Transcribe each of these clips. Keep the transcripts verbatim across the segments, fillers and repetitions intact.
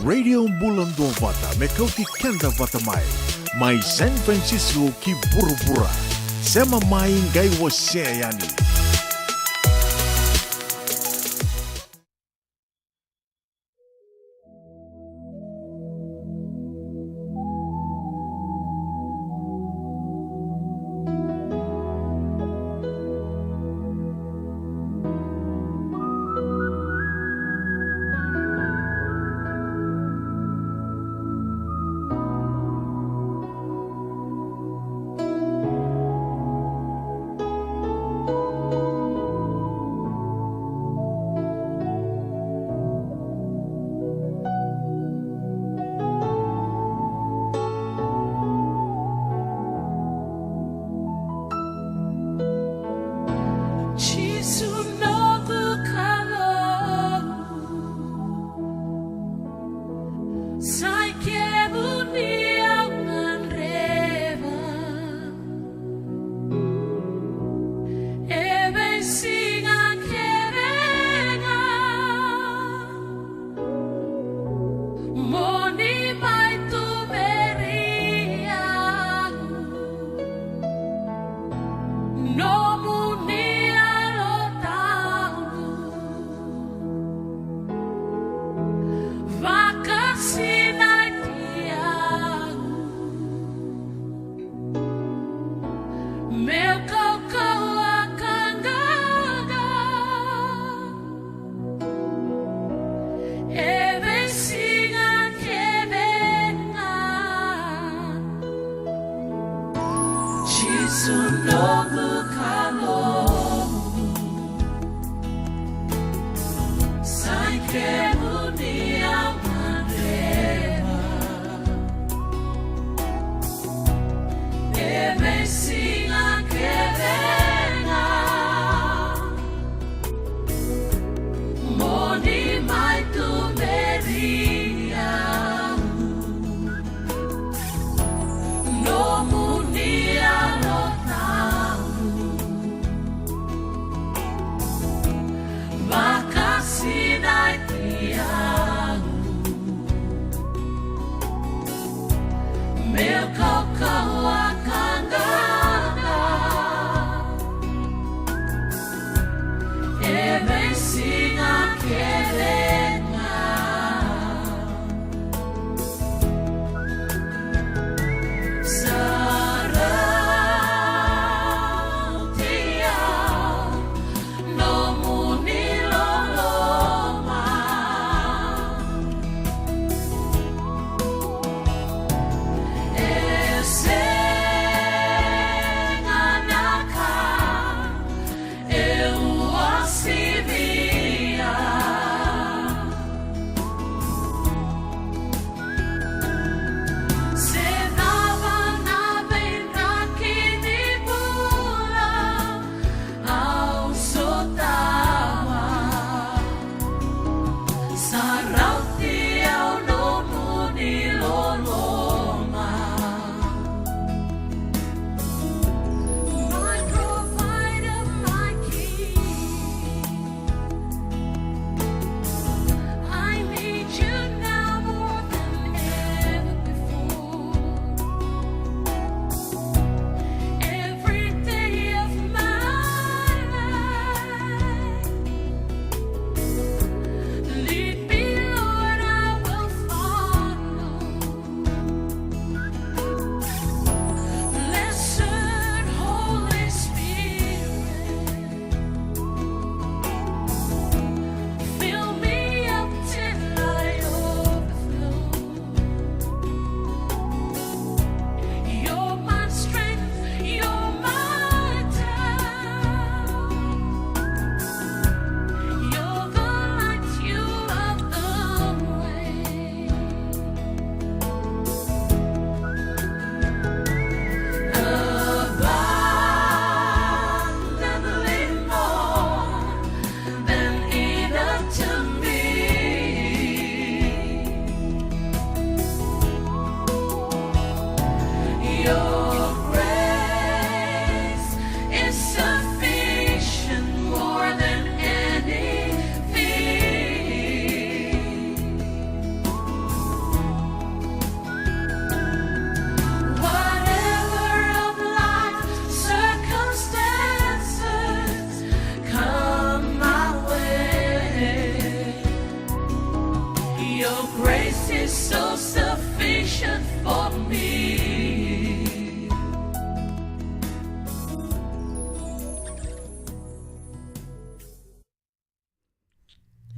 Radio Bula Duavata me kauti keda vata mai. Mai San Francisco ki vuravura. Sema mai qai wasea yani.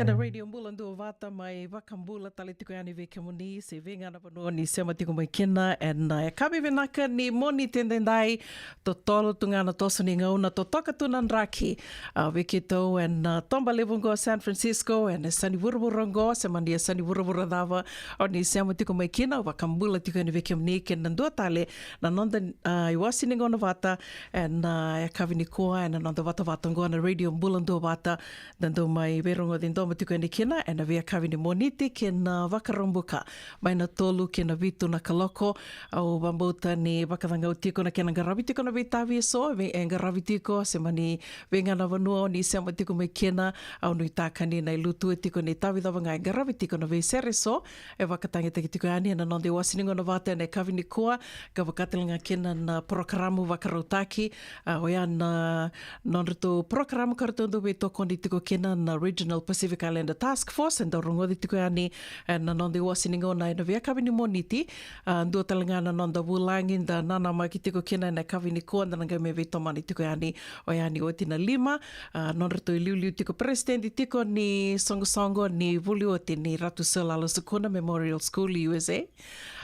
Ena Radio Bula Duavata, mai vakabula tale tiko yani vei kemuni se vei ga na vanua ni sema tiko mai kina. Ena, e, yakavi vinaka ni Moniti edaidai, totolo tu ga na toso ni gauna, totoka tu na draki. A, vei keitou ena, a, toba levu oqo San Francisco, ena yasa ni vuravura oqo, se mani yasa ni vuravura cava o ni sema tiko mai kina, au vakabula tiko yani vei kemuni kei na dua tale na noda, a, iwase ni gauna vata ena, a, yakavi nikua ena noda vatavata oqo na Radio Bula Duavata. Da dau mai veirogoci domo tiko yani kina ena veiyakavi ni Moniti kei na Vakaraubuka, mai na tolu ki na vitu na kaloko. Au vakabauta ni vakacagau tiko na kena qaravi tiko na veitavi eso, vei, e qaravi tiko, se mani vei ga na vanua o ni sema tiko mai kina. Au nuitaka ni na ilutu e tiko ni tavi cava ga e qaravi tiko na veisere eso e vakatagitaki tiko yani ena noda iwase ni gauna vata ena yakavi nikua, ka vaka tale ga kina na porokaramu vakarautaki, a, oya na nodratou porokaramu ka ratou dau veitokoni tiko kina na Regional Pacific Islander Task Force, e dau rogoci tiko yani ena noda iwase ni gauna ena veiyakavi ni Moniti. A, dua tale ga na noda vulagi da nanamaki tiko kina ena yakavi nikua, da na qai mai veitomani tiko yani, oya ni oti na lima, a, nodratou iliuliu tiko, peresitedi tiko ni soqosoqo ni vuli oti ni Ratu Sir Lala Sukuna Memorial School, U S A.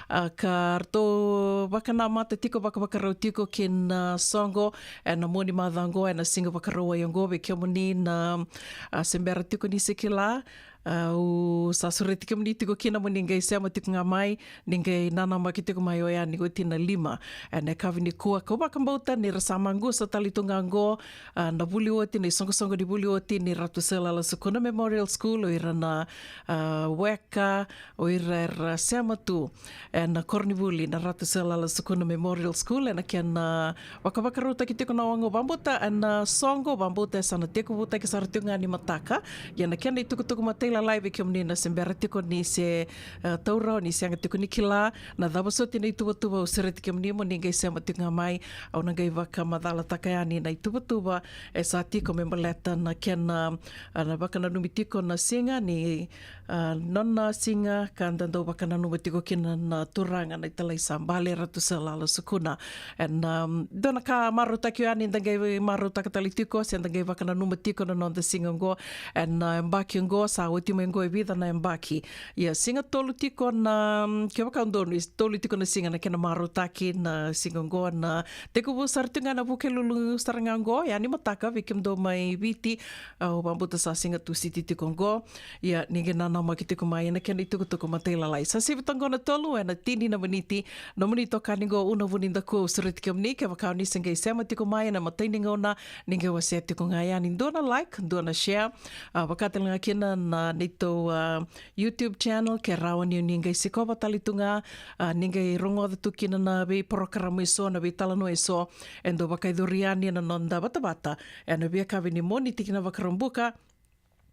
A, ka ratou vakanamata tiko, vakavakarau tiko ki na soqo ena mua ni macawa oqo, ena Siga Vakarauwai oqo, vei kemuni na, a, se bera tiko ni se kila, a, au sa sureti kemuni tiko kina mo ni qai sema tiko ga mai, ni qai nanamaki tiko mai oya ni oti na lima ena yakavi nikua. Kau vakabauta ni ra sa maqusa tale tu ga oqo, a, na vuli oti, na isoqosoqo ni vuli oti ni Ratu Sir Lala Sukuna Memorial School, o ira na, a, weka, o ira era sema tu ena koronivuli na Ratu Sir Lala Sukuna Memorial School, ena kena vakavakarautaki tiko na waqa. Vakabauta ena soqo, vakabauta e sa na tekivutaki sara tiko ga ni mataka. Ia na kena itukutuku matailalai vei kemuni na se bera tiko ni se, e, taura, o ni sega tiko ni kila na cava soti na ituvatuva, au sureti kemuni mo ni qai sema tiko ga mai. Au na qai vakamacalataka yani na ituvatuva e sa tiko me baleta na kena, a, na vakananumi tiko na siga ni, a, nona siga ka da dau vakananuma tiko kina na turaga na italai sa bale, Ratu Sir Lala Sukuna. Ena, um, dua na ka marautaki yani, da qai marautaka tale tiko se da qai vakananuma tiko na noda siga oqo ena, a, yabaki oqo, sa oti mai oqo e vica na yabaki. Ia, siga tolu tiko na, um, kevaka au donu, e tolu tiko na siga na kena marautaki na siga oqo, na tekivu sara tiko ga na Vukelulu sara ga oqo, yani mataka vei kemudou mai Viti, au vakabauta sa Siga Tusiti tiko oqo. Ia, ni qai nanamaki tiko mai ena kena itukutuku matailalai. Sa sivi toka oqo na tolu ena tini na miniti. Nomuni itokani oqo Una Vunidakua, au sureti kemuni, kevaka o ni se qai sema tiko mai ena imatai ni gauna, ni qai wasea tiko ga yani, dua na like, dua na share. A, vaka tale ga kina na neitou, a, YouTube channel, ke rawa ni o ni qai sikova tale tu ga, a, ni qai rogoca tu kina na veiporokaramu eso, na veitalanoa eso e dau vakayacori yani ena noda vatavata ena veiyakavi ni Moniti ki na Vakaraubuka.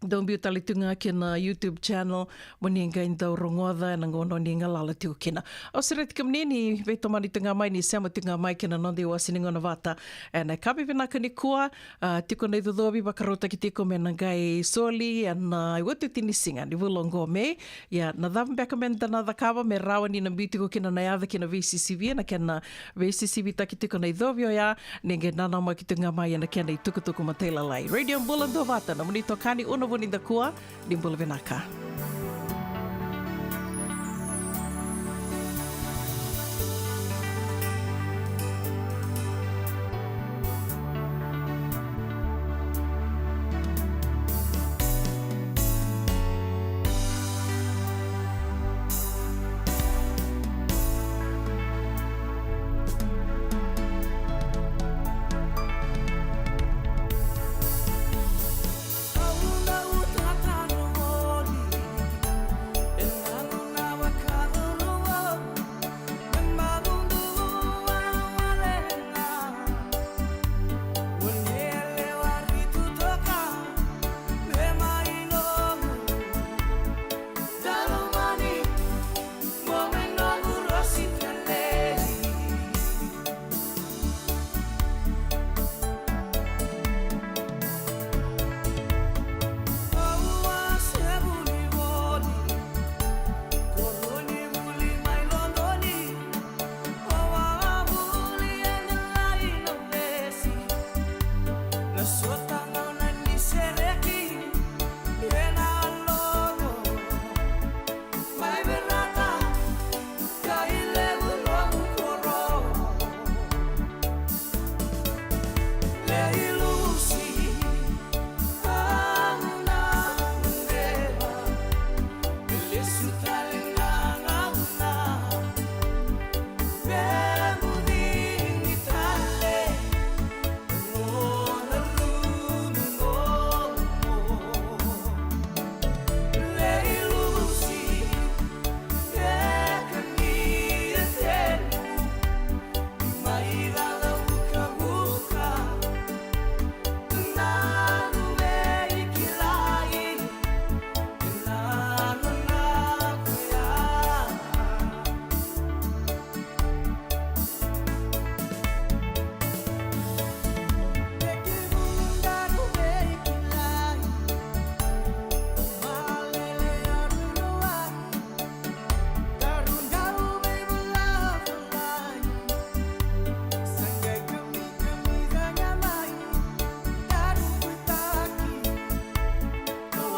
Dau biu tale tu ga ki na YouTube channel mo ni qai dau rogoca ena gauna o ni galala tiko kina. Au sureti kemuni ni veitomani tu ga mai, ni sema tu ga mai ki na noda iwase ni gauna vata ena yakavi vinaka nikua. A, tiko na icocovi vakarautaki tiko me na qai soli ena, a, iotioti ni siga ni vula oqo, Me. Ia, na cava beka me da na cakava me rawa ni na biu tiko kina na yaca ki na veisisivi, na kena veisisivitaki tiko na icovi oya, ni qai nanamaki tu ga mai ena kena itukutuku matailalai. Radio Bula Duavata, nomuni itokani Una Vunidakua, ni bula vinaka.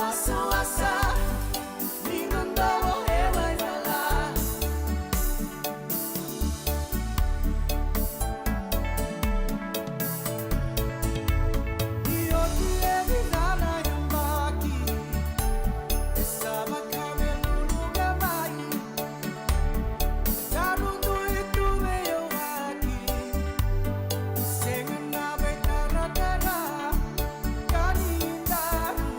Wasawasa, ni dodonu e waitala. Ni oti e vica na yabaki, e sa vaka me luluqa mai. Daru dui tu veiyawaki, sega na veitaratara, ka ni daru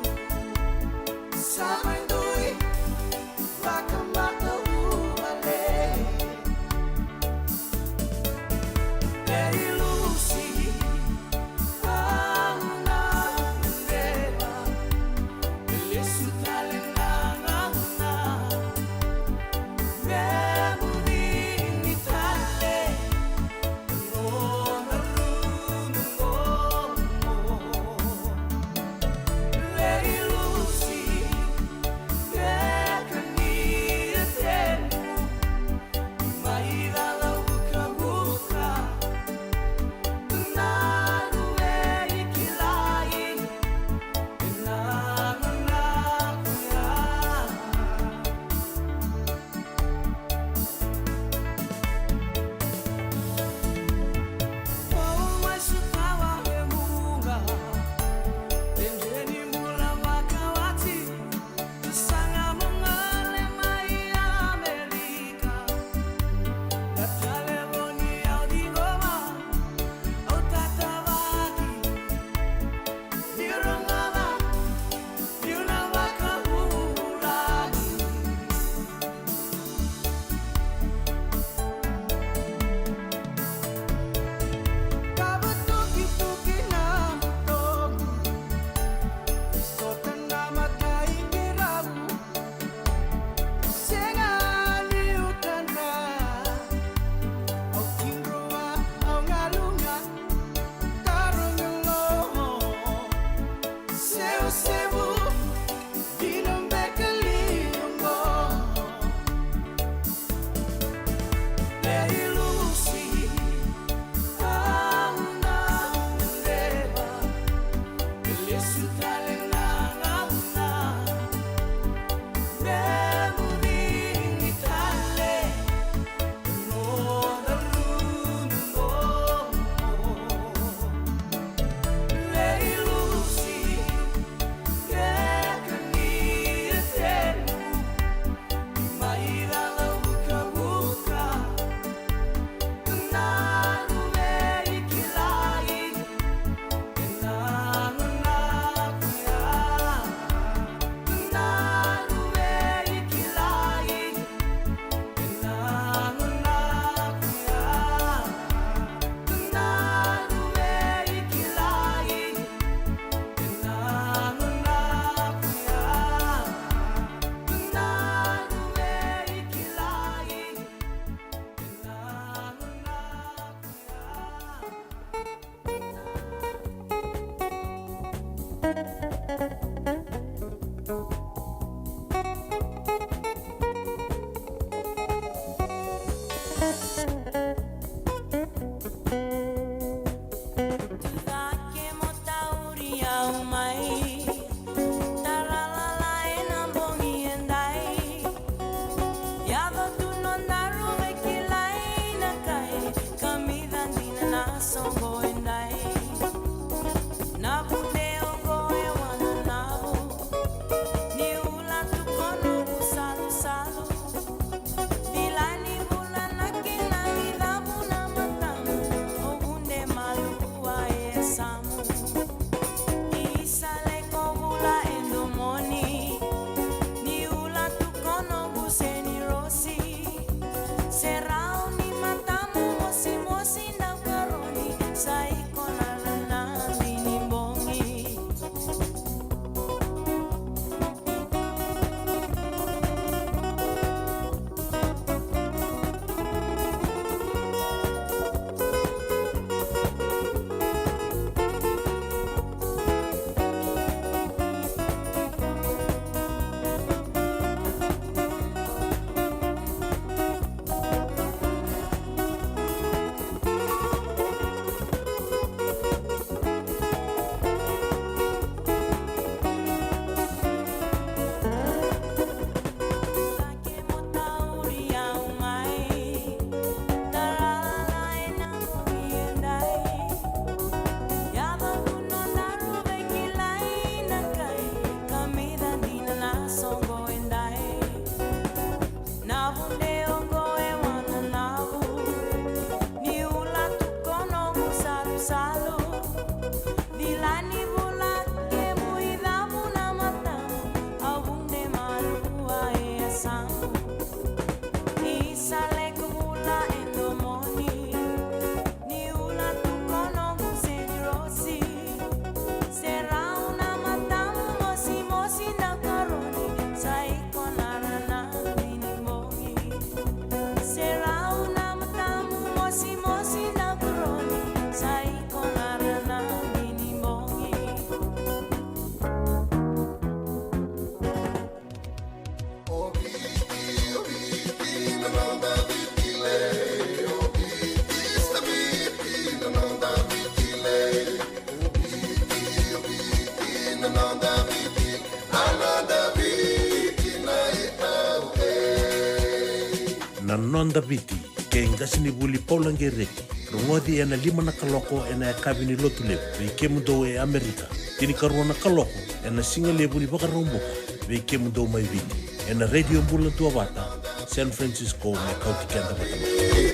Noda Viti kei qasenivuli Paula Gereti. Rogoci ena lima na kaloko ena yakavi ni Lotulevu vei kemudou e Amerika, tinikarua na kaloko ena sigalevu ni Vakaraubuka vei kemudou mai Viti, ena Radio Bula Duavata, San Francisco, me kauti keda vata mai.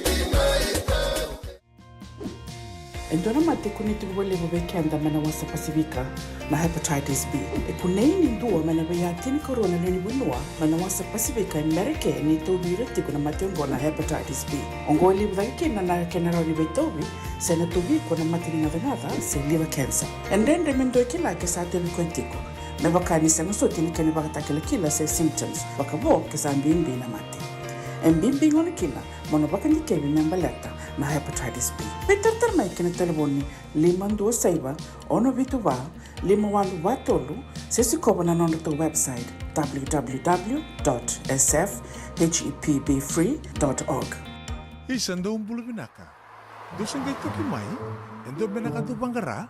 E dua na mate e kunei tiko vakalevu vei keda mai na wasa Pasifika, na hepatitis B. E kunei ni dua mai na veiya tinikarua na lewe ni vanua mai na wasa Pasifika e Merika e tauvi ira tiko na mate oqo na hepatitis B. Oqo e levu cake kina na kena rawa ni veitauvi se na tauvi iko na mate ni gacagaca se liver cancer. E dredre me dua e kila ke sa tauvi koya tiko, me vaka ni sega soti ni kena ivakatakilakila se symptoms, vakavo ke sa bibi na mate. E bibi gona kina mo na vakadikevi me baleta na hepatitis B. Veitaratara mai ki na talevoni lima dua saiva, ono vitu va, lima walu va tolu, se sikova na nodratou website, w w w dot s f h e p b free dot org. Isa, dou bula vinaka. Dou se qai toki mai? E dua beka na ka dou vaqara?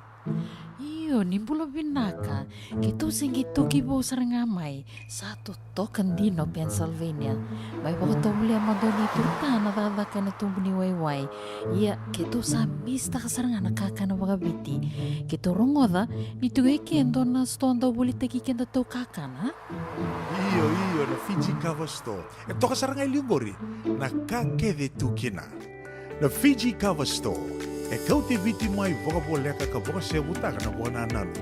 Io, ni bula vinaka. Keitou se qai toki vou sara ga mai. Sa totoka dina o Pennsylvania. Mai vakatovolea mada o Nei Turutana cakacaka ena tubu ni waiwai. Ia, keitou sa misitaka sara ga na kakana vakaviti. Keitou rogoca ni tiko e ke e dua na sitoa dau volitaki kedatou kakana. Io, io, na Fiji Cover Store. E toka sara ga e liu qori na ka kece tu kina. Na Fiji Cover Store e kauti Viti mai vakavoleka ka vakasevutaka na vakanananu.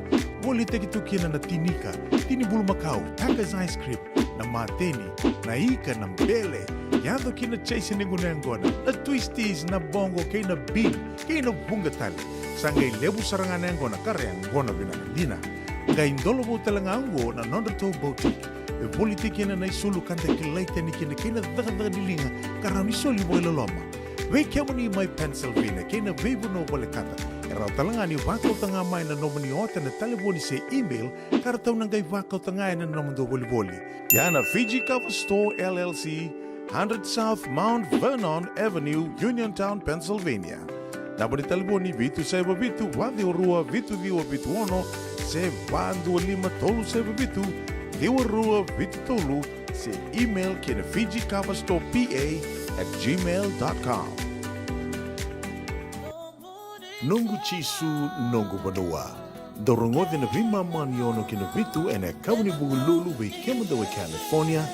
Volitaki tu kina na tinika, tini bulumakau, Tiger's ice cream, na mateni, na ika, na bele, yaco kina chase ni gunu yaqona, na twisties, na boqo kei na bean, kei na vuqa tale. Sa qai levu sara ga na yaqona ka ra yaqona vinaka dina. Qai dolovou tale ga oqo na nodratou boutique. E volitaki kina na isulu ka da kilai tani kina kei na cakacaka ni liga ka rawa ni soli vakailoloma. Vei kemuni mai Pennsylvania kei na veivanua volekata, e rawa tale ga ni vakauta ga mai na nomuni ota ena talevoni se email ka ratou na qai vakauta ga ena nomudou volivoli. Ia na Fiji Cover Store L L C, hundred South Mount Vernon Avenue, Uniontown, Pennsylvania. Naba ni talevoni vitu saiva vitu va ciwa rua vitu ciwa vitu ono se va dua lima tolu saiva vitu ciwa rua vitu tolu, se email ki na Fiji Cover Store P A at gmail dot com. Noqu Jisu, noqu vanua. Dou rogoci na veimama ni ono ki na vitu ena yakavi ni Vukelulu vei kemudou e California,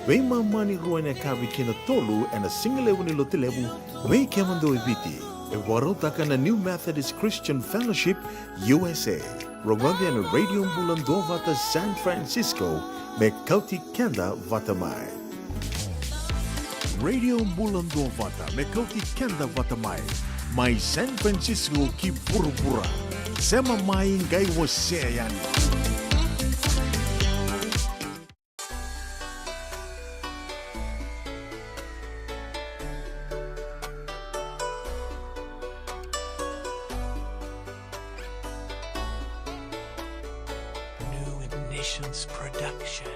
veimama ni rua ena yakavi ki na tolu ena sigalevu ni Lotulevu vei kemudou e Viti. E vakarautaka na New Methodist Christian Fellowship U S A. Rogoci ena Radio Bula Duavata San Francisco me kauti keda vata mai. Radio Bula Duavata me kauti keda vata mai, mai San Francisco ki vuravura. Sema mai, qai wasea yani. New Ignitions Production.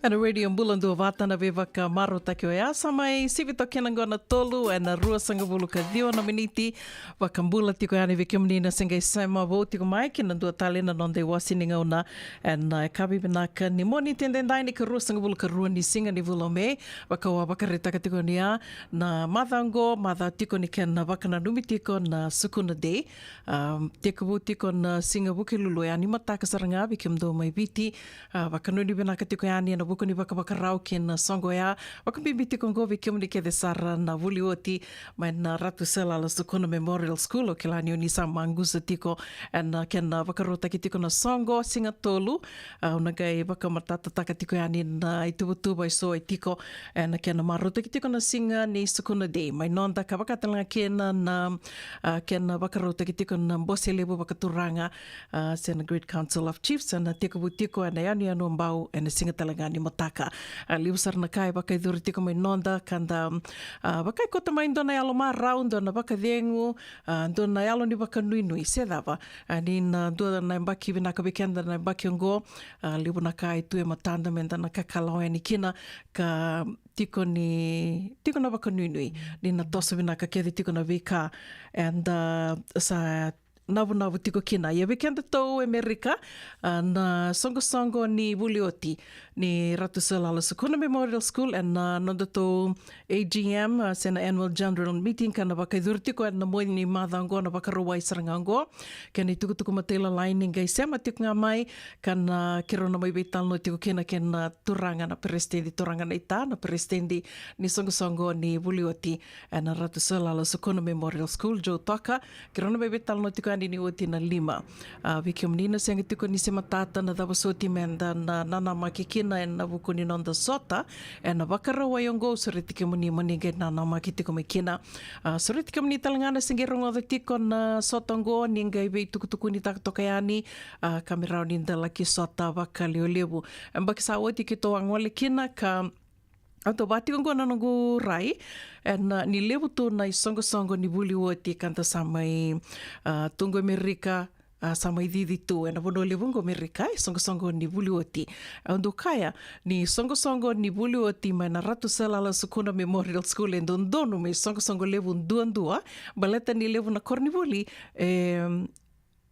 Ena Radio Bula Duavata na veivakamarautaki oya. Sa mai sivi toka kina qo na tolu ena ruasagavulu ka ciwa na miniti. Vakabula tiko yani vei kemuni na se qai sema vou tiko mai ki na dua tale na noda iwasi ni gauna ena, e, yakavi vinaka ni Moniti edaidai, ni ka ruasagavulu ka rua ni siga ni vula o Me. Vaka au a vakaraitaka tiko ni ya, na macawa qo, macawa tiko ni kena vakananumi tiko na Sukuna Day. A, tekivu tiko na siga Vukelulu, e, ni mataka sara ga vei kemudou mai Viti. A, vakanuinui vinaka tiko yani ena vuku ni vakavakarau kei na soqo ya. Vakabibi tiko qo vei kemuni kece sara na vuli oti mai na Ratu Salala Sukuna Memorial School. Au kila ni oni sa maqusa tiko ena kena vakarautaki tiko na soqo, siga tolu. A, au na qai vakamatatataka tiko yani na ituvatuva eso e tiko ena kena marautaki tiko na siga ni Sukuna Day. Mai noda ka vaka tale ga kina na, a, kena vakarautaki tiko na bose levu vakaturaga, a, se na Great Council of Chiefs, ena tekivu tiko ena yanuyanu o Bau ena siga tale ga ni mataka. A, levu sara na ka e vakaicuru tiko mai noda ka da, a, vakaikoto mai dua na yalo marau, dua na vakacegu, a, dua na yalo ni vakanuinui se cava. A, ni na dua na yabaki vinaka vei keda na yabaki oqo. A, levu na ka e tu e matada meda na kakalawa yani kina ka tiko ni, tiko na vakanuinui ni na toso vinaka kece tiko na veika eda sa navunavu tiko kina. Ia vei kedatou e Merika, a, na soqosoqo ni vuli oti ni Ratu Salala Sukuna Memorial School ena nodatou A G M, a, se na Annual General Meeting ka na vakaicuru tiko ena mua ni macawa oqo, na Vakarauwai sara ga oqo. Kena itukutuku matailalai ni qai sema tiko ga mai ka na keirau na mai veitalanoa tiko kina kei na turaga na peresitedi, turaga na ita na peresitedi ni soqosoqo ni vuli oti ena Ratu Salala Sukuna Memorial School, Joe Toka. Keirau na mai veitalanoa tiko yani ni oti na lima. A, vei kemuni na sega tiko ni se matata na cava soti meda na nanamaki kina ena vuku ni noda sota ena Vakarauwai oqo, au sureti kemuni mo ni qai nanamaki tiko mai kina. A, sureti kemuni tale ga na se qai rogoca tiko na sota oqo ni qai veitukutukunitaka toka yani, a, ka me rawa ni da laki sota vakalevulevu. Yabaki sa oti keitou a gole kina ka au tou vaka tiko oqo na noqu rai ena, a, ni levu tu na isoqosoqo ni vuli oti ka da sa mai, a, tu qo Merika, a, sa mai cici tu ena vanua levu qo Merika, isoqosoqo ni vuli oti. Au dau kaya ni soqosoqo ni vuli oti mai na Ratu Salala Sukuna Memorial School e dodonu me isoqosoqo levu duadua, baleta ni levu na koronivuli e,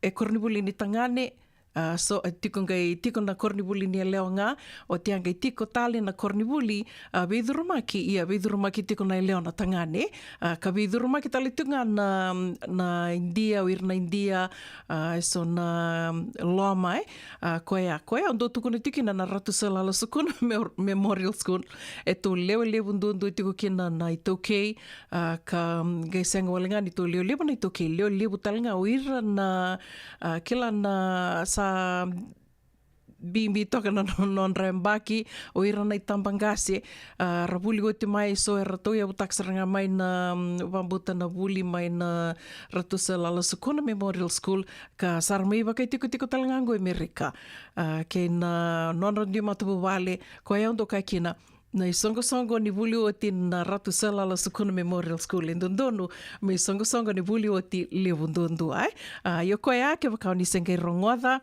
e koronivuli ni tagane, a, so, e tiko qai tiko na koronivuli ni yalewa ga, oti a qai tiko tale na koronivuli, a, veicurumaki, ia veicurumaki tiko na yalewa na tagane, a, ka veicurumaki tale tiko ga na, na Idia, o ira na Idia, a, eso na loma, e, a, koya, koya au dau tukuna tiko kina na Ratu Salala Sukuna Mem-, Memorial School, e tou lewe levu duadua tiko kina na iTaukei, a, ka, mm, qai sega wale ga ni tou lewe levu na iTaukei, lewe levu tale ga o ira na, a, kila na sa bibi toka na no-, nodra yabaki, o ira na itabaqase, a, ra vuli oti mai, so eratou yavutaka sara ga mai na, mm, vabauta na vuli mai na Ratu Salala Sukuna Memorial School, ka sa ra mai vakaitikotiko tale ga qo e Merika, a, kei na nodra dui matavuvale, koya au dau kaya kina, na isoqosoqo ni vuli oti na Ratu Salala Sukuna Memorial School e dodonu me isoqosoqo ni vuli oti levu duadua, e. A, io koya, kevaka o ni se qai rogoca,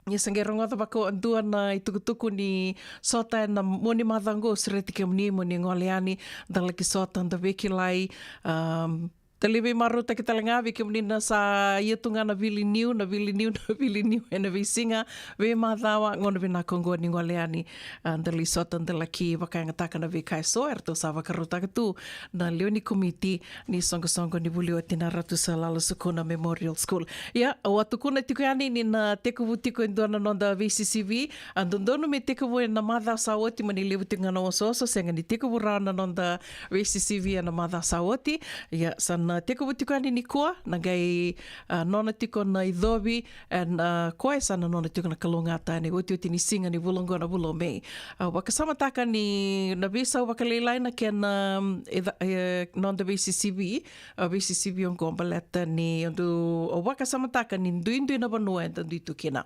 ni se qai rogoca vakadua na itukutuku ni sota ena mua ni macawa oqo, au sureti kemuni mo ni gole yani, da laki sota, da veikilai, a, da lai veimarautaki tale ga vei kemuni na sa ia tu ga na vili niu, na vili niu, na vili niu ena veisiga, veimacawa, gauna vinaka oqo ni gole yani, a, da lai sota, da laki vakayagataka na veika eso eratou sa vakarautaka tu na lewe ni komiti ni soqosoqo ni vuli oti na Ratu Salala Sukuna Memorial School. Ia, au a tukuna tiko yani ni na tekivu tiko e dua na noda veisisivi, a, dodonu me tekivu ena macawa sa oti, mani levu tiko ga na osooso, sega ni tekivu rawa na noda veisisivi ena macawa sa oti. Ia, sa na tekivu tiko yani nikua, na qai, a, nona tiko na icovi, ena, a, koya sa na nona tiko na kalougata ena iotioti ni siga ni vula oqo, na vula o Me. Au vakasamataka ni na veisau vakalailai na kena, mm, e ca-, e, noda veisisivi, a, veisisivi oqo baleta ni au dau, au vakasamataka ni duidui na vanua eda dui tu kina.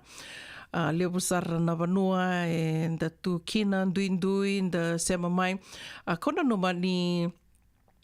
A, levu sara na vanua eda tu kina, duidui, da sema mai. A, kau nanuma ni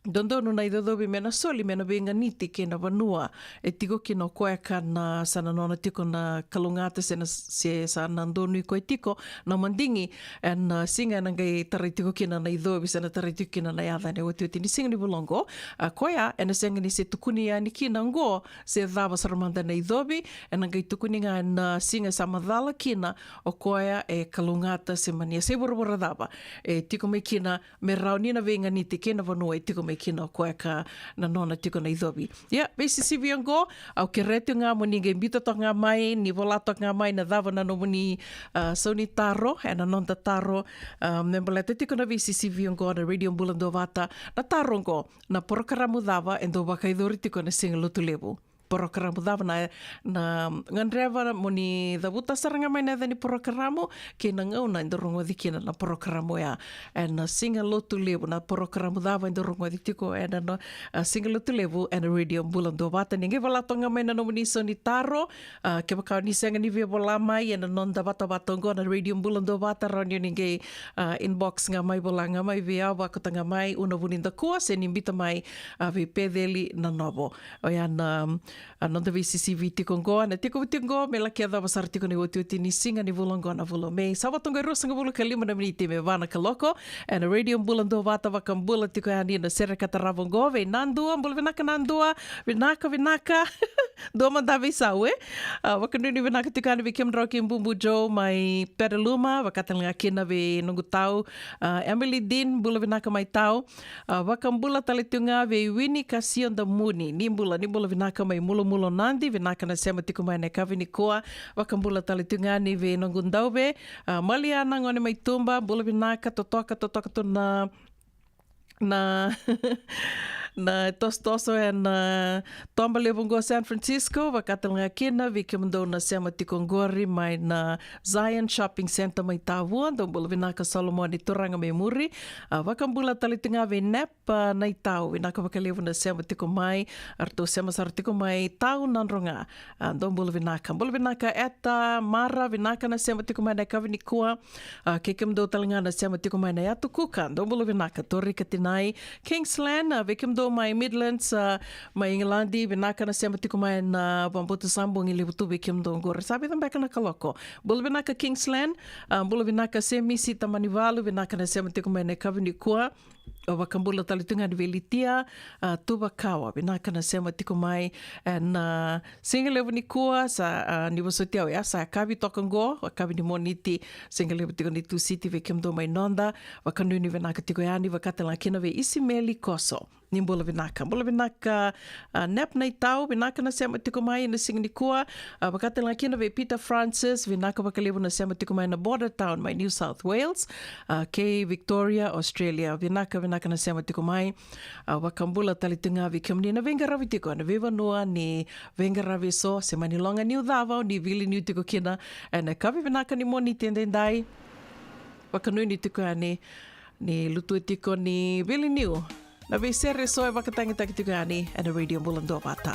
dodonu na icocovi me na soli me na veiganiti kei na vanua e tiko kina o koya ka na sa na nona tiko na kalougata se na, se sa na donui koya tiko na madigi. Ena, a, siga ena qai tarai tiko kina na icovi se na tarai tiko kina na yaca ena iotioti ni siga ni vula oqo. A, koya ena sega ni se tukuni yani kina oqo se cava sara mada na icovi, ena qai tukuni ga ena, a, siga sa macala kina o koya e kalougata se mani yasai vuravura cava e tiko mai kina me rawa ni na veiganiti kei na vanua e tiko mai kina o koya ka na nona tiko na icovi. Ia, veisisivi oqo, au kerea tiko ga mo ni qai biuta toka ga mai, ni vola toka ga mai na cava na nomuni, a, sau ni taro, ena noda taro, a, me baleta tiko na veisisivi oqo na Radio Bula Duavata, na taro oqo, na porokaramu cava e dau vakayacori tiko ena Siga Lotulevu. Porokaramu cava na, na gadreva mo ni cavuta sara ga mai na yaca ni porokaramu kei na gauna e dau rogoci kina na porokaramu oya. Ena Siga Lotulevu, na porokaramu cava e dau rogoci tiko ena, na, a, Siga Lotulevu ena Radio Bula Duavata. Ni qai vola toka ga mai na nomuni sau ni taro, a, kevaka o ni sega ni via vola mai ena noda vatavata oqo na Radio Bula Duavata, rawa ni o ni qai, a, inbox ga mai, vola ga mai vei au, vakauta ga mai Una Vunidakua, se ni biuta mai, a, vei Peceli Nanovo. Oya na, a, noda veisisivi tiko oqo, ena tiko tiko oqo me laki yacova sara tiko na iotioti ni siga ni vula oqo na vula o Me. Sa vo toqo e ruasagavulu ka lima na miniti me va na kaloko. Ena Radio Bula Duavata, vakabula tiko yani na sere ka tarava oqo vei Nadua. Bula vinaka Nadua. Vinaka, vinaka. Dua mada veisau, e? A, vakanuinui vinaka tiko yani vei kemudrau kei Bubu Joe mai Pere Luma, vaka tale ga kina vei noqu tau, a, Emily Dean, bula vinaka mai tau. A, vakabula tale tu ga vei Wini Kasio Damuni, ni bula, ni bula vinaka mai Mulomulo Nadi, vinaka na sema tiko mai na yakavi nikua. Vakabula tale tu ga ni vei noqu dauve, a, Maliana gone mai Tuba, bula vinaka, totoka, totoka tu na, na, na tosotoso ena, a, toba levu oqo San Francisco, vaka tale ga kina vei kemudou na sema tiko oqori mai na Zion Shopping Center mai Tavua, dou bula vinaka Solomoni Turaga mai Muri. A, vakabula tale tu ga vei Nep, a, Naitau, vinaka vakalevu na sema tiko mai, a, ratou sema sara tiko mai Tau Nadroga. A, dou bula vinaka. Bula vinaka Eta Mara, vinaka na sema tiko mai na yakavi nikua. A, kei kemudou tale ga na sema tiko mai na Yatu Kuka, dou bula vinaka Tori Katinai. Kingsland, a, vei kemudou mai Midlands, a, mai Igiladi, vinaka na sema tiko mai na Vabutu Sabu, ni levu tu vei kemudou oqori. Sa vica beka na kaloko. Bula vinaka Kingsland, a, bula vinaka Semisi Tamanivalu, vinaka na sema tiko mai na yakavi nikua. O vakabula tale tu ga ni vei Litia, a, Tuvakawa, vinaka na sema tiko mai ena, a, siga levu nikua, sa, a, ni vosoti au ya, sa yakavi toka oqo, yakavi ni Moniti, siga levu tiko ni Tusiti vei kemudou mai noda, vakanuinui vinaka tiko yani, vaka tale ga kina vei Isimeli Koso. Ni bula vinaka. Bula vinaka, a, Nep Naitau, vinaka na sema tiko mai ena siga nikua, a, vaka tale ga kina vei Peter Francis, vinaka vakalevu na sema tiko mai na Border Town mai New South Wales, a, kei Victoria, Australia, vinaka, vinaka na sema tiko mai. A, vakabula tale tu ga vei kemuni na veiqaravi tiko ena veivanua ni veiqaravi eso, se mani loga niu cava o ni vili niu tiko kina ena yakavi vinaka ni Moniti edaidai. Vakanuinui tiko yani ni lutu tiko ni vili niu na veisere eso e vakatagitaki tiko yani ena Radio Bula Duavata.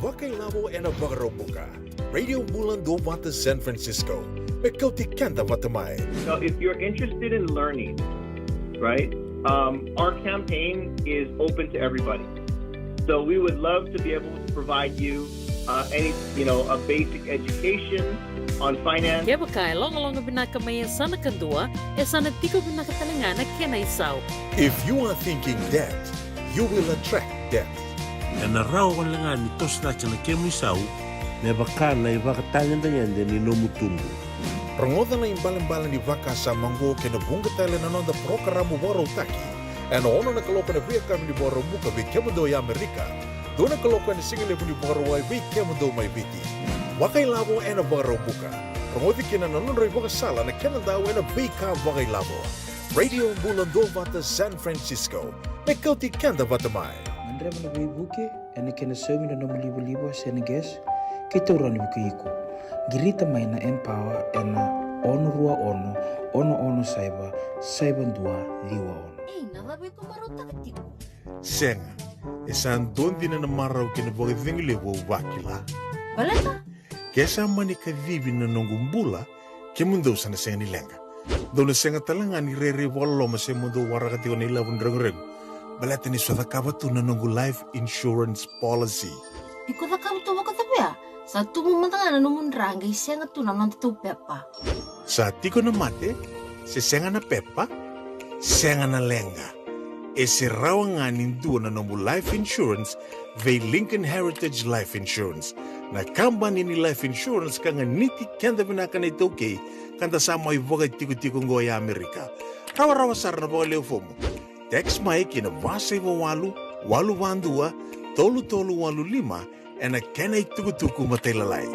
Vakailavo ena Vakaraubuka. Radio Bula Duavata San Francisco. Me kauti keda vata mai. Now, if you're interested in learning, right, um, our campaign is open to everybody. So we would love to be able to provide you, uh, any, you know, a basic education on finance. Kevaka e logaloga vinaka mai e sa na kadua, e sa na tiko vinaka tale ga na kena isau. If you are thinking debt, you will attract debt. Ena rawa wale ga ni toso cake na kemu isau me vaka na ivakatagedegede ni nomu tubu. Rogoca na ibalebale ni vakasama oqo kei na vuqa tale na noda parokaramu vakarautaki ena ono na kaloko ena veiyakavi ni Vakaraubuka vei kemudou e Amerika, dua na kaloko ena sigalevu ni Vakarauwai vei kemudou mai Viti. Vakailavo ena Vakaraubuka. Rogoci kina na nodrau ivakasala na kenadau ena veika vakailavo. Radio Bula Duavata San Francisco. Me kauti keda vata mai. Gadreva na veivuke ena kena saumi na nomu livaliva se na gas, keitou rawa ni vukei iko. Qirita mai na Empower ena ono rua ono, ono ono saiva, saiva dua ciwa ono. Ei, na cava iko marautaka tiko? Sega, e sa dua dina na marau kei na vakacegu levu au vakila. Baleta? Ke sa mani kacivi na noqu bula, kemudou sa na sega ni leqa. Dou na sega tale ga ni rairai vakaloloma se mo dou waraka tiko na ilavo ni reguregu, baleta ni sa cakava tu na noqu life insurance policy. Iko cakava tu vakacavia? Sa tubu mada ga na nomu dra qai sega tu na nodatou pepa. Sa tiko na mate, se sega na pepa, sega na leqa. E se rawa ga ni dua na nomu life insurance vei Lincoln Heritage Life Insurance, na kabani ni life insurance ka ganiti keda vinaka na iTaukei ka da sa mai vakatikotiko oqo e Amerika. Rawarawa sara na vakalea fomu. Text mai ki na va saiva walu, walu va dua, tolu tolu walu lima, ena kena itukutuku matailalai.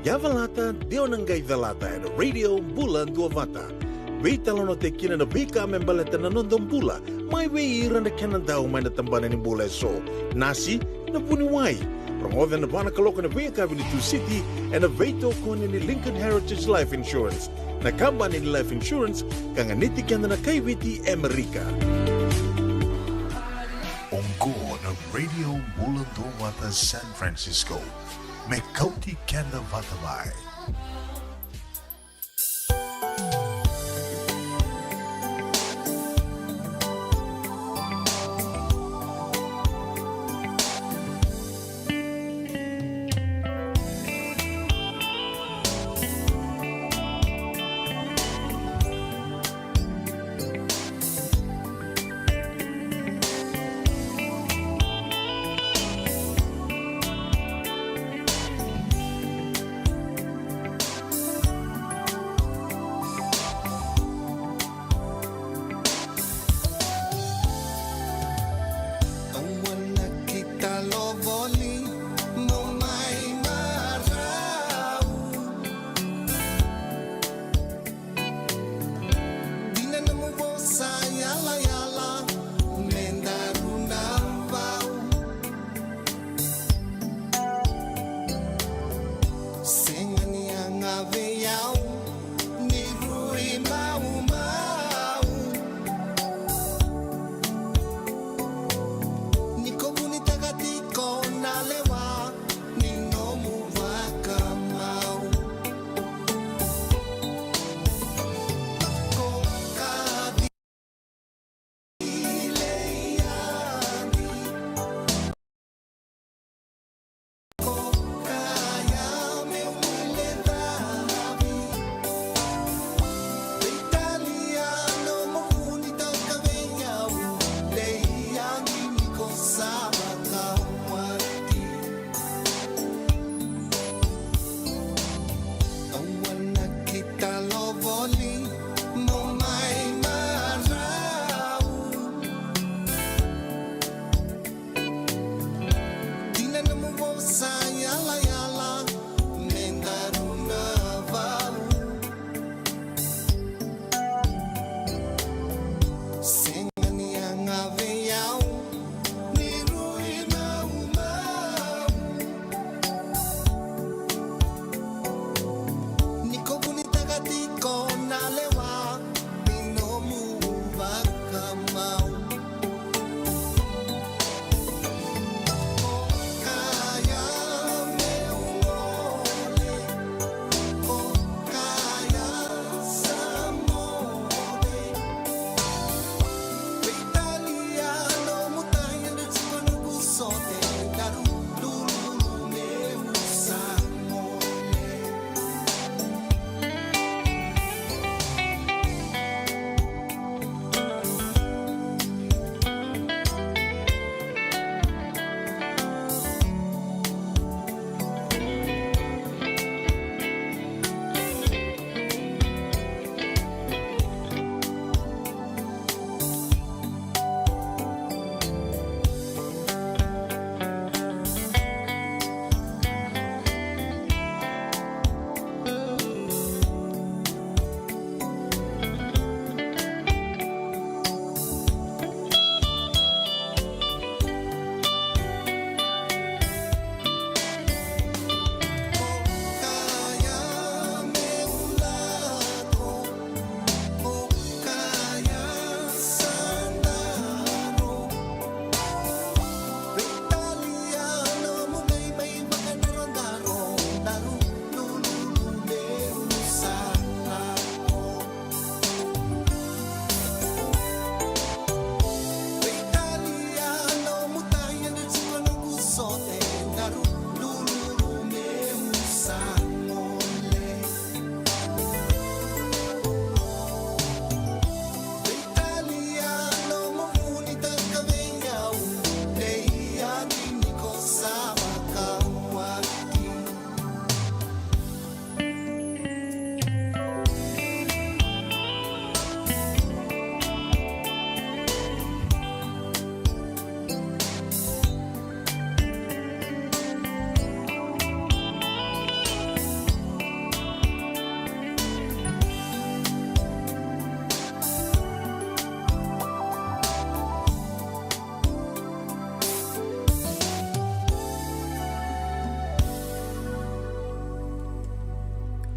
Yavalata, de o na qai calata ena Radio Bula Duavata. Veitalanoataki kina na veika me baleta na noda bula, mai vei ira na kenadau mai na tabana ni bula eso. Nasi, na vuniwai. Rogoca ena va na kaloko ena veiyakavi ni Tusiti, ena veitokoni ni Lincoln Heritage Life Insurance, na kabani ni life insurance ka ganiti keda na kai Viti e Amerika. Oqo na Radio Bula Duavata San Francisco. Me kauti keda vata mai.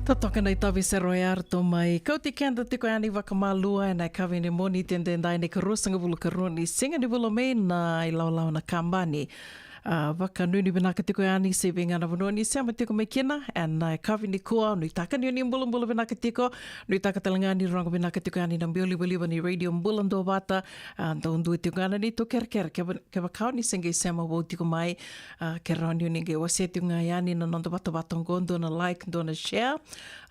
Totoka na itavi sero ya ratou mai kauti keda tiko yani vakamalua ena yakavi ni Moniti edaidai, na ikaruasagavulu karua ni siga ni vula o Me, na ilawalawa na kabani. A, vakanuinui vinaka tiko yani se vei ga na vanua ni sema tiko mai kina ena yakavi nikua. Nuitaka ni o ni bulabula vinaka tiko, nuitaka tale ga ni rogo vinaka tiko yani na biau livaliva ni Radio Bula Duavata. A, dau dua tiko ga na neitou kerekere, keva, kevaka o ni se qai sema vou tiko mai, a, ke rawa ni o ni qai wasea tiko ga yani na noda vatavata oqo, dua na like, dua na share.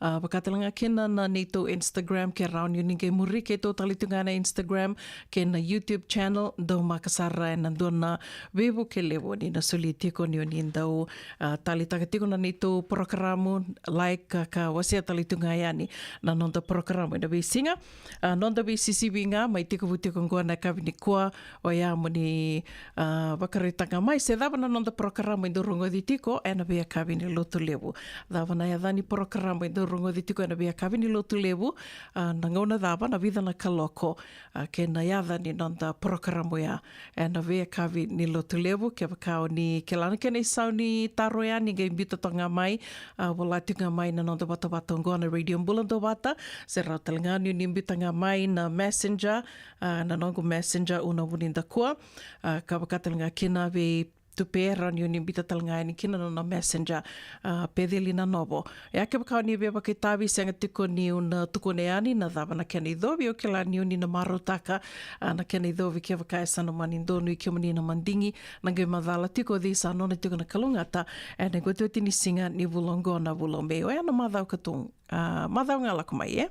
A, vaka tale ga kina na neitou Instagram, ke rawa ni o ni qai muri keitou tale tiko ga na Instagram kei na YouTube channel. Daumaka sara ena dua na veivuke levu o ni na soli tiko ni o ni dau, a, talitaka tiko na neitou porokaramu, like ka, ka wasea tale tiko ga yani na noda porokaramu ena veisiga. A, noda veisisivi ga mai tekivu tiko oqo ena yakavi nikua, oya mo ni, a, vakaraitaka mai se cava na noda porokaramu e dau rogoci tiko ena veiyakavi ni Lotulevu. Cava na yaca ni porokaramu e dau rogoci tiko ena veiyakavi ni Lotulevu, a, na gauna cava, na vica na kaloko, a, kei na yaca ni noda porokaramu ya ena veiyakavi ni Lotulevu. Kevaka o ni kila na kena isau ni taro ya, ni qai biuta toka ga mai, a, vola tiko ga mai na noda vatavata oqo na Radio Bula Duavata, se rawa tale ga ni o ni biuta ga mai na Messenger, a, na noqu Messenger, Una Vunidakua, a, ka vaka tale ga kina vei Tupe, rawa ni o ni biuta tale ga yani kina na nona Messenger, a, Peceli Nanovo. Ia kevaka o ni via vakaitavi, sega tiko ni o na tukuna yani na cava na kena icovi, o kila ni o ni na marautaka, a, na kena icovi kevaka e sa na mani donu i kemuni na madigi, na qai macala tiko o cei sa nona tiko na kalougata ena iotioti ni siga ni vula oqo na vula o Me. Oya na macawa ka tu, a, macawa ga lako mai, e?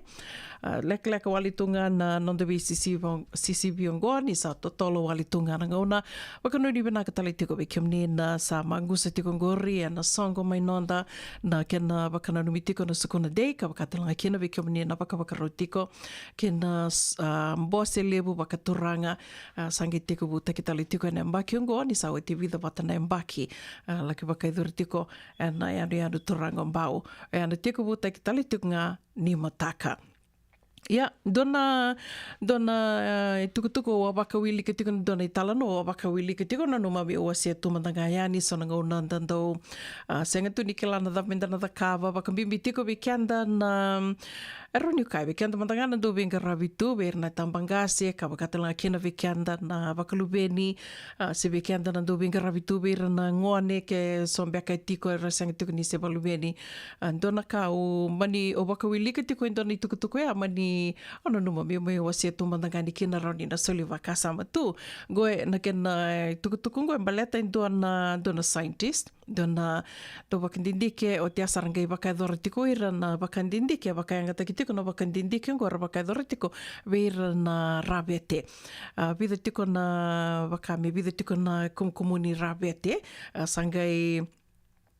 A, lekaleka wale tu ga na noda veisisivi, sisivi oqo, ni sa totolo wale tu ga na gauna. Vakanuinui vinaka tale tiko vei kemuni na sa maqusa tiko oqori ena soqo mai noda, na kena vakananumi tiko na Sukuna Day, ka vaka tale ga kina vei kemuni na vakavakarau tiko kei na s-, a, bose levu vakaturaga, a, sa qai tekivutaki tale tiko ena yabaki oqo, ni sa oti vica vata na yabaki, a, laki vakayacori tiko ena yanuyanu turaga o Bau. Ena tekivutaki tale tiko ga ni mataka. Ia, dua na, dua na, e, itukutuku au a vakawilika tiko, dua na italanoa au a vakawilika tiko, nanuma meu wasea tu mada ga yani, so na gauna da dau, a, sega tu ni kila na cava meda na cakava, vakabibi tiko vei keda na, e rawa niu kaya vei keda mada ga na dau veiqaravi tu vei ira na tabaqase, ka vaka tale ga kina vei keda na vakaluveni, a, se vei keda na dau veiqaravi tu vei ira na gone, ke so beka e tiko era sega tiko ni se vakaluveni. A, dua na ka au mani, au vakawilika tiko e dua na itukutuku ya, mani, au nanuma meu mai wasea tu mada ga yani kina, rawa ni na soli vakasama tu. Qo e na kena, e, itukutuku qo e baleta e dua na, dua na scientist, dua na dauvakadidike, oti ya sa ra qai vakayacora tiko o ira na vakadidike, vakayagataki tiko na vakadidike qo ra vakayacora tiko vei ira na ravete. A, vica tiko na, vaka me vica tiko na kumukumu ni ravete, a, sa qai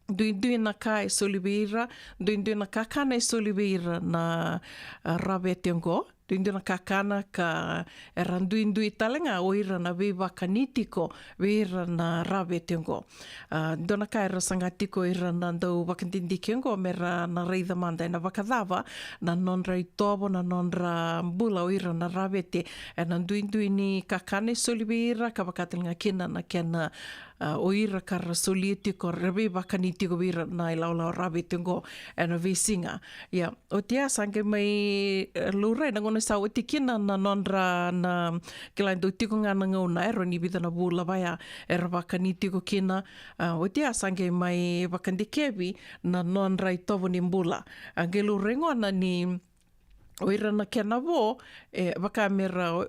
duidui na ka e soli vei ira, duidui na kakana e soli vei ira na, a, ravete oqo, duidui na kakana ka era duidui tale ga o ira na veivakani tiko vei ira na ravete oqo. A, dua na ka era saga tiko ira na dauvakadidike oqo me ra na raica mada ena vakacava na nodra itovo, na nodra bula o ira na ravete, ena duidui ni kakana e soli vei ira, ka vaka tale ga kina na kena, a, o ira ka ra solia tiko, ra veivakani tiko vei ira na ilawalawa ravete oqo ena veisiga. Ia, oti ya sa qai mai, e, laurai na gauna sa oti kina na nodra, na kila e dau tiko ga na gauna e rawa ni vica na vula vaya era vakani tiko kina. A, oti ya sa qai mai vakadikevi na nodra itovo ni bula. A qai laurai gona ni o ira na kena vo, e, vaka me ra,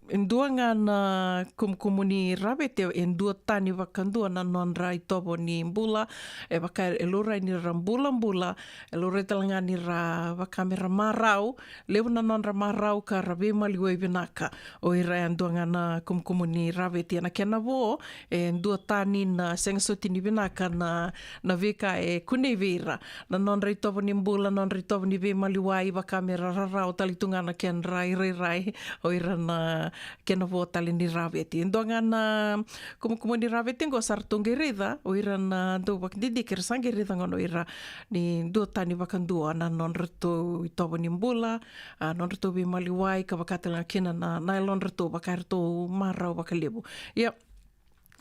e dua ga na kumukumu ni ravete, e dua tani vakadua na nodra itovo ni bula, e vaka e laurai ni ra bulabula, e laurai tale ga ni ra vaka me ra marau, levu na nodra marau ka ra veimaliwai vinaka. O ira e dua ga na kumukumu ni ravete, na kena vo, e dua tani na sega soti ni vinaka na, na veika e kunei vei ira. Na nodra itovo ni bula, nodra itovo ni veimaliwai, vaka me ra rarawa tale tu ga na kedra irairai o ira na kena vo tale ni ravete. E dua ga na kumukumu ni ravete oqo sa ratou qai raica, o ira na dauvakadidike era sa qai raica gona o ira ni dua tani vakadua na nodratou itovo ni bula, a, nodratou veimaliwai, ka vaka tale ga kina na, na yalodratou vaka eratou marau vakalevu. Ia,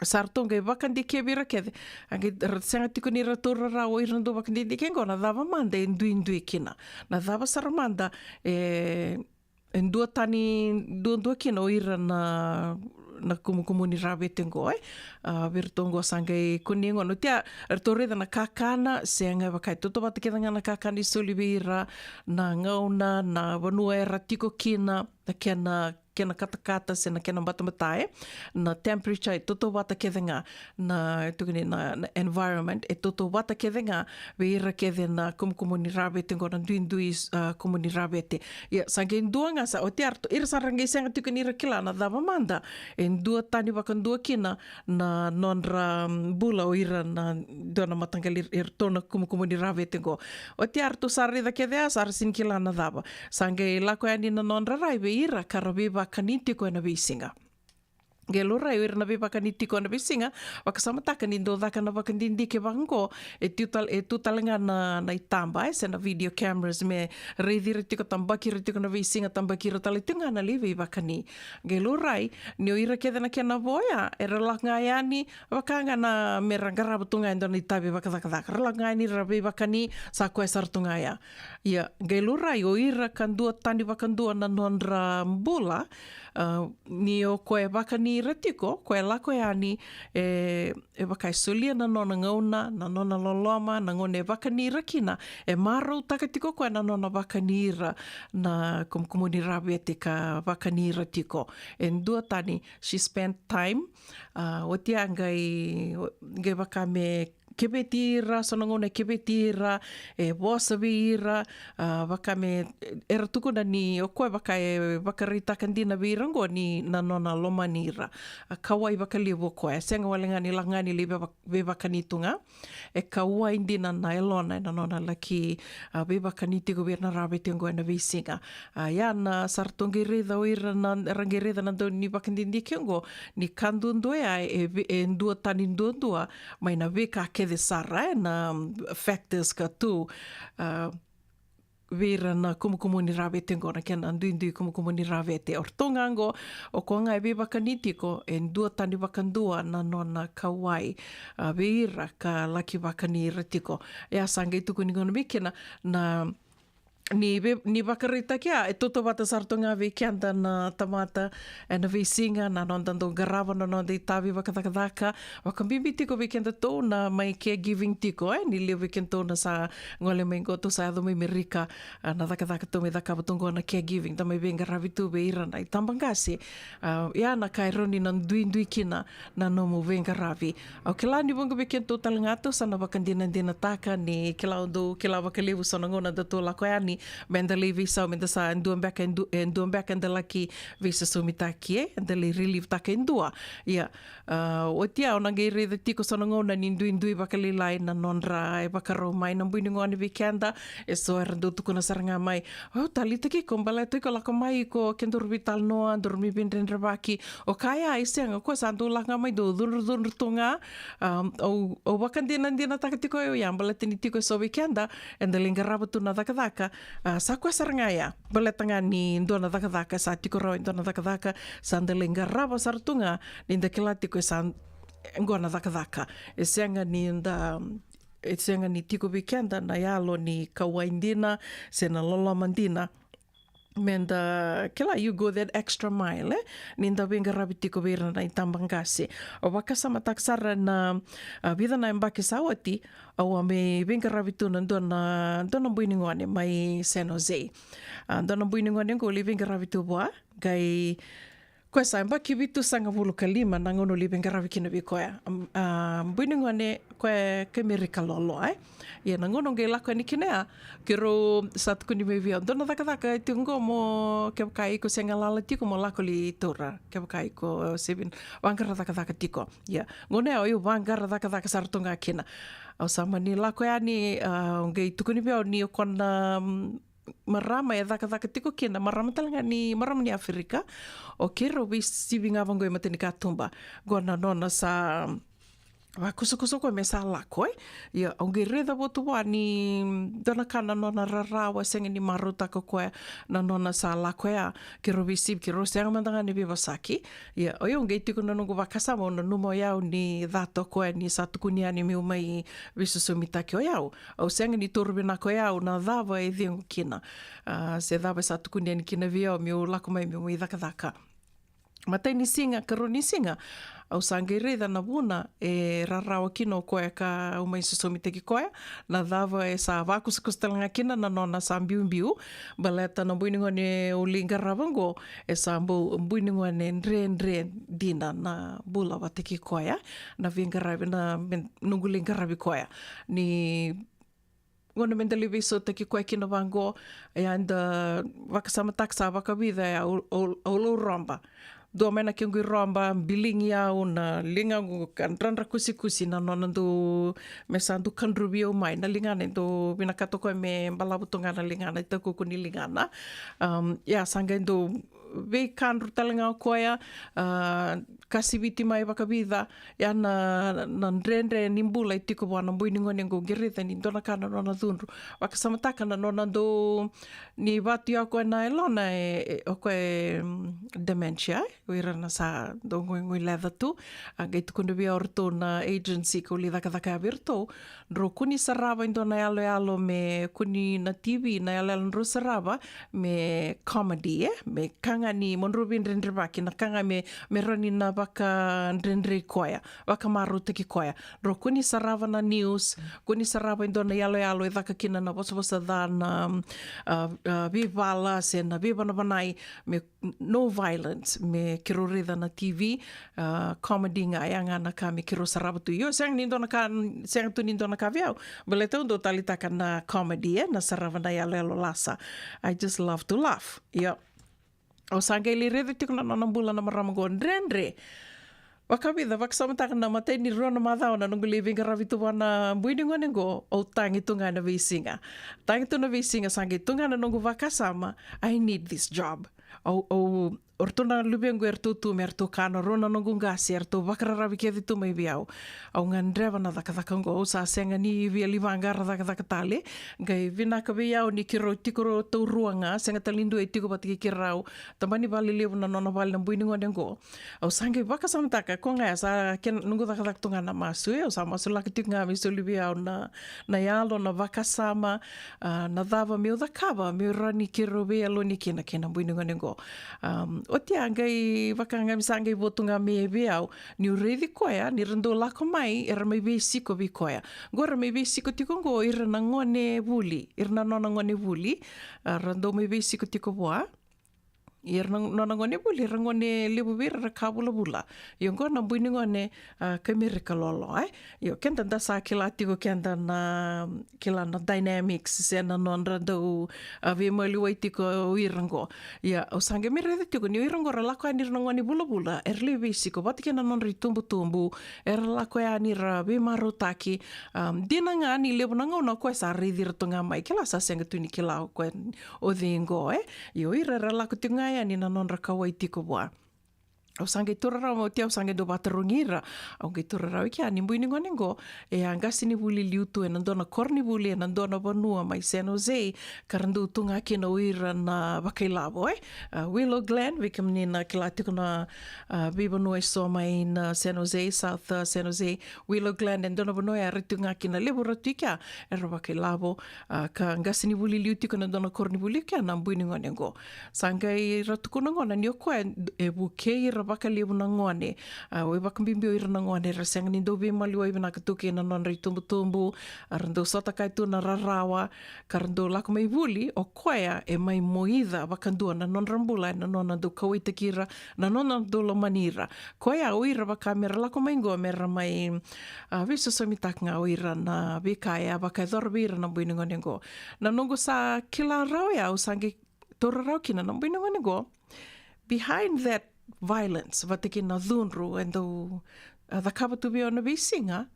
sa ratou qai vakadikevi ira kece. A qai ra sega tiko ni ratou rarawa o ira na dau vakadidike qo na cava mada e duidui kina. Na cava sara mada e, e dua tani duadua kina o ira na, na kumukumu ni ravete qo, e. A, vei ratou qo sa qai kune qo. Oti ya, ratou raica na kakana, sega e vaka e tautauvata kece ga na kakana e soli vei ira, na gauna, na vanua era tiko kina, na kena kena katakata se na kena batabata, e. Na temperature e tautauvata kece ga, na tukuni na, na environment e tautauvata kece ga vei ira kece na kumukumu ni ravete qo na duidui, a, kumu ni ravete. Ia, sa qai dua ga sa, oti ya ratou, ira sa ra qai sega tiko ni ra kila na cava mada e dua tani vakadua kina na nodra, mm, bula o ira na dua na mataqali iratou na kumukumu ni ravete qo. Oti ya ratou sa raica kece ya sa ra sega ni kila na cava. Sa qai lako yani na nodra rai vei ira ka ra veivakani tiko ena veisiga. Qai laurai o ira na veivakani tiko ena veisiga, vakasamataka ni dau caka na vakadidike vaqo, e tu tal-, e tu tale ga na, na itaba, e, se na video cameras me raici ira tiko, tabaki ira tiko na veisiga, tabaki ira tale tiko ga na lai veivakani. Qai laurai ni o ira kece na kena vo ya era lako ga yani, vaka ga na me ra qarava tu ga e dua na itavi vakacakacaka. Ra lako ga yani ra veivakani, sa koya sara tu ga ya. Ia, qai laurai o ira ka dua tani vakadua na nodra bula, a, ni o koya e vakani ira tiko, koya e lako yani, e, e vaka e solia na nona gauna, na nona loloma, na gauna e vakani ira kina, e marautaka tiko koya na nona vakani ira na kumukumu ni ravete ka vakani ira tiko. E dua tani, she spent time, a, oti ya qai, qai vaka me keveti ira, so na gauna e keveti ira, e vosa vei ira, a, vaka me, era tukuna ni o koya vaka e vakaraitaka dina vei ira qo ni na nona lomani ira. A, kauwai vakalevu o koya, e sega wale ga ni lako ga ni lai veiva-, veivakani tu ga. E kauwai dina na yalona ena nona laki, a, veivakani tiko vei ira na ravete qo ena veisiga. A, ia na sa ratou qai raica o ira na, ra qai raica na dau ni vakadidike qo, ni ka duadua ya e, e dua tani duadua mai na veika kece sara, e, na, mm, factors ka tu, a, vei ira na kumukumu ni ravete qo, na kena duidui kumukumu ni ravete. O ratou ga qo, o koya ga e veivakani tiko, e dua tani vakadua na nona kauwai, a, vei ira ka laki vakani ira tiko. Ia sa qai tukuni gona mai kina na ni ve-, ni vakaraitaki ya, e tautauvata sara tu ga vei keda na tamata ena veisiga, na noda dau qarava na noda itavi vakacakacaka, vakabibi tiko vei kedatou na mai caregiving tiko, e, ni levu vei kedatou na sa gole mai qo, tou sa yaco mai Merika, a, na cakacaka tou mai cakava tu qo na caregiving, da mai veiqaravi tu vei ira na itabaqase. A, ia na ka e rawa ni na duidui kina na nomu veiqaravi. Au kila ni vuqa vei kedatou tale ga tou sa na vakadinadinataka ni kila, au dau kila vakalevu so na gauna datou lako yani, me da lai veisau, me da sa dua beka, e du-, e dua beka eda laki veisosomitaki, e, eda lai relieve-taka e dua. Ia, a, oti ya au na qai raica tiko so na gauna ni duidui vakalailai na nodra ivakarau mai na bui ni gone vei keda, e so era dau tukuna sara ga mai, au taleitaki iko baleta iko lako mai iko, kedaru veitalanoa, daru mai veidredrevaki. O koya e sega, o koya sa dau lako ga mai dau cudrucudru tu ga. A, au, au vakadinadinataka tiko au ya, baleta ni tiko e so vei keda eda lai qarava tu na cakacaka. A, sa koya sara ga ya, baleta ga ni dua na cakacaka, sa tiko rawa e dua na cakacaka, sa da lai qarava sara tu ga, ni da kila tiko e sa qo na cakacaka. E sega ni da, e sega ni tiko vei keda na yalo ni kauwai dina se na loloma dina. Me da kila, you go that extra mile, e? Ni da veiqaravi tiko vei ira na itabaqase. Au vakasamataka sara na, a, vica na yabaki sa oti, au a mai veiqaravi tu na dua na, dua na bui ni gone mai San Jose. A, dua na bui ni gone qo au lai veiqaravi tu vua, qai koya sa yabaki vitusagavulu ka lima na gauna au lai veiqaravi kina vei koya. Am, a, bui ni gone koya kai Merika loaloa, e. Ia na gauna au qai lako yani kina ya, keirau sa tukuni mai vei au, dua na cakacaka e tiko qo mo, kevaka iko se galala tiko mo lako lai taura, kevaka iko se via vaqara cakacaka tiko. Ia gauna ya au vaqara cakacaka sara tu ga kina. Au sa mani lako yani, a, au qai tukuni vei au ni o koya na, mm, marama e cakacaka tiko kina, marama tale ga ni, marama ni Aferika. O keirau veisivi ga vaqo e matanikatuba. Qo na nona sa, vakusakusa o koya me sa lako, e. Ia, au qai raica votu vua ni dua na ka na nona rarawa, sega ni marautaka o koya na nona sa lako ya, keirau veisivi, keirau sega mada ga ni veivosaki. Ia, o yau qai tiko na noqu vakasama, au nanuma o yau ni cata o koya ni sa tukuni yani meu mai veisosomitaki o yau. Au sega ni taura vinaka o yau na cava e cegu kina. A, se cava e sa tukuni yani kina vei au meu lako mai meu mai cakacaka. Matai ni siga, karua ni siga, au sa qai raica na vuna e rarawa kina o koya ka au mai sosomitaki koya, na cava e sa vakusakusa tale ga kina na nona sa biubiu, baleta na bui ni gone au lai qarava oqo, e sa bau, bui ni gone dredre dina na bula vata kei koya, na veiqaravi, na me, noqu lai qaravi koya. Ni gauna me da lai veisautaki koya kina vaqo, ia da vakasamataka sa vakavica, ia au, au, au lau roba. Dua mai na kequ iroba, biligi au na ligaqu ka dradra kusikusi na nona dau, me sa dau kadruvi au mai na ligana, e dau vinakata o koya me balavu tu ga na ligana, e takuku ni ligana. Am, ia sa qai dau veikadru tale ga o koya, a, kasiviti mai vakavica, ia na, na dredre ni bula e tiko vua na bui ni gone qo, qai raica ni dua na ka na nona cudru. Vakasamataka na nona dau, ni vatu ya o koya na yalona e, e, o koya e, mm, dementia, e, o ira na sa dau goi, goi leca tu. A qai tukuna vei au o ratou na agency kau lai cakacaka ya vei ratou, drau kua ni sarava e dua na yaloyalo me kua ni na T V, na yaloyalo drau sarava me comedy, e, me ka ga ni mo drau veidredrevaki, na ka ga me, me rawa ni na vakadredrei koya, vakamarautaki koya. Drau kua ni sarava na news, kua ni sarava e dua na yaloyalo e caka kina na vosavosa ca, na, a, a, veivala se na veivanavanai, me no violence, me keirau raica na T V, a, comedy ga, ya ga na ka me keirau sarava tu. Io, sega ni dua na ka, sega tu ni dua na ka vei au. Baleta au dau taleitaka na comedy, e, na sarava na yaloyalo lasa. I just love to laugh. Io. Au sa qai lai raica tiko na nona bula na marama qo dredre. Vakavica, vakasamataka na matai ni rua na macawa na noqu lai veiqaravi tu vua na bui ni gone qo, au tagi tu ga na veisiga. Tagi tu na veisiga, sa qai tu ga na noqu vakasama, I need this job. Au, au, o ratou na luvequ eratou tu me ratou kana, rau na noqu qase, eratou vakararavi kece tu mai vei au. Au gadreva na cakacaka qo, au sa sega ni via lai vaqara cakacaka tale. Qai vinaka vei au ni keirau tiko ratou rua ga, sega tale ni dua e tiko vata kei keirau. Tabana ni vale levu na nona vale na bui ni gone qo. Au sa qai vakasamataka, ko ga ya sa kena noqu cakacaka tu ga na masu, e, au sa masulaka tiko ga me soli vei au na, na yalo, na vakasama, a, na cava meu cakava, meu rawa ni keirau veiyaloni kina kei na bui ni gone qo. Am, oti ya qai vaka ga me sa qai votu ga mai vei au, niu raici koya, ni ra dau lako mai, era mai veisiko vei koya. Qo ra mai veisiko tiko qo, ira na gone vuli, ira na nona gone vuli, a, ra dau mai veisiko tiko vua. Ia era na, nona gone vuli, era gone levu vei ira, era ka vulavula. Io, qo na bui ni gone, a, kai Merika lolo, e? Io, keda da sa kila tiko keda na, kila na dynamics, se na nodra dau, a, veimaliwai tiko o ira qo. Ia, au sa qai mai raica tiko, ni o ira qo ra lako yani ira na gone vulavula, era lai veisiko vata kei na nodra itubutubu, era lako yani ra veimarautaki, a, dina ga ni levu na gauna o koya sa raici ira tu ga mai, kila sa sega tu ni kila o koya o cei qo, e? Io, ira era lako tiko ga yani na nodra kauwai tiko vua. Au sa qai taura rawa, oti au sa qai dau vakatarogi ira. Au qai taura rawa i kea ni bui ni gone qo, e a qasenivuli liu tu ena dua na koronivuli ena dua na vanua mai San Jose, ka ra dau tu ga kina o ira na vakailavo, e? A, Willow Glen, vei kemuni na kila tiko na, a, veivanua eso mai na San Jose, South, a, San Jose, Willow Glen, e dua na vanua ya ra tu ga kina, levu ra tu i kea era vakailavo, a, ka qasenivuli liu tiko na dua na koronivuli kea na bui ni gone qo. Sa qai ra tukuna gona ni o koya e vukei ira vakalevu na gone. A, o i vakabibi o ira na gone, ra sega ni dau veimaliwai vinaka tu kei na nodra itubutubu, a, ra dau sota kaya tu na rarawa, ka ra dau lako mai vuli, o koya e mai moica vakadua na nodra bula, na nona dau kauwaitaki ira, na nona dau lomani ira. Koya o ira vaka me ra lako mai qo, me ra mai, a, veisosomitaka ga o ira na veika e a vakayacora vei ira na bui ni gone qo. Na noqu sa kila rawa ya, au sa qai taura rawa kina na bui ni gone qo. Behind that violence, vata kei na cudru e dau, a, cakava tu vei au na veisiga,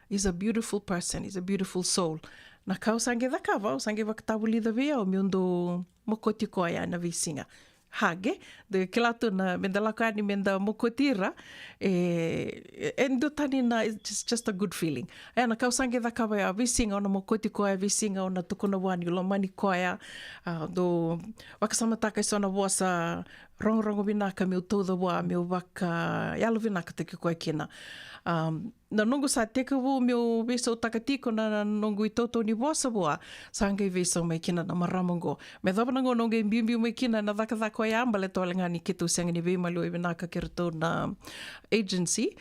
is a beautiful person, is a beautiful soul. Na ka au sa qai cakava, au sa qai vakatavulica vei au meu dau mokoti koya na veisiga. hug, e. Da kila tu na, me da lako yani, me da mokoti ira, e, e, e dua tani na, it's just, just a good feeling. E, na ka au sa qai cakava ya, veisiga au na mokoti koya, veisiga au na tukuna vua niu lomani koya, a, dou vakasamataka eso na vosa rogorogo vinaka meu tauca vua, meu vaka, yalo vinakataki koya kina. Um, na noqu sa tekivu meu veisautaka tiko na, na noqu itautau ni vosa vua, sa qai veisau mai kina na marama oqo. Me cava na gauna au qai biubiu mai kina na cakacaka oya, baleta wale ga ni keitou sega ni veimaliwai vinaka kei ratou na agency.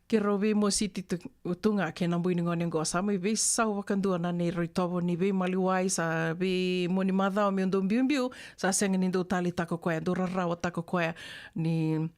Keirau veimositi tu, tu ga kei na bui ni gone oqo, sa mai veisau vakadua na neirau itovo ni veimaliwai, sa veimoni macawa meu dau biubiu, sa sega ni dau taleitaka koya, dau rarawataka koya ni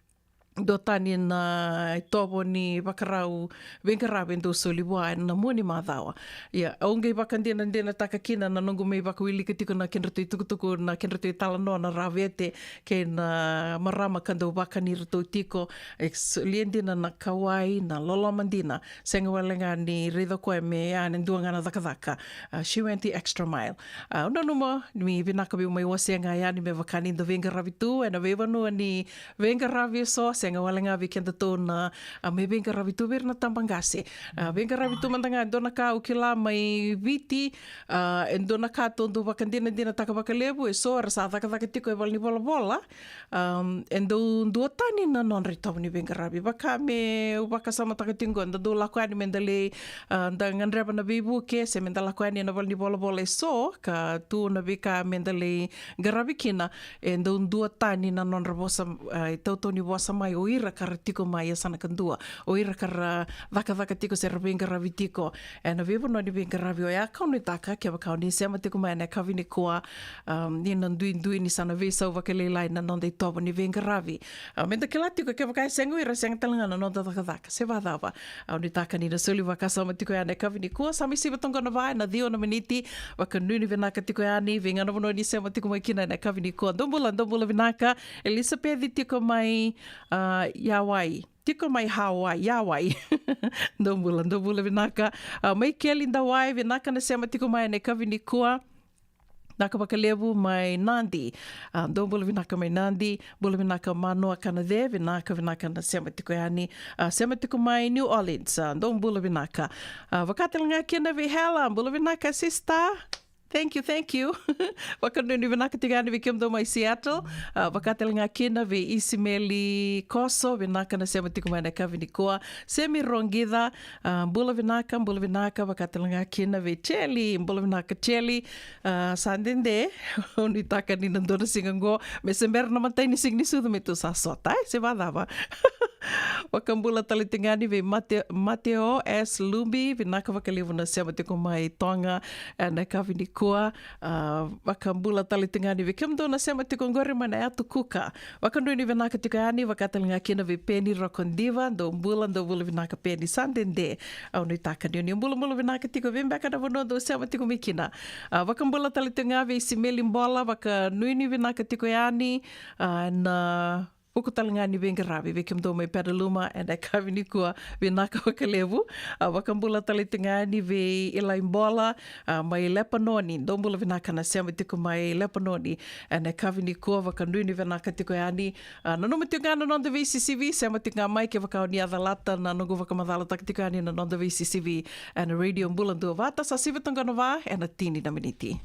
dua tani na itovo ni vakarau veiqaravi e dau soli vua ena mua ni macawa. Ia, au qai vakadinadinataka kina na noqu mai vakawilika tiko na kedratou itukutuku, na kedratou italanoa na Ravete kei na marama ka dau vakani iratou tiko, e solia dina na kauwai, na loloma dina. Sega wale ga ni raica koya me ya na dua ga na cakacaka. A, she went the extra mile. A, au nanuma ni vinaka meu mai wasea ga yani me vaka ni da veiqaravi tu ena veivanua ni veiqaravi eso, sega wale ga vei kedatou na, a, me veiqaravi tu vei ira na tabaqase. A, veiqaravi tu mada ga, e dua na ka au kila mai Viti, a, e dua na ka tou dau vakadinadinataka vakalevu, eso era sa cakacaka tiko e valenivolavola, um, e dau duatani na nodra itovo ni veiqaravi. Vaka meu vakasamataka tiko qo, da dau lako yani me da lai, a, da gadreva na veivuke, se me da lako yani ena valenivolavola eso, ka tu na veika me da lai qaravi kina, e dau duatani na nodra vosa, a, itautau ni vosa mai o ira ka ra tiko mai yasana kadua, o ira ka ra cakacaka tiko se ra veiqaravi tiko ena veivanua ni veiqaravi oya. Ka au nuitaka kevaka o ni sema tiko mai ena yakavi nikua, um, ni na duidui ni sa na veisau vakalailai na noda itovo ni veiqaravi. A, me da kila tiko kevaka e sega o ira, sega tale ga na noda cakacaka, se vacava. Au nuitaka ni na soli vakasama tiko ya ena yakavi nikua, sa mai siva toqo na va ena ciwa na miniti. Vakanuinui vinaka tiko yani vei ga na vanua ni sema tiko mai kina ena yakavi nikua. Dou bula, dou bula vinaka. Elisapeci tiko mai, a, Yawai. Tiko mai Hawaii, Yawai. Dou bula, dou bula vinaka. A, Maikeli Dawai, vinaka na sema tiko mai ena yakavi nikua. Vinaka vakalevu mai Nadi. A, dou bula vinaka mai Nadi. Bula vinaka Manoa Kanace, vinaka, vinaka na sema tiko yani. A, sema tiko mai New Orleans. A, dou bula vinaka. A, vaka tale ga kina vei Hela, bula vinaka sister. Thank you, thank you. Vakanuinui vinaka tiko yani vei kemudou mai Seattle. A, vaka tale ga kina vei Isimeli Koso, vinaka na sema tiko mai ena yakavi nikua. Semi Rogica, a, bula vinaka, bula vinaka, vaka tale ga kina vei Cheli, bula vinaka Cheli. A, sa dede, au nuitaka ni na dua na siga qo me se bera na matai ni siga ni sucu me tou sa sota, e, se vacava. Vakabula tale tiko yani vei Mate-, Mateo S Lubi, vinaka vakalevu na sema tiko mai Toga ena yakavi nikua. A, vakabula tale tiko yani vei kemudou na sema tiko qori mai na yatu Kuka. Vakanuinui vinaka tiko yani, vaka tale ga kina vei Peni Rokodiva, dou bula, dou bula vinaka Peni, sa dede. Au nuitaka ni o ni bulabula vinaka tiko vei beka na vanua dou sema tiko mai kina. A, vakabula tale tiko ga vei Simeli Bola, vakanuinui vinaka tiko yani, a, na vuku tale ga ni veiqaravi vei kemudou mai Petaluma ena yakavi nikua, vinaka vakalevu. A, vakabula tale tiko ga yani vei Ilai Bola, a, mai Lepanoni, dou bula vinaka na sema tiko mai Lepanoni ena yakavi nikua, vakanuinui vinaka tiko yani. A, nanuma tiko ga na noda veisisivi, sema tiko ga mai kevaka o ni a calata na noqu vakamacalataka tiko yani na noda veisisivi ena Radio Bula Duavata. Sa sivi toqo na va ena tini na miniti.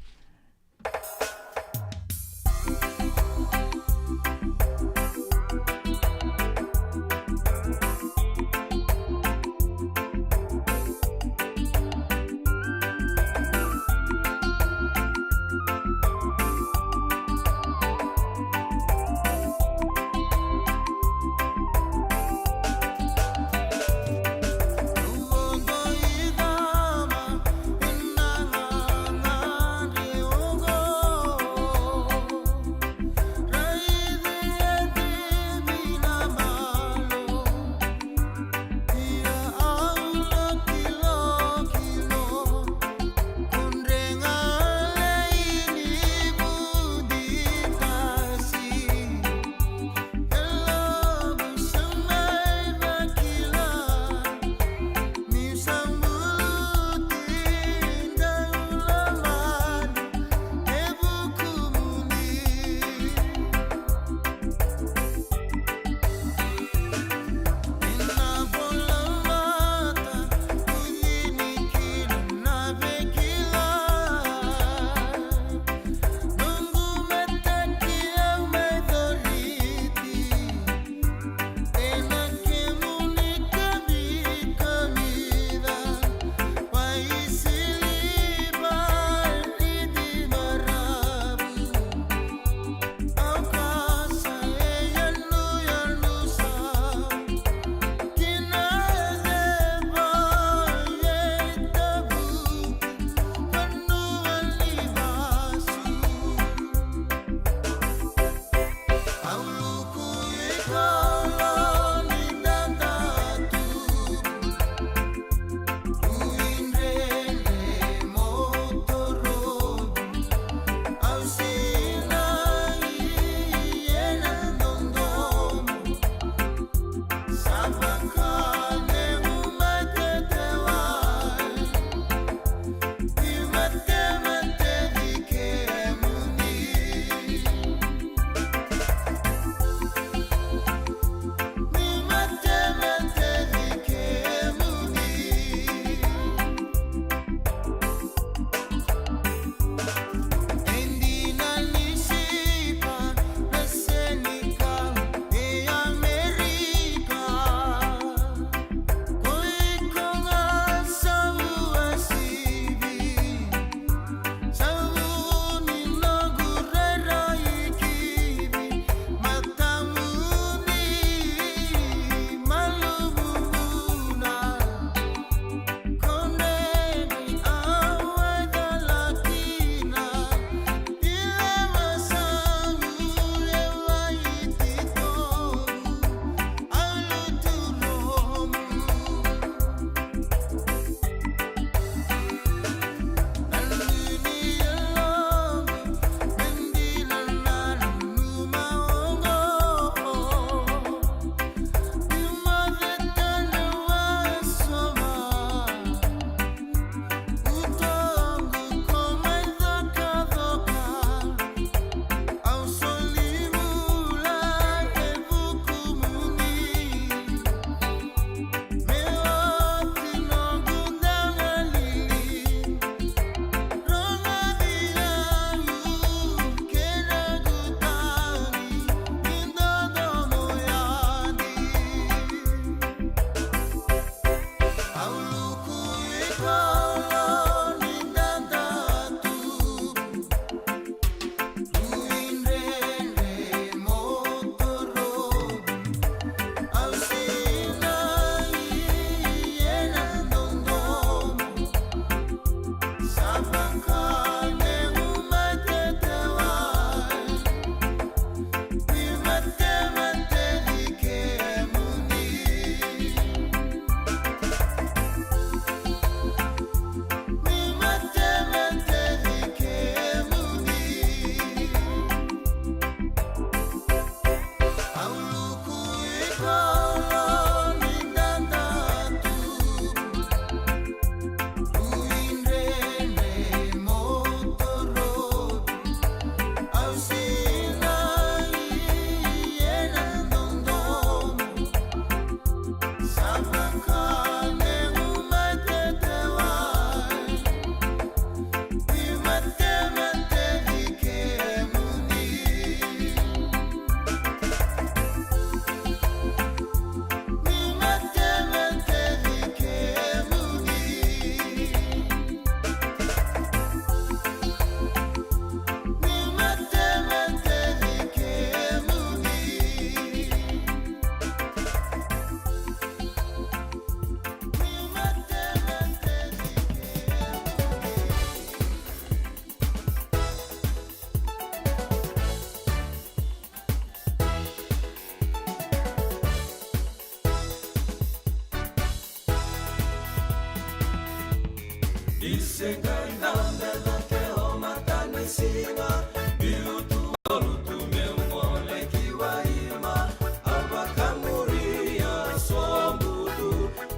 Se qai dabe cake o matanisiga, biu tu, dolu tu meu gole ki Waima. A vakamuria sobu tu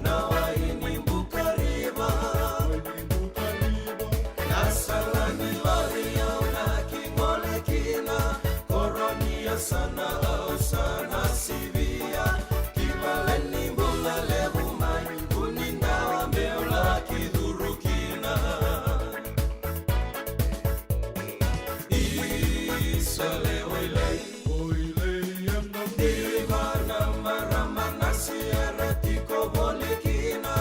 na wai ni Bukariva. Na sala ni lori au na ki gole kina, koro ni yasana au sa na sivia. Ki vale ni bula levu mai, vuni dawa meu laki curu kina. Isa lewa i lai, diva na marama na siere tiko voli kina.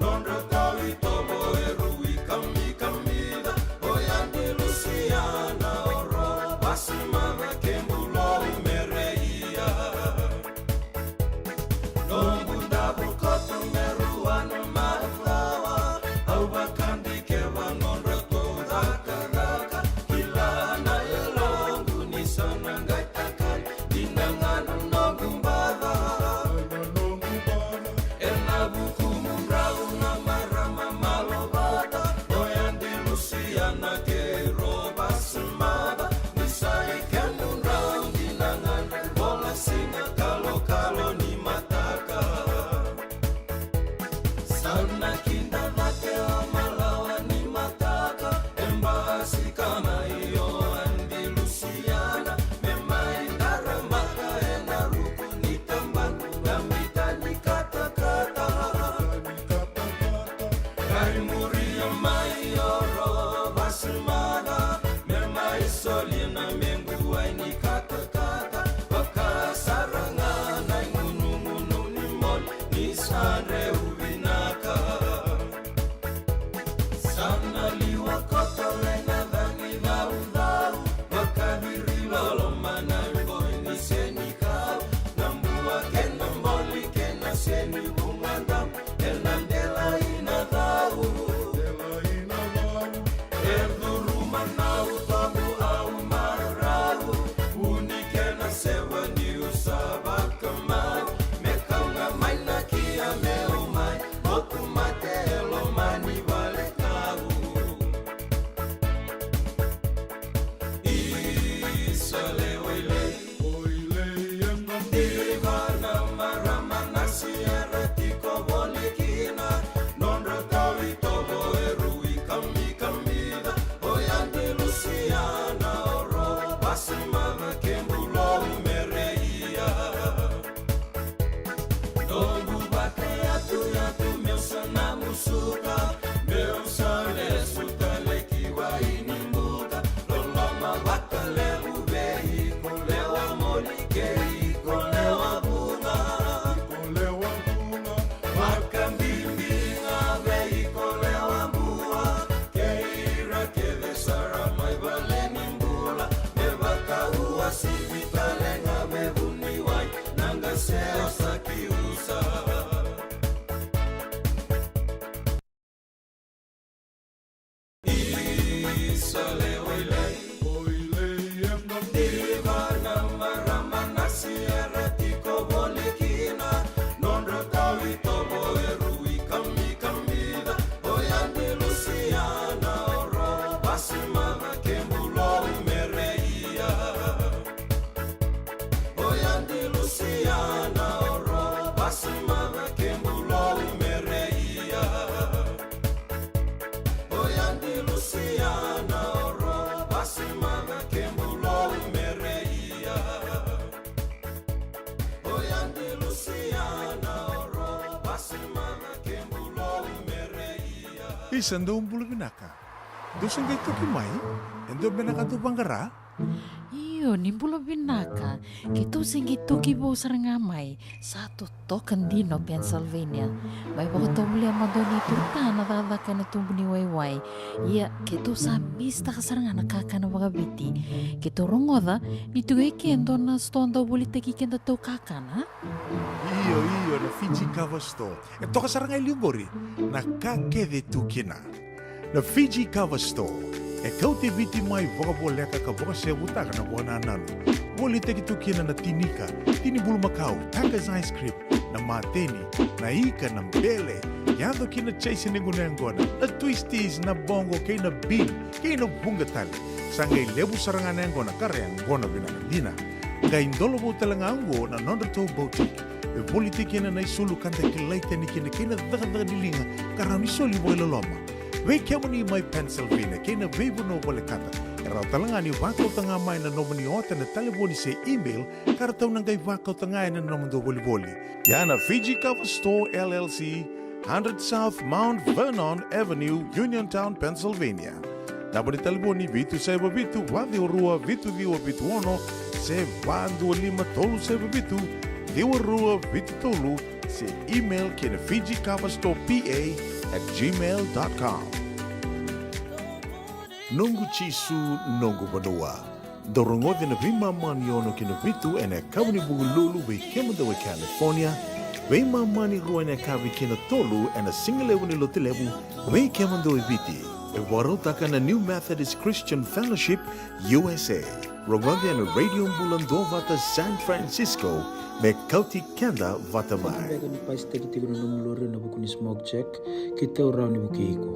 Nodra tavi tovo e rui kamikamica, o Yadi Lusiana, o Ro Vasimava, kemu lou mere ia. Noqu davo koto me rua na macawa, au vakadikeva nodratou cakacaka. Kila na yaloqu ni sa na qai takali, dina ga na noqu baca. Ena vukumudrau na marama malovata, o Yadi Lusiana kei Ro Vasimava, ni sa i kemudrau dina ga na vola siga kalokalo ni mataka. Sa na kida cake o malawa ni mataka, e basika mai o Yadi Lusiana, me mai daramaka ena ruku ni tabana, na mita ni katakata. Qai muria mai o Ro Vasimava, me mai solia na mequ wai ni katakata. Vakasara ga na igunugunu ni moli, ni sa dreu vinaka. Sa na liwa koto lai na cagi caucau, vakaciri loloma na iboi ni senikau, na bua kei na boli kei na seni vugadamu, ena delai na cau. E curuma na utoqu au marau, vuni kei na sewa niu sa vakamau, me kau ga mai na kia meu mai, moku mate e loma ni vale kau. Isa lewa i lai, diva na marama na siere tiko voli kina. Nodra tavi tovo e rui kamikamica, o Yadi Lusiana, o Ro Vasimava, kemu lou mere ia. Noqu vakayatuyatu meu sa na musuka, meu sa lesu tale ki Wainibuka. Loloma vakalevu vei iko lewa moli kei iko lewa vuqa. Vakabibi ga vei iko lewa bua, kei ira kece sara mai vale ni bula. Me vakauasivi tale ga me vuniwai, na qase o Sakiusa. Isa lewa i lai, diva na marama na siere tiko voli kina. Nodra tavi tovo e rui kamikamica, o Yadi Lusiana, o Ro Vasimava, kemu lou mere ia. O Yadi Lusiana, o Ro Vasimava, kemu lou mere ia. O Yadi Lusiana, o Ro Vasimava, kemu lou mere ia. O Yadi Lusiana, o Ro Vasimava, kemu lou mere ia. Isa, dou bula vinaka. Dou se qai toki mai? E dua beka na ka dou vaqara? Io, ni bula vinaka. Keitou se qai toki vou sara ga mai. Sa totoka dina o Pennsylvania. Mai vakatovolea mada o Nei Turutana cakacaka ena tubu ni waiwai. Ia, keitou sa misitaka sara ga na kakana vakaviti. Keitou rogoca ni tiko e ke e dua na sitoa dau volitaki kedatou kakana. Io, io, na Fiji Kava Store. E toka sara ga e liu qori na ka kece tu kina. Na Fiji Kava Store e kauti Viti mai vakavoleka ka vakasevutaka na vakanananu. Volitaki tu kina na tinika, tini bulumakau, Tiger's ice cream, na mateni, na ika, na bele, Yaco kina chase ni gunu yaqona, na twisties, na bogo kei na bean, kei na vuqa tale. Sa qai levu sara ga na yaqona ka ra yaqona vinaka dina. Qai dolovou tale ga oqo na nodratou boutique. E voli tiko kina na isulu ka da kilai tani kina kei na cakacaka ni liga ka rawa ni soli vakailoloma. Vei kemuni mai Pennsylvania kei na veivanua volekata, e rawa tale ga ni vakauta ga mai na nomuni ota ena talevoni se email ka ratou na qai vakauta ga ena nomudou volivoli. Ia na Fiji Cover Store L L C, hundred South Mount Vernon Avenue, Uniontown, Pennsylvania. Naba ni talevoni vitu saiva vitu, va ciwa rua, vitu ciwa vitu ono, se va dua lima, tolu saiva vitu, ciwa rua vitu tolu, se email ki na Fiji Cover Store P A at gmail dot com. Noqu Jisu, noqu vanua. Dou rogoci na veimama ni ono ki na vitu ena yakavi ni Vukelulu vei kemudou e California, veimama ni rua ena yakavi ki na tolu ena sigalevu ni Lotulevu vei kemudou e Viti. E vakarautaka na New Methodist Christian Fellowship U S A. Rogoci ena Radio Bula Duavata San Francisco me kauti keda vata mai. Beka ni pasitaki tiko na nomu lori ena vuku ni smoke check, keitou rawa ni vukei iko.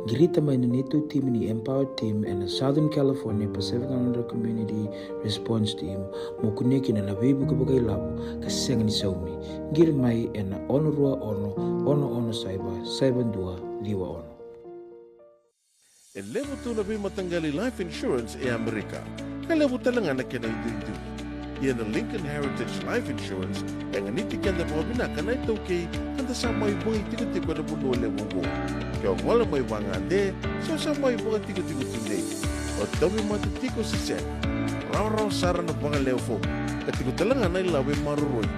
Qirita mai na neitou timi ni Empower Team ena Southern California Pacific Islander Community Response Team mo kunea kina na veivuke vakailavo ka sega ni saumi. Qiri mai ena ono rua ono, ono ono saiva, saiva dua ciwa ono. E levu tu na veimataqali life insurance e Amerika, ka levu tale ga na kena iduidui. Ia na Lincoln Heritage Life Insurance e ganiti keda vakavinaka na iTaukei ka da sa mai vakaitikotiko ena vanua levu oqo. Ke o gole mai vagade se o sa mai vakatikotiko tudei, o tauvimate tiko se sega, rawarawa sara na vakalewe fomu ka tiko tale ga na ilavo e maroroi.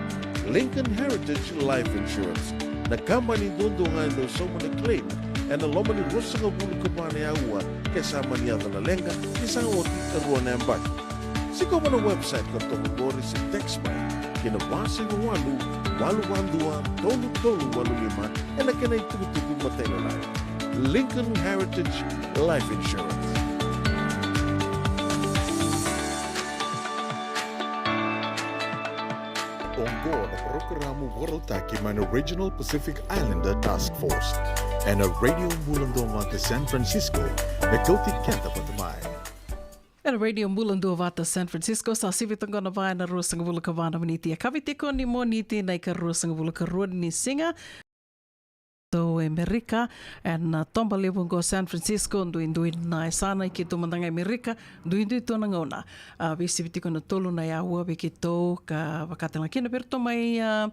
Lincoln Heritage Life Insurance, na kabani duadua ga e dau sauma na claim ena loma ni ruasagavulu ka va na aua ke sa mani yaco na leqa ni sa oti e rua na yabaki. Sikova na website ka toka qori se text mai ki na va saiva walu, walu va dua, tolu tolu walu lima ena kena itukutuku matailalai. Lincoln Heritage Life Insurance. Oqo na parokaramu vakarautaki mai na Regional Pacific Islander Task Force ena Radio Bula Duavata San Francisco, me kauti keda vata mai. Ena Radio Bula Duavata San Francisco, sa sivi toka na va ena ruasagavulu ka va na miniti. Yakavi tiko ni Moniti na ika ruasagavulu ka rua ni siga. Tou e Amerika, ena toba levu oqo San Francisco, duidui na yasana, keitou mada ga e Amerika, duidui tu na gauna. A, veisivi tiko na tolu na aua vei keitou, ka vakatale ga kina vei iratou mai, a,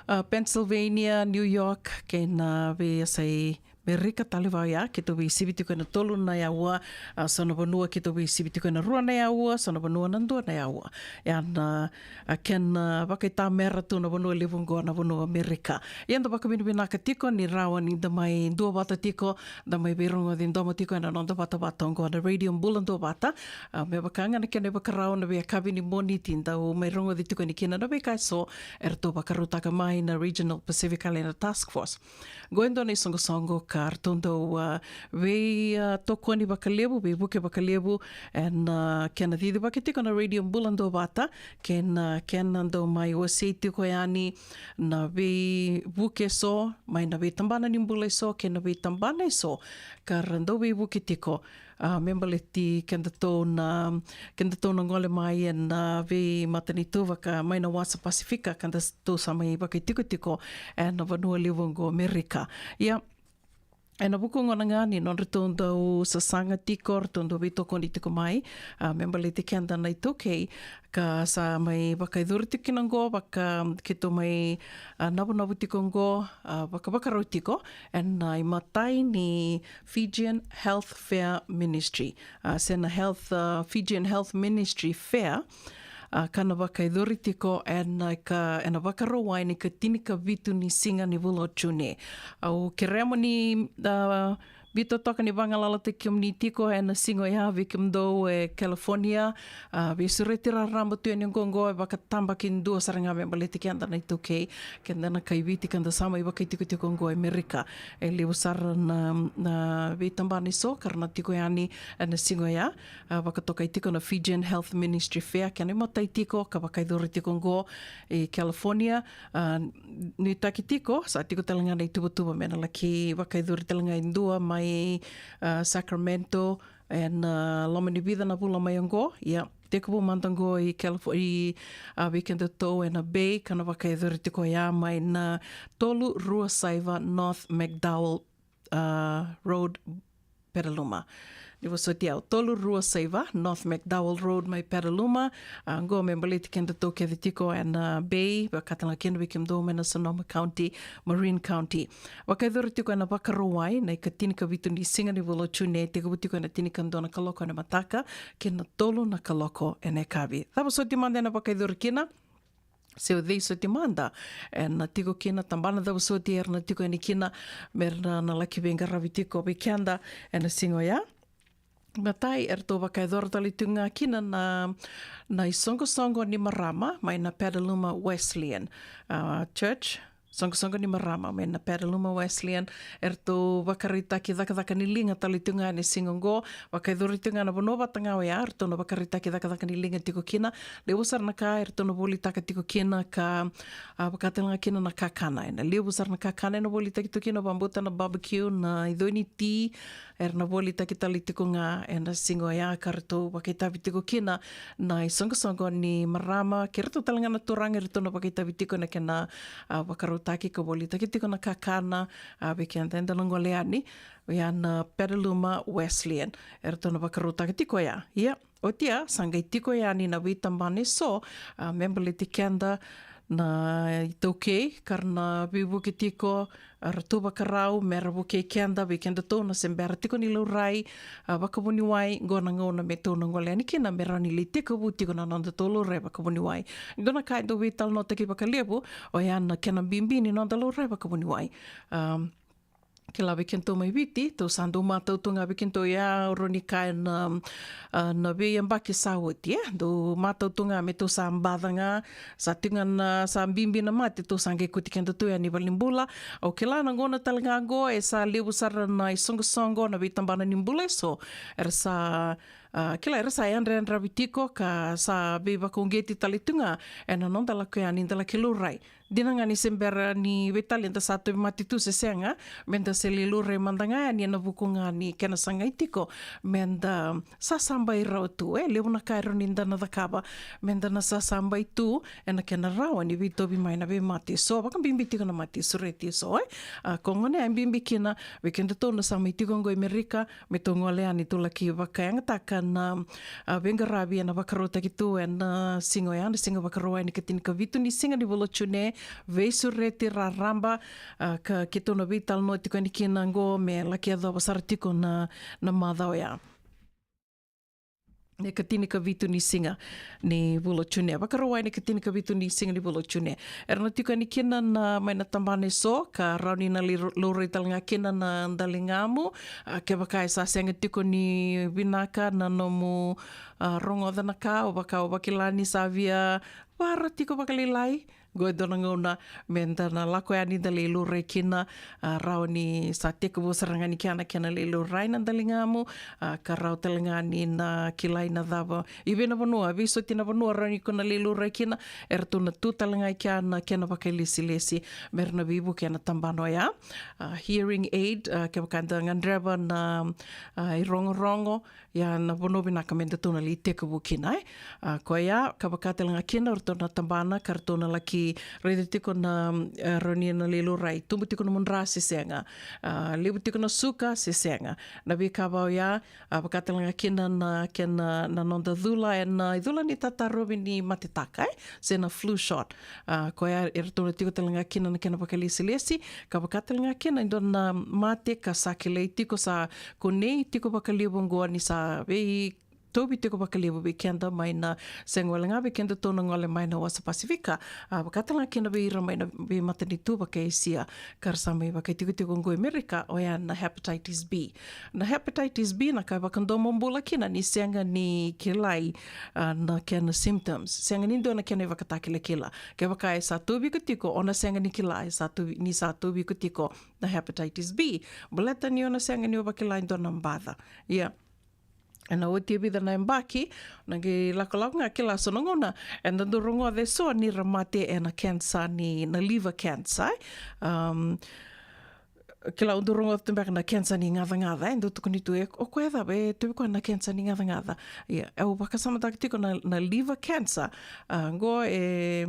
a, Pennsylvania, New York, kei na veiyasai Amerika tale vaka oya, keitou veisivi tiko ena tolu na aua, a, so na vanua keitou veisivi tiko ena rua na aua, so na vanua na dua na aua. Ia na, a, kena, a, vakaitamera tu na vanua levu oqo na vanua Amerika. Ia da vakavinavinaka tiko ni rawa ni da mai duavata tiko, da mai veirogoci domo tiko ena noda vatavata oqo na Radio Bula Duavata. A, me vaka ga na kena ivakarau na veiyakavi ni Moniti, dau mai rogoci tiko yani kina na veika eso eratou vakarautaka mai na Regional Pacific Islander Task Force. Qo e dua na isoqosoqo ka ratou dau, a, vei, a, tokoni vakalevu, veivuke vakalevu, ena, a, kena cicivaki tiko na Radio Bula Duavata, kei na, a, kena dau mai wasei tiko yani na veivuke eso, mai na veitabana ni bula eso, kei na veitabana eso, ka ra dau veivuke tiko, a, me baleti kedatou na, kedatou na gole mai ena, a, veimatanitu vaka mai na wasa Pasifika, ka datou sa mai vakaitikotiko ena vanua levu oqo Amerika. Ia, ena vuku gona ga ni nodratou dau sasaga tiko, ratou dau veitokoni tiko mai, a, me baleti keda na iTaukei, ka sa mai vakayacori tiko kina oqo, vaka keitou mai, a, navunavu tiko oqo, a, vakavakarau tiko ena, a, imatai ni Fijian Health Fair Ministry, a, se na Health, a, Fijian Health Ministry Fair, a, ka na vakayacori tiko ena, a, ka, ena Vakarauwai ni ka tinikavitu ni siga ni vula o June. Au kerea mo ni, a, Ni totoka ni vagalalataki kemuni tiko ena siga oya, vei kemudou e California, a, veisureti raraba tu yani oqo, e vakatabakidua sara ga me baleti keda na iTaukei, keda na kai Viti ka da sa mai vakaitikotiko oqo e Amerika. E levu sara na, na veitabana eso ka ra na tiko yani ena siga oya. A, vakatokai tiko na Fijian Health Ministry Fair, kena imatai tiko ka vakayacori tiko oqo e California. A, nuitaki tiko, sa tiko tale ga na ituvatuva me na laki vakayacori tale ga e dua mai, a, Sacramento ena, a, loma ni vica na vula mai oqo. Ia, tekivu mada oqo i California, i, a, vei kedatou ena Bay, ka na vakayacori tiko ya mai na tolu rua saiva North McDowell, a, Road, Petaluma. Ni vosoti au, tolu rua saiva North McDowell Road mai Petaluma. A, oqo me baleti kedatou kece tiko ena, a, Bay, vakatalega kina vei kemudou mai na Sonoma County, Marin County. Vakayacori tiko ena Vakarauwai na ikatinikavitu ni siga ni vula o June, tekivu tiko ena tinikadua na kaloko ena mataka kei na tolu na kaloko ena yakavi. Cava soti mada ena vakayacori kina, se o cei soti mada ena tiko kina, tabana cava soti era na tiko yani kina, me ra na, na laki veiqaravi tiko vei keda ena siga oya. Matai, eratou vakayacora tale tu ga kina na, na isoqosoqo ni marama mai na Petaluma Wesleyan, a, Church. Soqosoqo ni marama mai na Petaluma Wesleyan, eratou vakaraitaki cakacaka ni liga tale tu ga ena siga oqo. Vakayacori tu ga na vanua vata ga oya eratou na vakaraitaki cakacaka ni liga tiko kina. Levu sara na ka eratou na volitaka tiko kina ka, a, vakatalega kina na kakana. Ena levu sara na kakana ena volitaki tu kina, vakabauta na barbecue, na icoi ni ti, era na volitaki tale tiko ga ena siga oya ka ratou vakaitavi tiko kina na isoqosoqo ni marama kei ratou tale ga na turaga, eratou na vakaitavi tiko ena kena, a, vakarautaki ka volitaki tiko na kakana, a, vei keda eda na gole yani, oya na Petaluma Wesleyan eratou na vakarautaka tiko ya. Ia, oti ya sa qai tiko yani na veitabana eso, a, me baleti keda na iTaukei ka ra na veivuke tiko, a, ratou vakarau me ra vukei keda, vei kedatou na se bera tiko ni laurai, a, vakavuniwai, qo na gauna me tou na gole yani kina me rawa ni lai tekivu tiko na nodatou laurai vakavuniwai. Dua na ka e dau veitalanoataki vakalevu oya na kena bibi ni noda laurai vakavuniwai. Am, kila vei kedatou mai Viti, tou sa dau matau tu ga vei kedatou ya, au rawa ni kaya na, a, na veiyabaki sa oti, e dau matau tu ga me tou sa baca ga, sa tiko ga na, sa bibi na mate, tou sa qai kauti kedatou yani valenibula. Au kila na gauna tale ga oqo e sa levu sara na isoqosoqo, na veitabana ni bula eso era sa, a, kila era sa yadrayadravi tiko ka sa veivakauqeti tale tu ga ena noda lako yani da laki laurai. Dina ga ni se bera ni veitalia da sa tauvimate tu se sega, me da se lai laurai mada ga yani ena vuku ga ni kena sagai tiko me da sasabai rawa tu, e levu na ka e rawa ni da na cakava me da na sasabai tu ena kena rawa ni veitauvi mai na veimate eso, vakabibi tiko na mate sureti eso, e. A, ko gona ya e bibi kina vei kedatou na sa mai tiko oqo i Amerika, me tou gole yani tou laki vakayagataka na, a, veiqaravi ena vakarautaki tu ena siga oya, na siga Vakarauwai ni ikatinikavitu ni siga ni vula o June, veisureti raraba, a, ka keitou na veitalanoa tiko yani kina oqo me laki yacova sara tiko na, na macawa oya. Na ikatinikavitu ni siga ni vula o June. Vakarauwai na ikatinikavitu ni siga ni vula o June. Era na tiko yani kina na, mai na tabana eso, ka rawa ni na li-, laurai tale ga kina na daligamu. A, kevaka e sa sega tiko ni vinaka na nomu, a, rogoca na ka, o vaka, o vakila ni sa via vara tiko vakalailai. Qo e dua na gauna me da na lako yani da lai laurai kina, a, rawa ni sa tekivu sara ga ni kena, kena lai laurai na daligamu, a, ka rawa tale ga ni na kilai na cava. I vei na vanua, veisoti na vanua rawa ni ko na lai laurai kina, eratou na tu tale ga i kea na kena vakailesilesi, me ra na veivuke ena tabana oya. A, hearing aid, a, kevaka da gadreva na, a, irogorogo, ia na vanua vinaka me datou na lai tekivu kina, e. A, koya, ka vaka tale ga kina o ratou na tabana, ka ratou na laki raica tiko na, e, rawa ni na lai laurai, tubu tiko nomu dra se sega, a, levu tiko na suka se sega. Na veika va oya, a, vaka tale ga kina na kena, na noda cula, ena, a, icula ni tatarovi ni matetaka, e, se na flu shot. A, koya, e ratou na tiko tale ga kina na kena vakailesilesi, ka vaka tale ga kina e dua na mate ka sa kilai tiko, sa kunei tiko vakalevu oqo ni sa vei tauvi tiko vakalevu vei keda mai na, sega wale ga vei kedatou na gole mai na wasa Pasifika, a, vaka tale ga kina vei ira mai na veimatanitu vaka Esia, ka ra sa mai vakaitikotiko oqo i Amerika, oya na hepatitis B. Na hepatitis B na ka e vakadomobula kina ni sega ni kilai, a, na kena symptoms. Sega ni dua na kena ivakatakilakila. Kevaka e sa tauvi iko tiko, o na sega ni kila e sa tauvi, ni sa tauvi iko tiko na hepatitis B. Baleta ni o na sega ni o vakila e dua na baca. Ia, ena oti e vica na yabaki, na qai lakolako ga kila so na gauna, eda dau rogoca eso ni ra mate ena kensa ni, na liver cancer, e? Um, kila au dau rogoca tu beka na kensa ni gacagaca, e dau tukuni tu e, o koya cava, e tauvi koya na kensa ni gacagaca. Ia, au vakasamataka tiko na, na liver cancer, a, qo e,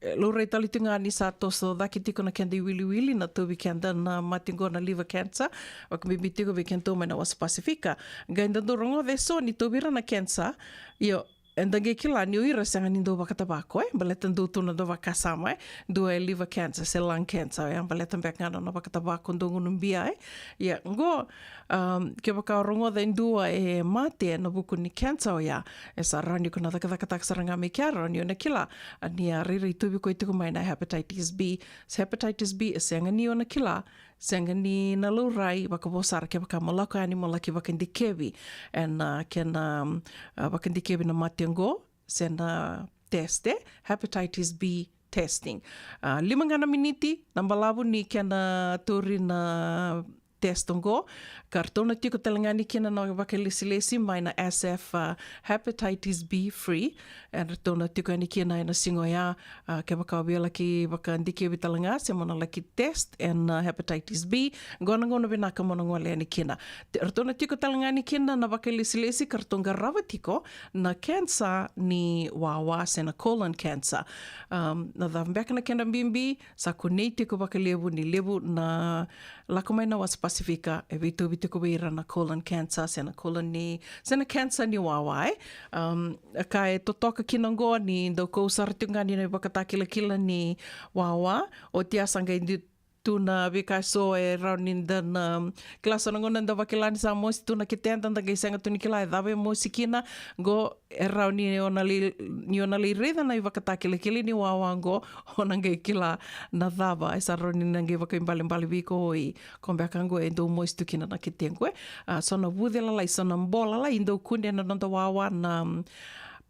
e, laurai tale tiko ga ni sa toso cake tiko na keda iwiliwili na tauvi keda na mate qo na liver cancer, vakabibi tiko vei kedatou mai na wasa Pasifika. Qai da dau rogoca eso ni tauvi ira na kensa, io, eda qai kila ni o ira sega ni dau vakatavako, e, baleta dau tu na dau vakasama, e, dua e liver cancer se lung cancer, e, baleta beka ga na nona vakatavako dau gunu bia, e. Ia, qo, um, kevaka o rogoca e dua e mate ena vuku ni kensa oya, e sa rawa ni ko na cakacakataka sara ga mai kea, rawa ni o na kila, a, ni a rairai tauvi koya tiko mai na hepatitis B. Se hepatitis B, e sega ni o na kila, sega ni na laurai, vakavo sara kevaka mo lako yani mo laki vakadikevi ena, a, kena, um, a, vakadikevi na mate qo, se na test, e, hepatitis B testing. A, lima ga na miniti na balavu ni kena tauri na test qo, ka ratou na tiko tale ga ni kina na vakailesilesi mai na S F, a, hepatitis B free, e ratou na tiko yani kina ena siga oya, a, kevaka o via laki vakadikevi tale ga, se mo na laki test ena, a, hepatitis B, qo na gauna vinaka mo na gole yani kina. Te-, ratou na tiko tale ga ni kina na vakailesilesi ka ratou qarava tiko na kensa ni wawa se na colon cancer. Um, na cava beka na kena bibi, sa kunei tiko vakalevu ni levu na lako mai na wasa Pasifika, e veitauvi tiko vei ira na colon cancer, se na colon ni, se na kensa ni wawa, e. Um, a ka e totoka kina qo ni dau kau sara tiko ga ni na ivakatakilakila ni wawa, oti a sa qai di-, tu na veika eso e rawa ni da na, um, kila so na gauna da vakila ni sa mosi tu na keteda, da qai sega tu ni kila e cava e mosi kina, qo e rawa ni o na lai, ni o na lai raica na ivakatakilakila ni wawa qo, o na qai kila na cava, e sa rawa ni na qai vakaibalebale vei iko, oi, ko beka qo e dau mosi tu kina na ketequ, e. A, so na vuce lalai, so na bo lalai, dau kune na noda wawa na, um,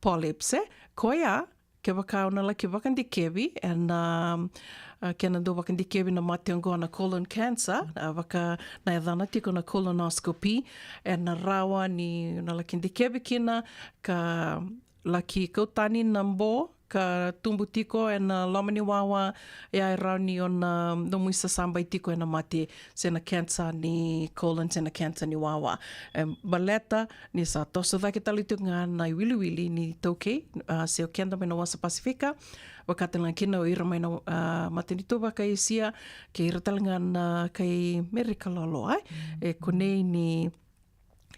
polyps, e. Koya, kevaka o na laki vakadikevi ena, um, a, kena dau vakadikevi na mate qo na colon cancer, a, vaka na yacana tiko na colonoscopy, ena rawa ni na laki dikevi kina ka laki kau tani na bo ka tubu tiko ena loma ni wawa, ia e rawa ni o na nomu isasabai tiko ena mate se na kensa ni colon se na kensa ni wawa. E, baleta ni sa toso cake tale tiko ga na iwiliwili ni taukei, a, se o keda mai na wasa Pasifika, vaka tale ga kina o ira mai na, a, matanitu vaka Esia, kei ira tale ga na kai Merika loloa, e. E kunei ni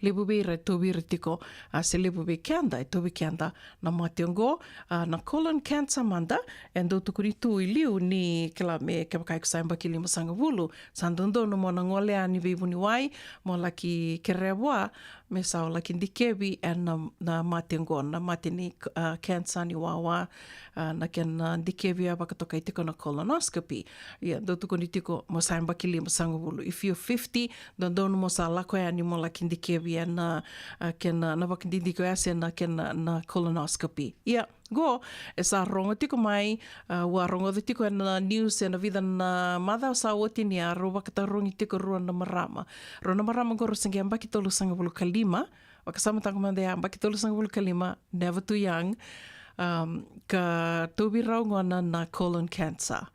levu vei ira e tauvi ira tiko, a, se levu vei keda e tauvi keda na mate oqo, a, na colon cancer mada, e dau tukuni tu i liu ni kila me kevaka iko sa yabaki limasagavulu, sa dodonu mo na gole yani veivuniwai, mo laki kerea vua me sa o laki dikevi ena, na mate oqo, na mate ni, a, cancer ni wawa, a, na kena dikevi a vakatokai tiko na colonoscopy. Ia, dau tukuni tiko mo sa yabaki limasagavulu. If you're fifty, dodonu mo sa lako yani mo laki dikevi ena, a, kena, na vakadidike oya se na kena, na colonoscopy. Ia, qo, e sa rogo tiko mai, a, au a rogoca tiko ena news ena vica na macawa sa oti ni a rau vakatarogi tiko rua na marama. Rua na marama qo rau se qai yabaki tolusagavulu ka lima, vakasamataka mada ya, yabaki tolusagavulu ka lima, never too young, um, ka tauvi rau gona na colon cancer.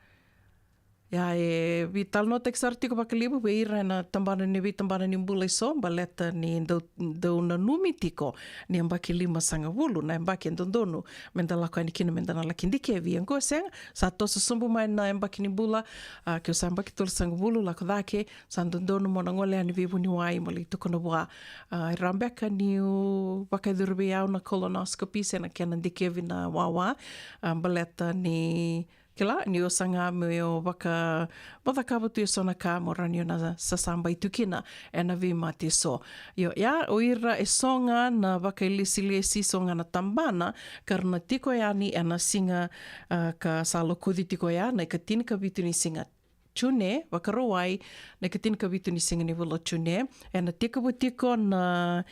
Ia, e veitalanoataki sara tiko vakalevu vei ira ena tabana ni, veitabana ni bula eso, baleta ni dau, dau nanumi tiko ni yabaki limasagavulu na yabaki e dodonu me da lako yani kina me da na laki dikevi. Ia qo sega, sa toso sobu mai na yabaki ni bula, a, keu sa yabaki tolusagavulu lako cake, sa dodonu mo na gole yani veivuniwai mo lai tukuna vua, a, e rawa beka niu vakayacori vei au na colonoscopy se na kena dikevi na wawa, a, baleta ni kila ni o saga me o vaka mo cakava tu e so na ka mo rawa ni o na sasabai tu kina ena veimate e so. Io, ia o ira e so ga na vakailesilesi, so ga na tabana ka ra na tiko yani ena siga, ah, ka sa lokuci tiko ya, na ikatinikavitu ni siga June, Vakarauwai, na ikatinikavitu ni siga ni vula o June. Ena tekivu tiko na,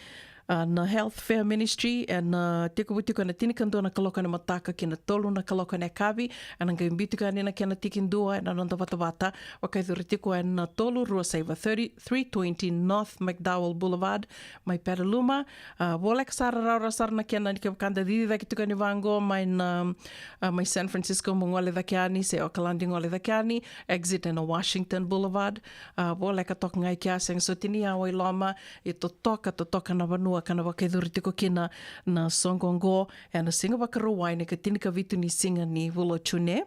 ah, na Health Fair Ministry, ena tekivu tiko ena tinikadua na kaloko ena mataka ki na tolu na kaloko ena yakavi. Ena qai biu tiko yani na kena tikidua ena noda vatavata, vakayacori tiko ena tolu rua saiva, thirty, three twenty North McDowell Boulevard, mai Petaluma. Ah, voleka sara, rawarawa sara na kena, ni kevaka da cici cake tiko yani vaqo mai na, ah, mai San Francisco mo gole cake yani, se Okaladi gole cake yani, exit ena Washington Boulevard. Ah, voleka toka ga i kea, sega soti ni yawa i loma, e totoka, totoka na vanua ka na vakayacori tiko kina na soqo oqo ena siga Vakarauwai, na ikatinikavitu ni siga ni vula o June,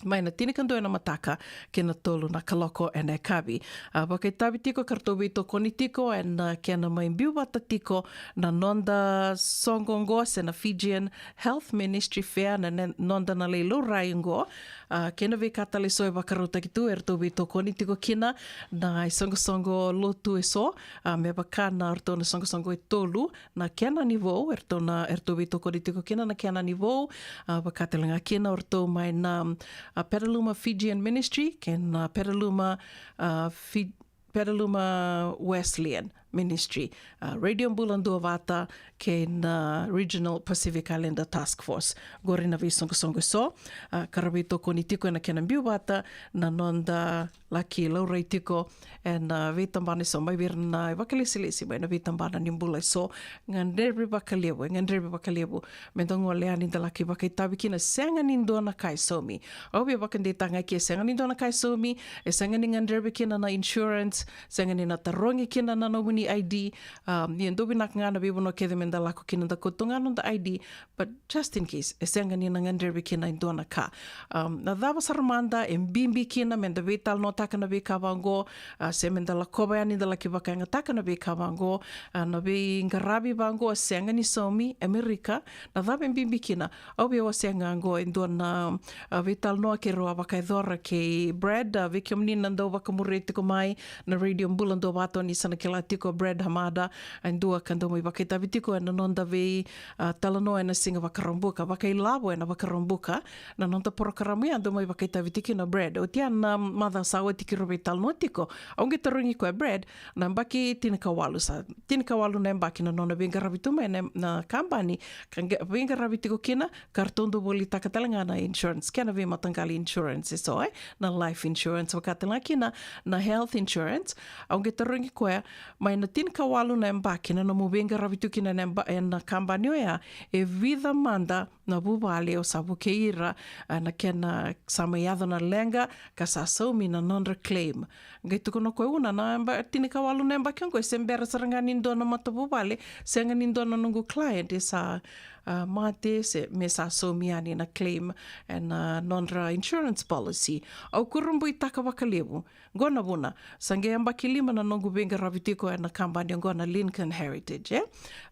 mai na tinikadua ena mataka ki na tolu na kaloko ena yakavi. Ah, vakaitavi tiko ka ratou veitokoni tiko ena kena mai biu vata tiko na noda soqo oqo, se na Fijian Health Ministry Fair, na ne-, noda na lai laurai oqo. Ah, kei na veika tale e so e vakarautaki tu, e ratou veitokoni tiko kina na isoqosoqo lotu e so, ah, me vaka na o ratou na soqosoqo e tolu, na kena ni vou, e ratou na, e ratou veitokoni tiko kina na kena ni vou, ah, vaka tale ga kina o ratou mai na, ah, Petaluma Fijian Ministry, kei na Petaluma, ah, Fi-, Petaluma Wesleyan Ministry, ah, Radio Bula Duavata, kei na Regional Pacific Islander Task Force. Qori na veisoqosoqo e so, ah, ka ra veitokoni tiko ena kena biu vata na noda laki laurai tiko ena, ah, veitabana e so, mai vei ira na vakalesilesi mai na veitabana ni bula e so. Gadrevi vakalevu, e gadrevi vakalevu me da gole yani da laki vakaitavi kina, sega ni dua na ka e saumi. Au via vakadeitaka ga ke sega ni dua na ka e saumi, e sega ni gadrevi kina na insurance, sega ni na tarogi kina na nomuni I D. Um, ia dau vinaka ga na veivanua kece me da lako kina da kauta ga noda I D, but just in case, e sega ni na gadrevi kina e dua na ka. Um, na cava sara mada e bibi kina me da veitalanoataka na veika vaqo, ah, se me da lakova yani da laki vakayagataka na veika vaqo, ah, na veiqaravi vaqo sega ni saumi, Amerika, na cava e bibi kina? Au via wasea ga qo e dua na, ah, veitalanoa keirau a vakayacora kei Brad, ah, vei kemuni na dau vakamuria tiko mai na Radio Bula Duavata, ni sa na kila tiko Brad Hamada, e dua ka dau mai vakaitavi tiko ena noda vei, ah, talanoa ena siga Vakaraubuka, vakailavo ena Vakaraubuka, na noda porokaramu ya dau mai vakaitavi tiko kina o Brad. Oti ya na macawa sa oti keirau veitalanoa tiko, au qai tarogi koya, Brad, na yabaki tinikawalu, sa tinikawalu na yabaki na nona veiqaravi tu mai na, na kabani ka qai veiqaravi tiko kina, ka ratou dau volitaka tale ga na insurance, kena veimataqali insurance e so, e, na life insurance, vaka tale ga kina na health insurance. Au qai tarogi koya, mai na tinikawalu na yabaki na nomu veiqaravi tu kina ena yaba-, ena kabani oya, e vica mada na vuvale o sa vukei ira, ah, na kena sa mai yaco na leqa ka sa saumi na nodra claim. Qai tukuna o koya, una, na yaba-, tinikawalu na yabaki oqo e se bera sara ga ni dua na matavuvale, sega ni dua na noqu client e sa, ah, mate se me sa saumi yani na claim ena, ah, nodra insurance policy. Au kurabuitaka vakalevu. Qo na vuna, sa qai yabaki lima na noqu veiqaravi tiko ena kabani oqo na Lincoln Heritage, e?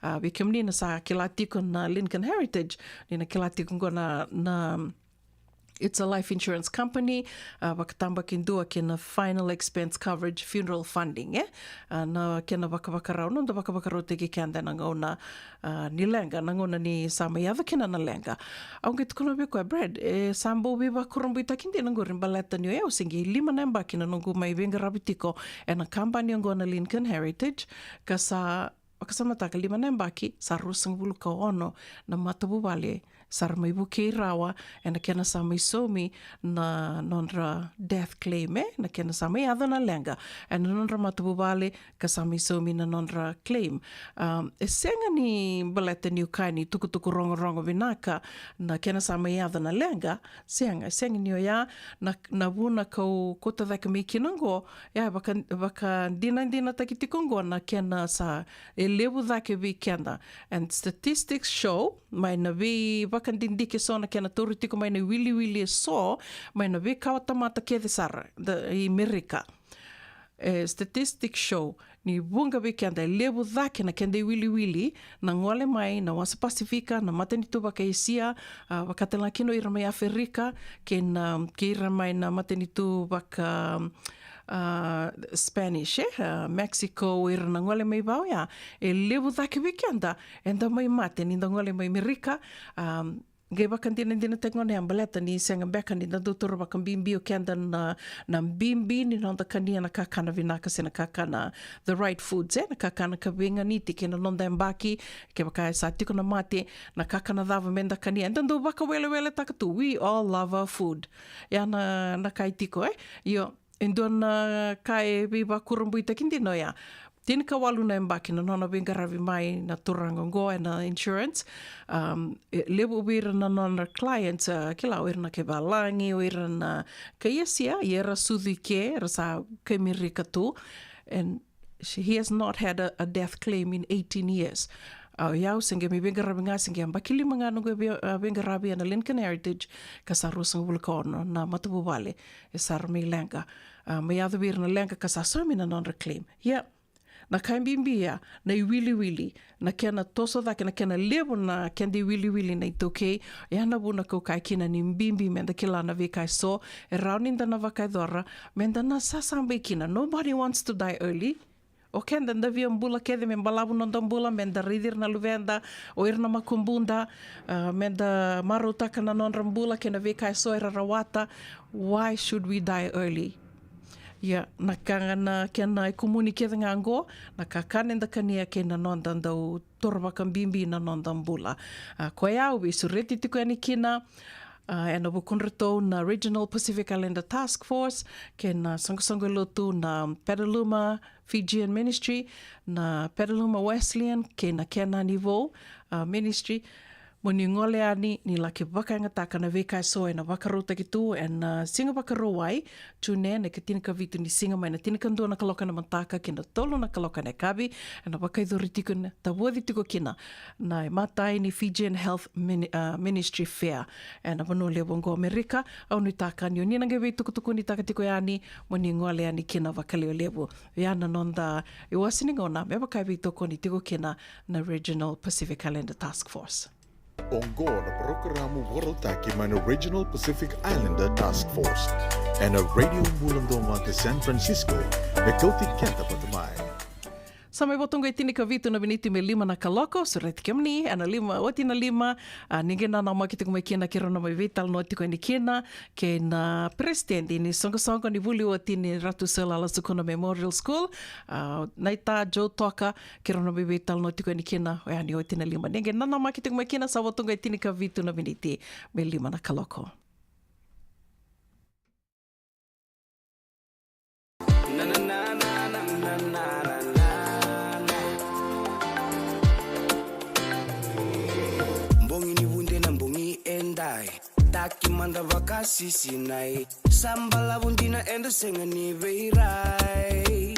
Ah, vei kemuni na sa kila tiko na Lincoln Heritage, ni na kila tiko qo na, na, it's a life insurance company, ah, vakatabakidua kei na final expense coverage funeral funding, e? Ah, na kena vakavakarau, noda vakavakarautaki keda ena gauna, ah, ni leqa, na gauna ni sa mai yaco kina na leqa. Au qai tukuna vei koya, Brad, e sa bau veivakurabuitaki dina qori baleta ni o yau se qai lima na yabaki na noqu mai veiqaravi tiko ena kabani oqo na Lincoln Heritage, ka sa vakasamataka lima na yabaki, sa ruasagavulu ka ono na matavuvale sa ra mai vukei rawa ena kena sa mai saumi na nodra death claim, e? Na kena sa mai yaco na leqa ena nodra matavuvale ka sa mai saumi na nodra claim. Um, e sega ni baleta niu kaya ni tukutuku rogorogo vinaka na kena sa mai yaco na leqa, sega, e sega ni oya na, na vuna kau kauta cake mai kina oqo, ya, vaka, vakadinadinataki tiko oqo na kena sa e levu cake vei keda. And statistics show, mai na veivakadidike so na kena tauri tiko mai na iwiliwili e so, mai na veikawatamata kece sara, da, i Merika. E, statistics show, Ni vuqa vei keda, e levu cake na keda iwiliwili na gole mai na Wasa Pasifika, na matanitu vaka-Esia, a, vakatalega kina o ira mai Aferika, kei na, kei ira mai na matanitu vaka, a, Spanish, e, a, Mexico, o ira na gole mai vau ya. E levu cake vei keda eda mai mate ni da gole mai Merika, a, qai vakadinadinataki gona ya baleta ni sega beka ni da dau taura vakabibi o keda na, na bibi ni noda kania na kakana vinaka se na kakana, the right foods, e, na kakana ka veiganiti kei na noda yabaki, kevaka e sa tiko na mate, na kakana cava meda kania. Eda dau vakaweleweletaka tu, we all love our food. Ya na, na ka e tiko, e. Io, e dua na ka e veivakurabuitaki dina oya. Tinikawalu na yabaki na nona veiqaravi mai na turaga oqo ena insurance. Um, e levu vei ira na nona clients, a, kila, o ira na kai valagi, o ira na kai Esia, ia era sucu i ke, era sa kai Merika tu. And she, he has not had a, a death claim in eighteen years. A, o yau se qai mai veiqaravi ga, se qai yabaki lima ga noqu vei-, a, veiqaravi ena Lincoln Heritage, ka sa ruasagavulu ka ono na matavuvale e sa ra mai leqa. A, mai yaco vei ira na leqa ka sa saumi na nodra claim. Ia, na ka e bibi ya, na iwiliwili, na kena toso cake, na kena levu na keda iwiliwili na iTaukei. Ya na vuna kau kaya kina ni bibi meda kila na veika eso e rawa ni da na vakayacora, meda na sasabai kina. Nobody wants to die early. O keda da via bula kece me balavu noda bula, meda raici ira na luveda, o ira na makubuda, a, meda marautaka na nodra bula kei na veika eso era rawata. Why should we die early? Ia, na ka ga na kena ikumuni kece ga oqo, na kakana eda kania kei na noda dau taura vakabibi na noda bula. A, koya au veisureti tiko yani kina, a, ena vukudratou na Regional Pacific Islander Task Force, kei na soqosoqo lotu na Petaluma Fijian Ministry, na Petaluma Wesleyan, kei na Kenani Vou, a, Ministry. Mo ni gole yani, ni laki vakayagataka na veika eso ena vakarautaki tu ena, a, Siga Vakarauwai, June, na ikatinikavitu ni siga mai na tinikadua na kaloko ena mataka ki na tolu na kaloko ena yakavi, ena vakayacori tiko na, tavoci tiko kina na imatai ni Fijian Health Mini-, a, Ministry Fair ena vanua levu oqo Amerika. Au nuitaka ni o ni na qai veitukutukunitaka tiko yani, mo ni gole yani kina vakalevulevu. Ya na noda iwase ni gauna me vaka e veitokoni tiko kina na Regional Pacific Islander Task Force. Oqo na parokaramu vakarautaki mai na Regional Pacific Islander Task Force ena Radio Bula Domo e San Francisco, me kauti keda vata mai. Sa mai vo tu qo e tinikavitu na miniti me lima na kaloko, sureti kemuni ena lima, oti na lima, a, ni qai nanamaki tiko mai kina kei rau na mai veitalanoa tiko yani kina kei na peresitedi ni soqosoqo ni vuli oti ni Ratu Sir Lala Sukuna Memorial School, a, Naita Joe Toka, kei rau na mai veitalanoa tiko yani kina, oya ni oti na lima. Ni qai nanamaki tiko mai kina, sa vo tu qo e tinikavitu na miniti me lima na kaloko. Bogi ni vude na bogi edai, taki mada vakasisinai. Sa balavu dina eda sega ni veirai.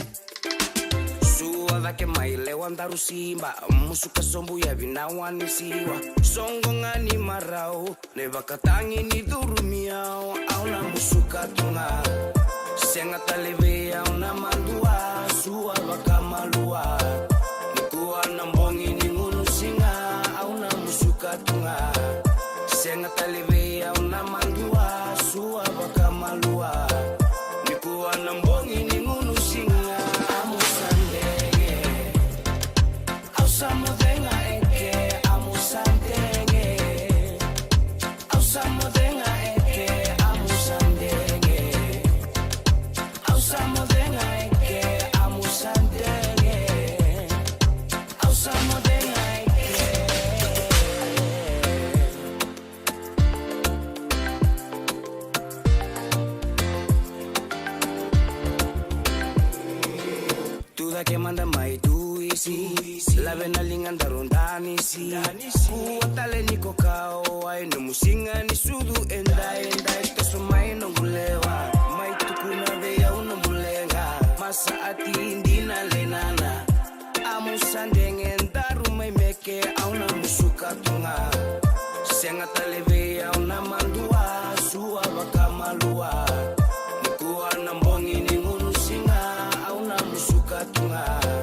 Sua cake mai lewa daru siba, musuka sobu yavi na wani siwa. Soqo ga ni marau, na ivakatagi ni curumi au, au na musuka tu ga. Sega tale vei au na madua, sua vakamalua. Nikua na bogi ni gunu siga, au na musuka tu ga. Sega tale vei au na madua, sua vakamalua. Nikua na bogi ni gunu siga, amu sa dege. Au sa moce ga eke, amu sa dege. Au sa moce ga eke, amu sa dege. Au sa moce ga eke, amu sa dege. Au sa moce ga eke. Tucake mada mai duisi, lave na liga daru danisi. Kua tale ni kokawai, nomu siga ni sucu edai, edai. Toso mai noqu lewa, mai tukuna vei au nomu leqa. Masa ati dina lenana. Amu sa dege daru mai meke, au na musuka tu ga. Sega tale vei au na madua, sua vakamalua. Nikua na bogi ni gunu siga, au na musuka tu ga.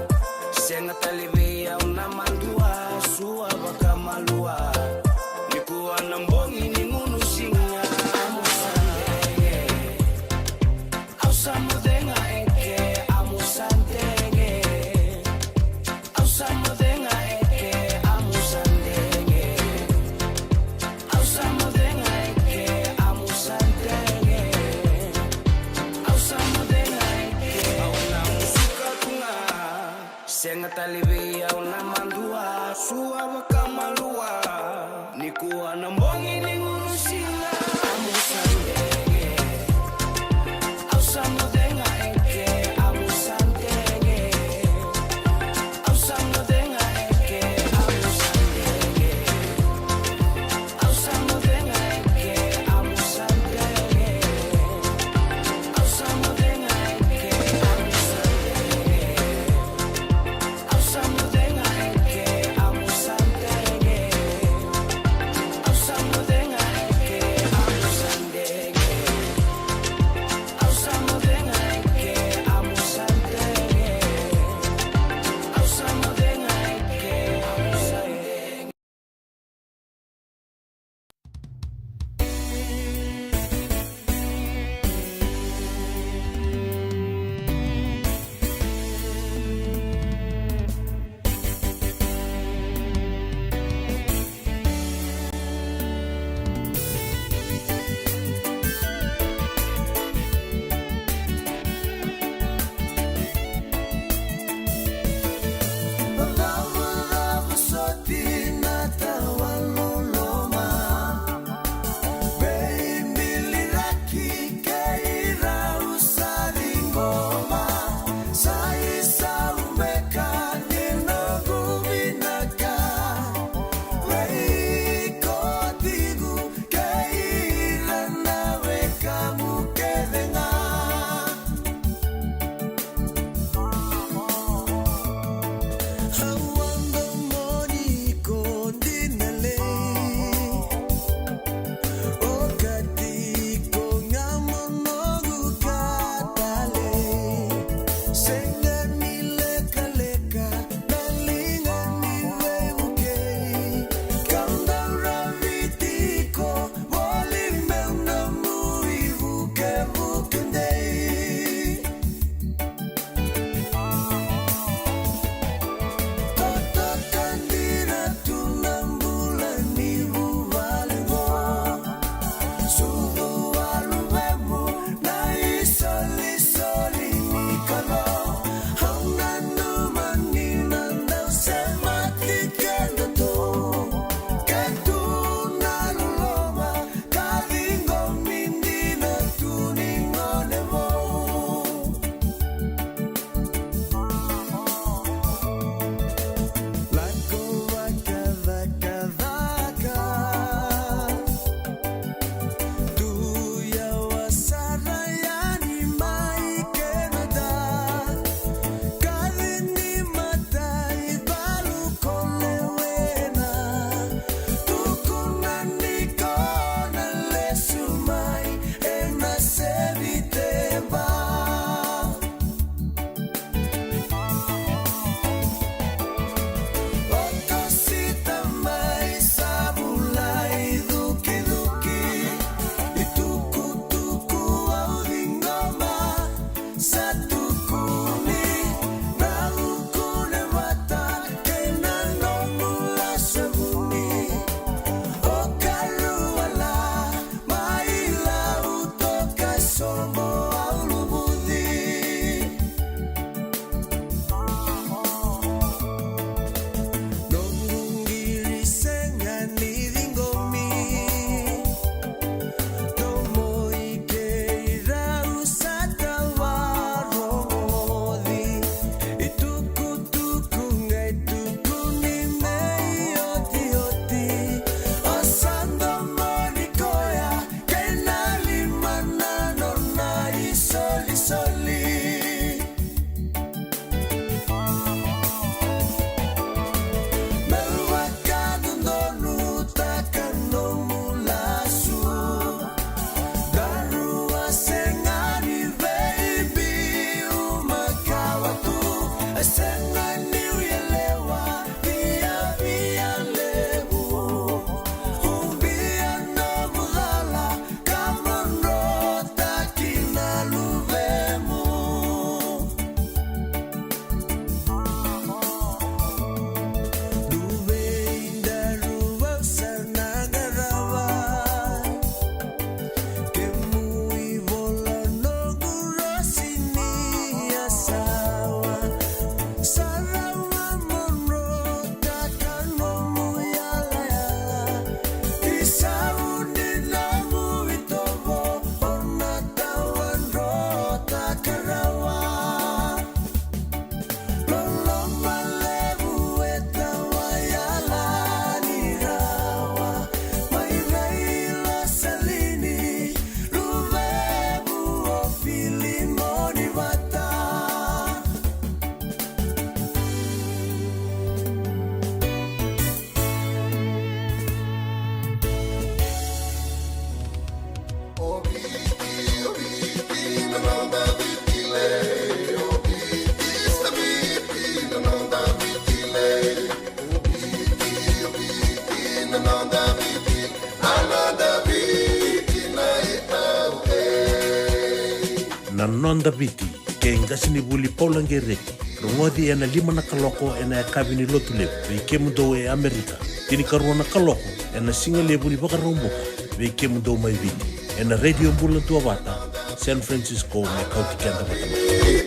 Na Noda Viti kei Qasenivuli Paula Gereti. Rogoci ena lima na kaloko ena yakavi ni Lotulevu vei kemudou e Amerika. Tinikarua na kaloko ena sigalevu ni Vakaraubuka vei kemudou mai Viti. Ena Radio Bula Duavata, San Francisco, me kauti keda vata mai.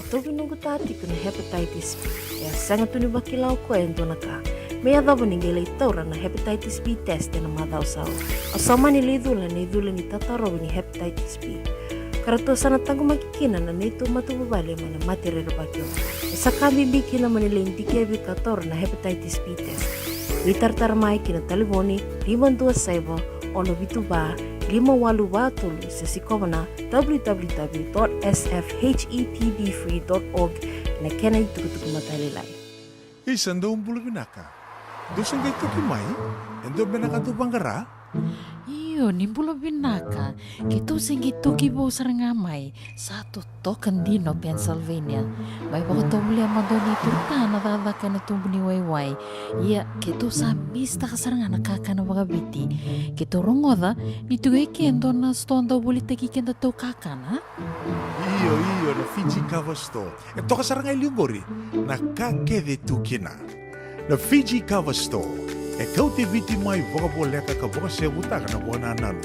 E tauvi noqu ta tiko na hepatitis B. E a sega tu ni vakila o koya e dua na ka me yacova ni qai lai taura na hepatitis B test ena macawa sa oti. O sa mani lai cula na icula ni tatarovi ni hepatitis B. Ka ratou sa na taqomaki kina na neitou matavuvale mai na mate rerevaki oqo. E sa ka bibi kina mo ni lai dikevi ka taura na hepatitis B test. Veitaratara mai ki na talevoni lima dua saiva, ono vitu va, lima walu va tolu, se sikova na w w w dot s f h e p b free dot org na kena itukutuku matailalai. Isa, dou bula vinaka. Dou se qai toki mai? E dua beka na ka dou vaqara? Io, ni bula vinaka. Keitou se qai toki vou sara ga mai. Sa totoka dina o Pennsylvania. Mai vakatovolea mada o ni turka na cakacaka ena tubu ni waiwai. Ia, keitou sa misitaka sara ga na kakana vakaviti. Keitou rogoca ni tiko e ke e dua na sitoa dau volitaki kedatou kakana. Io, io, na Fiji Cover Store. E toka sara ga e liu qori na ka kece e tu kina. Na Fiji Cover Store e kauti Viti mai vakavoleka ka vakasevutaka na vakanananu.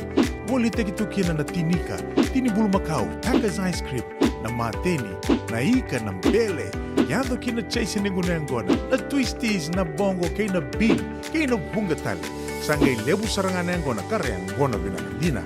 Volitaki tu kina na tinika, tini bulumakau, Taka's ice cream, na mateni, na ika, na bele, yaco ki na chaise ni gunu yaqona, na twisties, na boqo kei na bean kei na vuqa tale. Sa qai levu sara ga na yaqona ka ra yaqona vinaka dina.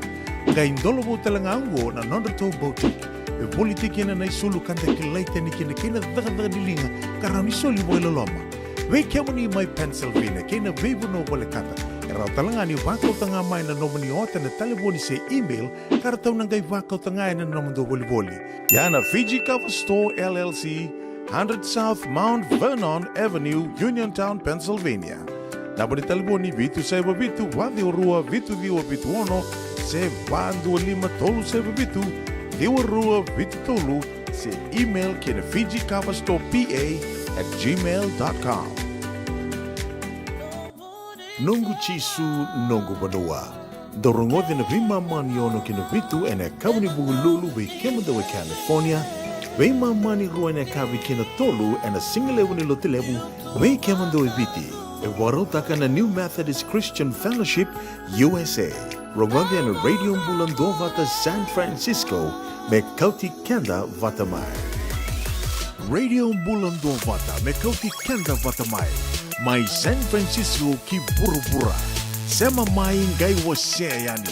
Qai dola vou tale ga oqo na nodratou boutique e volitaki kina na isulu ka da kilai tani kina kei na cakacaka ni liga ka rawa ni soli vakailoloma. Vei kemuni mai Pennsylvania kei na veivanua volekata, e rawa tale ga ni vakauta ga mai na nomuni ota ena talevoni se email ka ratou na qai vakauta ga ena nomudou volivoli. Ia na Fiji Cover Store L L C, hundred South Mount Vernon Avenue, Uniontown, Pennsylvania. Naba ni talevoni vitu saiva vitu, va ciwa rua, vitu ciwa vitu ono, se va dua lima tolu saiva vitu, ciwa rua vitu tolu, se email ki na Fiji Cover Store P A at gmail dot com. Noqu Jisu, noqu vanua. Dou rogoci na veimama ni ono ki na vitu ena yakavi ni Vukelulu vei kemudou e California, veimama ni rua ena yakavi ki na tolu ena sigalevu ni Lotulevu vei kemudou e Viti. E vakarautaka na New Methodist Christian Fellowship U S A. Rogoci ena Radio Bula Duavata San Francisco me kauti keda vata mai. Radio Bula Duavata me kauti keda vata mai. Mai San Francisco ki vuravura. Sema mai, qai wasea yani.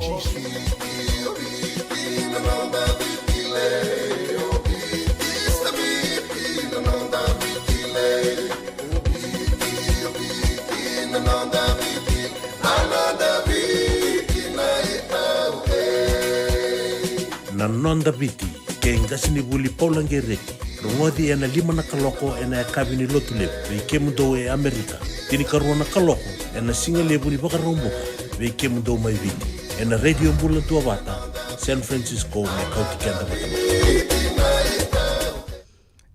Na Noda Viti, kei qasenivuli Paula Gereti. Rogoci ena lima na kaloko ena yakavi ni Lotulevu vei kemudou e Amerika. Tinikarua na kaloko ena sigalevu ni Vakaraubuka vei kemudou mai Viti, ena Radio Bula Duavata, San Francisco, me kauti keda vata mai.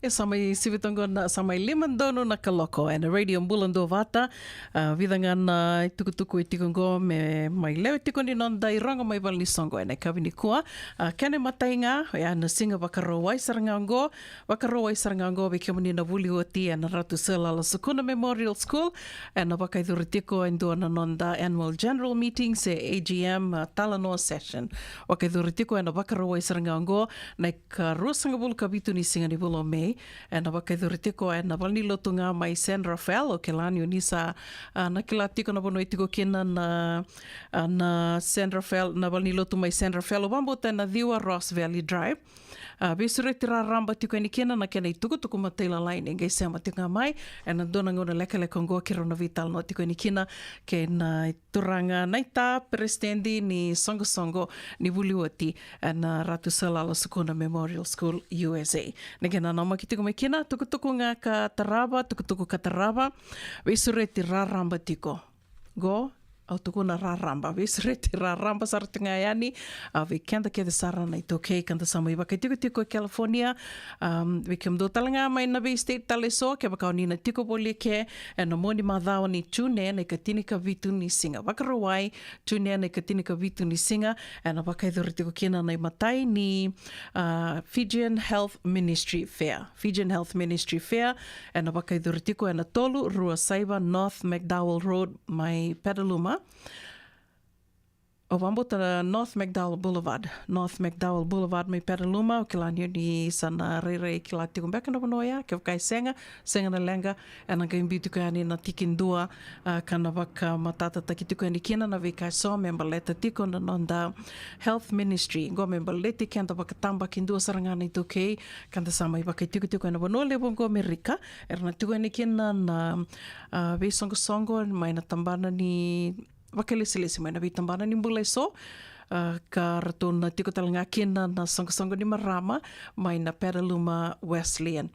E sa mai sivi toka qo na, sa mai lima donu na kaloko ena Radio Bula Duavata. A, vica ga na itukutuku e tiko qo me mai lewe tiko ni noda irogo mai valenisoqo ena yakavi nikua. A, kena imatai ga, oya na Siga Vakarauwai sara ga qo, Vakarauwai sara ga qo vei kemuni na vuli oti ena Ratu Sir Lala Sukuna Memorial School, ena vakayacori tiko e dua na noda annual general meeting se A G M, a, talanoa session. Vakayacori tiko ena Vakarauwai sara ga qo, na ikaruasagavulu ka vitu ni siga ni vula o Me, ena vakayacori tiko ena valenilotu ga mai San Rafael, o kila ni o ni sa, a, na kila tiko na vanua e tiko kina na, a, na San Rafael, na valenilotu mai San Rafael, o vabauta ena ciwa Ross Valley Drive. A, veisureti raraba tiko yani kina na kena itukutuku matailalai ni qai sema tiko ga mai ena dua na gauna lekaleka oqo keirau na veitalanoa tiko yani kina kei na turaga naita peresitedi ni soqosoqo ni vuli oti ena Ratu Sir Lala Sukuna Memorial School U S A. Ni qai nanamaki tiko mai kina, tukutuku ga ka tarava, tukutuku ka tarava, veisureti raraba tiko. Qo, au tukuna raraba, veisureti raraba sara tu ga yani, a, vei keda kece sara na iTaukei, ka da sa mai vakaitikotiko e California, am, vei kemudou tale ga mai na veistate tale eso, kevaka o ni na tiko voli eke, ena mua ni macawa ni June, na ikatinikavitu ni siga Vakarauwai, June na ikatinikavitu ni siga, ena vakayacori tiko kina na imatai ni, a, Fijian Health Ministry Fair. Fijian Health Ministry Fair, ena vakayacori tiko ena tolu rua saiva North McDowell Road mai Petaluma. O vabauta na North McDowell Boulevard. North McDowell Boulevard mai Petaluma, o kila ni o ni sa na rairai kila tiko beka na vanua oya, kevaka e sega, sega na leqa, ena qai biu tiko yani na tikidua, a, ka na vakamatatataki tiko yani kina na veika eso me baleta tiko na noda health ministry. Qo me baleti keda vakatabakidua sara ga na iTaukei, ka da sa mai vakaitikotiko ena vanua levu qo Amerika, era na tiko yani kina na, a, veisoqosoqo mai na tabana ni vakailesilesi mai na veitabana ni bula eso, a, ka ratou na tiko tale ga kina na soqosoqo ni marama mai na Petaluma Wesleyan.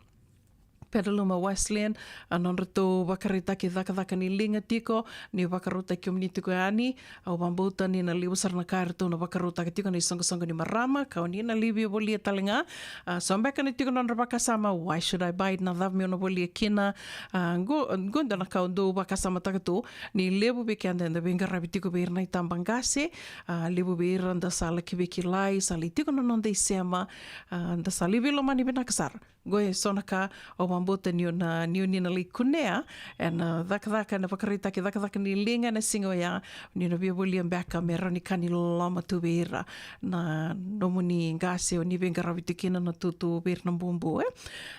Petaluma Wesleyan, a, nodratou vakaraitaki cakacaka ni liga tiko, ni vakarautaki kemuni tiko yani, au vabauta ni na levu sara na ka eratou na vakarautaka tiko na isoqosoqo ni marama, ka o ni na livia volia tale ga, a, so beka ni tiko nodra vakasama, why should I buy it, na cava meu na volia kina, a, qo, qo dua na ka au dau vakasamataka tu, ni levu vei keda eda veiqaravi tiko vei ira na itabaqase, a, levu vei ira da sa laki veikilai, sa lai tiko na noda isema, a, da sa lai veilomani vinaka sara. Qo e so na ka au vabauta ni o na, ni o ni na lai kunea, ena cakacaka, ena vakaraitaki cakacaka ni liga ena siga oya, ni na via volia beka me rawa ni ka ni loloma tu vei ira na nomuni qase o ni veiqaravi tiko kina na tutu vei ira na bubu, e.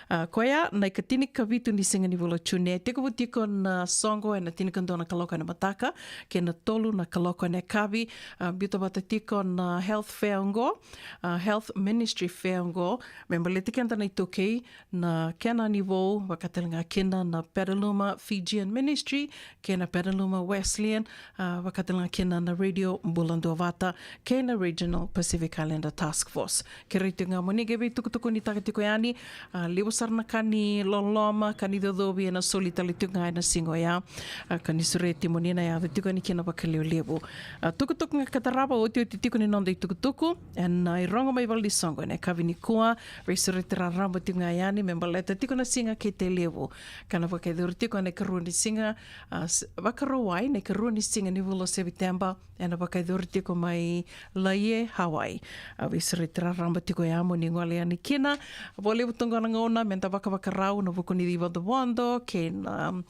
A, koya na ikatinikavitu ni siga ni vula o June, e tekivu tiko na soqo ena tinikadua na kaloko ena mataka kei na tolu na kaloko ena yakavi, a, biuta vata tiko na health fair oqo, a, health ministry fair oqo, me baleti keda na iTaukei, na kena ni vou, vakatalega kina na Petaluma Fijian Ministry, kei na Petaluma Wesleyan, a, vakatalega kina na Radio Bula Duavata, kei na Regional Pacific Islander Task Force. Kerei tiko ga mo ni qai veitukutukunitaka tiko yani, a, levu sara na ka ni loloma, ka ni cocovi ena soli tale tiko ga ena siga oya, a, ka ni sureti mo ni na yaco tiko yani kina vakalevulevu. A, tukutuku ga ka tarava, otioti tiko ni noda itukutuku, ena, a, irogo mai valenisoqo ena yakavi nikua, veisureti raraba tiko ga yani me baleta tiko na siga kei Tailevu. Ka na vakayacori tiko ena ikarua ni siga, a, s-, Vakarauwai, na ikarua ni siga ni vula o Seviteba, ena vakayacori tiko mai Laie, Hawaii. A, veisureti raraba tiko ya mo ni gole yani kina. Vakalevu tu qo na gauna me da vakavakarau ena vuku ni ivodovodo kei na, um,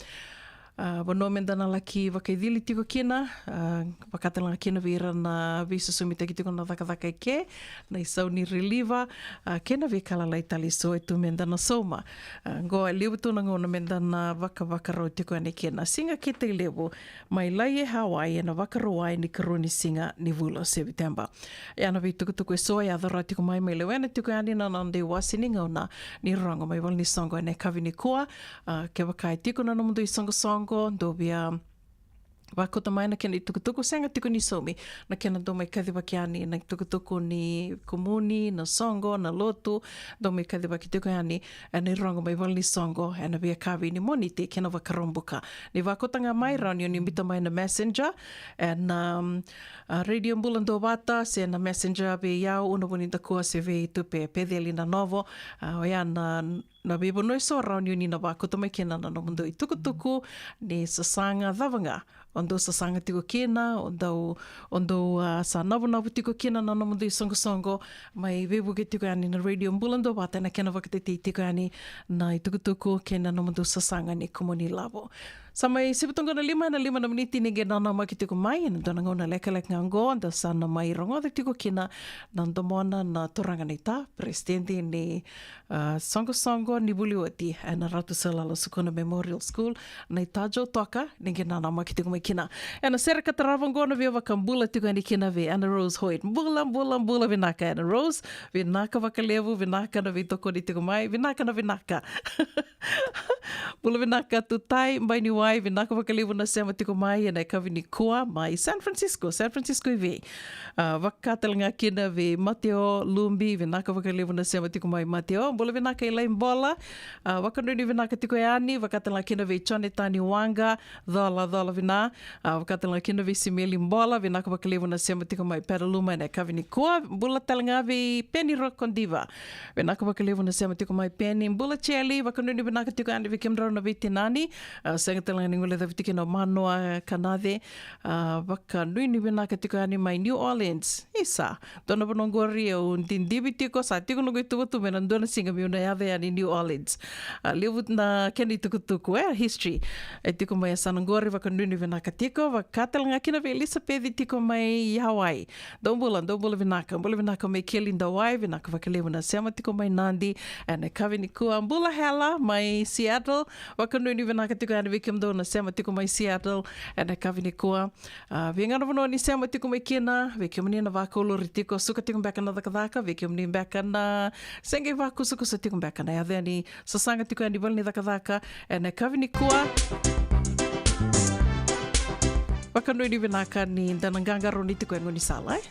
A, vanua meda na laki vakaicili tiko kina, a, vaka tale ga kina vei ira na veisosomitaki tiko na cakacaka eke, na isau ni reliva, a, kei na veikalalai tale eso e tu meda na sauma. A, qo e levu tu na gauna meda na vakavakarau tiko yani kina. Siga Kete Levu mai Laie, Hawaii, ena Vakarauwai ni karua ni siga ni vula o Seviteba. Ia na veitukutuku eso e yaco rawa tiko mai, mai lewena tiko yani na noda iwase ni gauna ni rogo mai valenisoqo ena yakavi nikua. A, kevaka e tiko na nomudou isoqosoqo, dou via vakauta mai na kena itukutuku, sega tiko ni saumi na kena dou mai kacivaki yani na itukutuku ni kumuni, na soqo, na lotu, dou mai kacivaki tiko yani ena irogo mai valenisoqo ena veiyakavi ni Moniti kei na Vakaraubuka. Ni vakauta ga mai, rawa ni o ni biuta mai na Messenger ena, um, a, Radio Bula Duavata, se na Messenger vei au, Una Vunidakua, se vei Tupe Peceli Nanovo. A, oya na, na veivanua eso rawa ni o ni na vakauta mai kina na nomudou itukutuku ni sasaga cava ga o dou sasaga tiko kina, o dou, o dou, a, sa navunavu tiko kina na nomudou isoqosoqo, mai veivuke tiko yani na Radio Bula Duavata ena kena vakatetei tiko yani na itukutuku kei na nomudou sasaga ni kumuni lavo. Sa mai sivi toka na lima, na lima na miniti ni qai nanamaki tiko mai ena dua na gauna lekaleka ga oqo, da sa na mai rogoca tiko kina na domona na turaga naita, peresitedi ni, a, soqosoqo ni vuli oti ena Ratu Salala Sukuna Memorial School, naita Joe Toka, ni qai nanamaki tiko mai kina. Ena sere ka tarava oqo na via vakabula tiko yani kina vei Anna Rose Hoyt. Bula, bula, bula vinaka Anna Rose, vinaka vakalevu, vinaka na veitokoni tiko mai, vinaka na vinaka. Bula vinaka Tutai Bainiwai, vinaka vakalevu na sema tiko mai ena yakavi nikua mai San Francisco, San Francisco i vei. A, vaka tale ga kina vei Mateo Lubi, vinaka vakalevu na sema tiko mai Mateo. Bula vinaka Ilai Bola, a, vakanuinui vinaka tiko yani, vaka tale ga kina vei Jonathan Waqa, cola, cola vina. A, vaka tale ga kina vei Simeli Bola, vinaka vakalevu na sema tiko mai Petaluma ena yakavi nikua. Bula tale ga vei Peni Rokodiva, vinaka vakalevu na sema tiko mai Peni. Bula Cheli, vakanuinui vinaka tiko yani vei kemudrau na veitinani. A, sega tale ga ni guilecavi tiko kina o Manua Kanace. A, vakanuinui vinaka tiko yani mai New Orleans. Isa, dua na vanua qori au didivi tiko, sa tiko noqu ituvatuva ena dua na siga meu na yaco yani New Orleans. A, levu na kena itukutuku, e, history e tiko mai yasana qori, vakanuinui vinaka tiko, vaka tale ga kina vei Elisapeci tiko mai Hawaii. Dou bula, dou bula vinaka, bula vinaka mai Keli Dawai, vinaka vakalevu na sema tiko mai Nadi ena yakavi nikua. Bula Hela mai Seattle, vakanuinui vinaka tiko yani vei kemudou na sema tiko mai Seattle ena yakavi nikua. A, vei ga na vanua ni sema tiko mai kina, vei kemuni na vakauluri tiko, suka tiko beka na cakacaka, vei kemuni beka na se qai vakusakusa tiko beka na yaco yani, sasaga tiko yani vale ni cakacaka ena yakavi nikua. Vakanuinui vinaka ni da na qaqarauni tiko e gaunisala, e?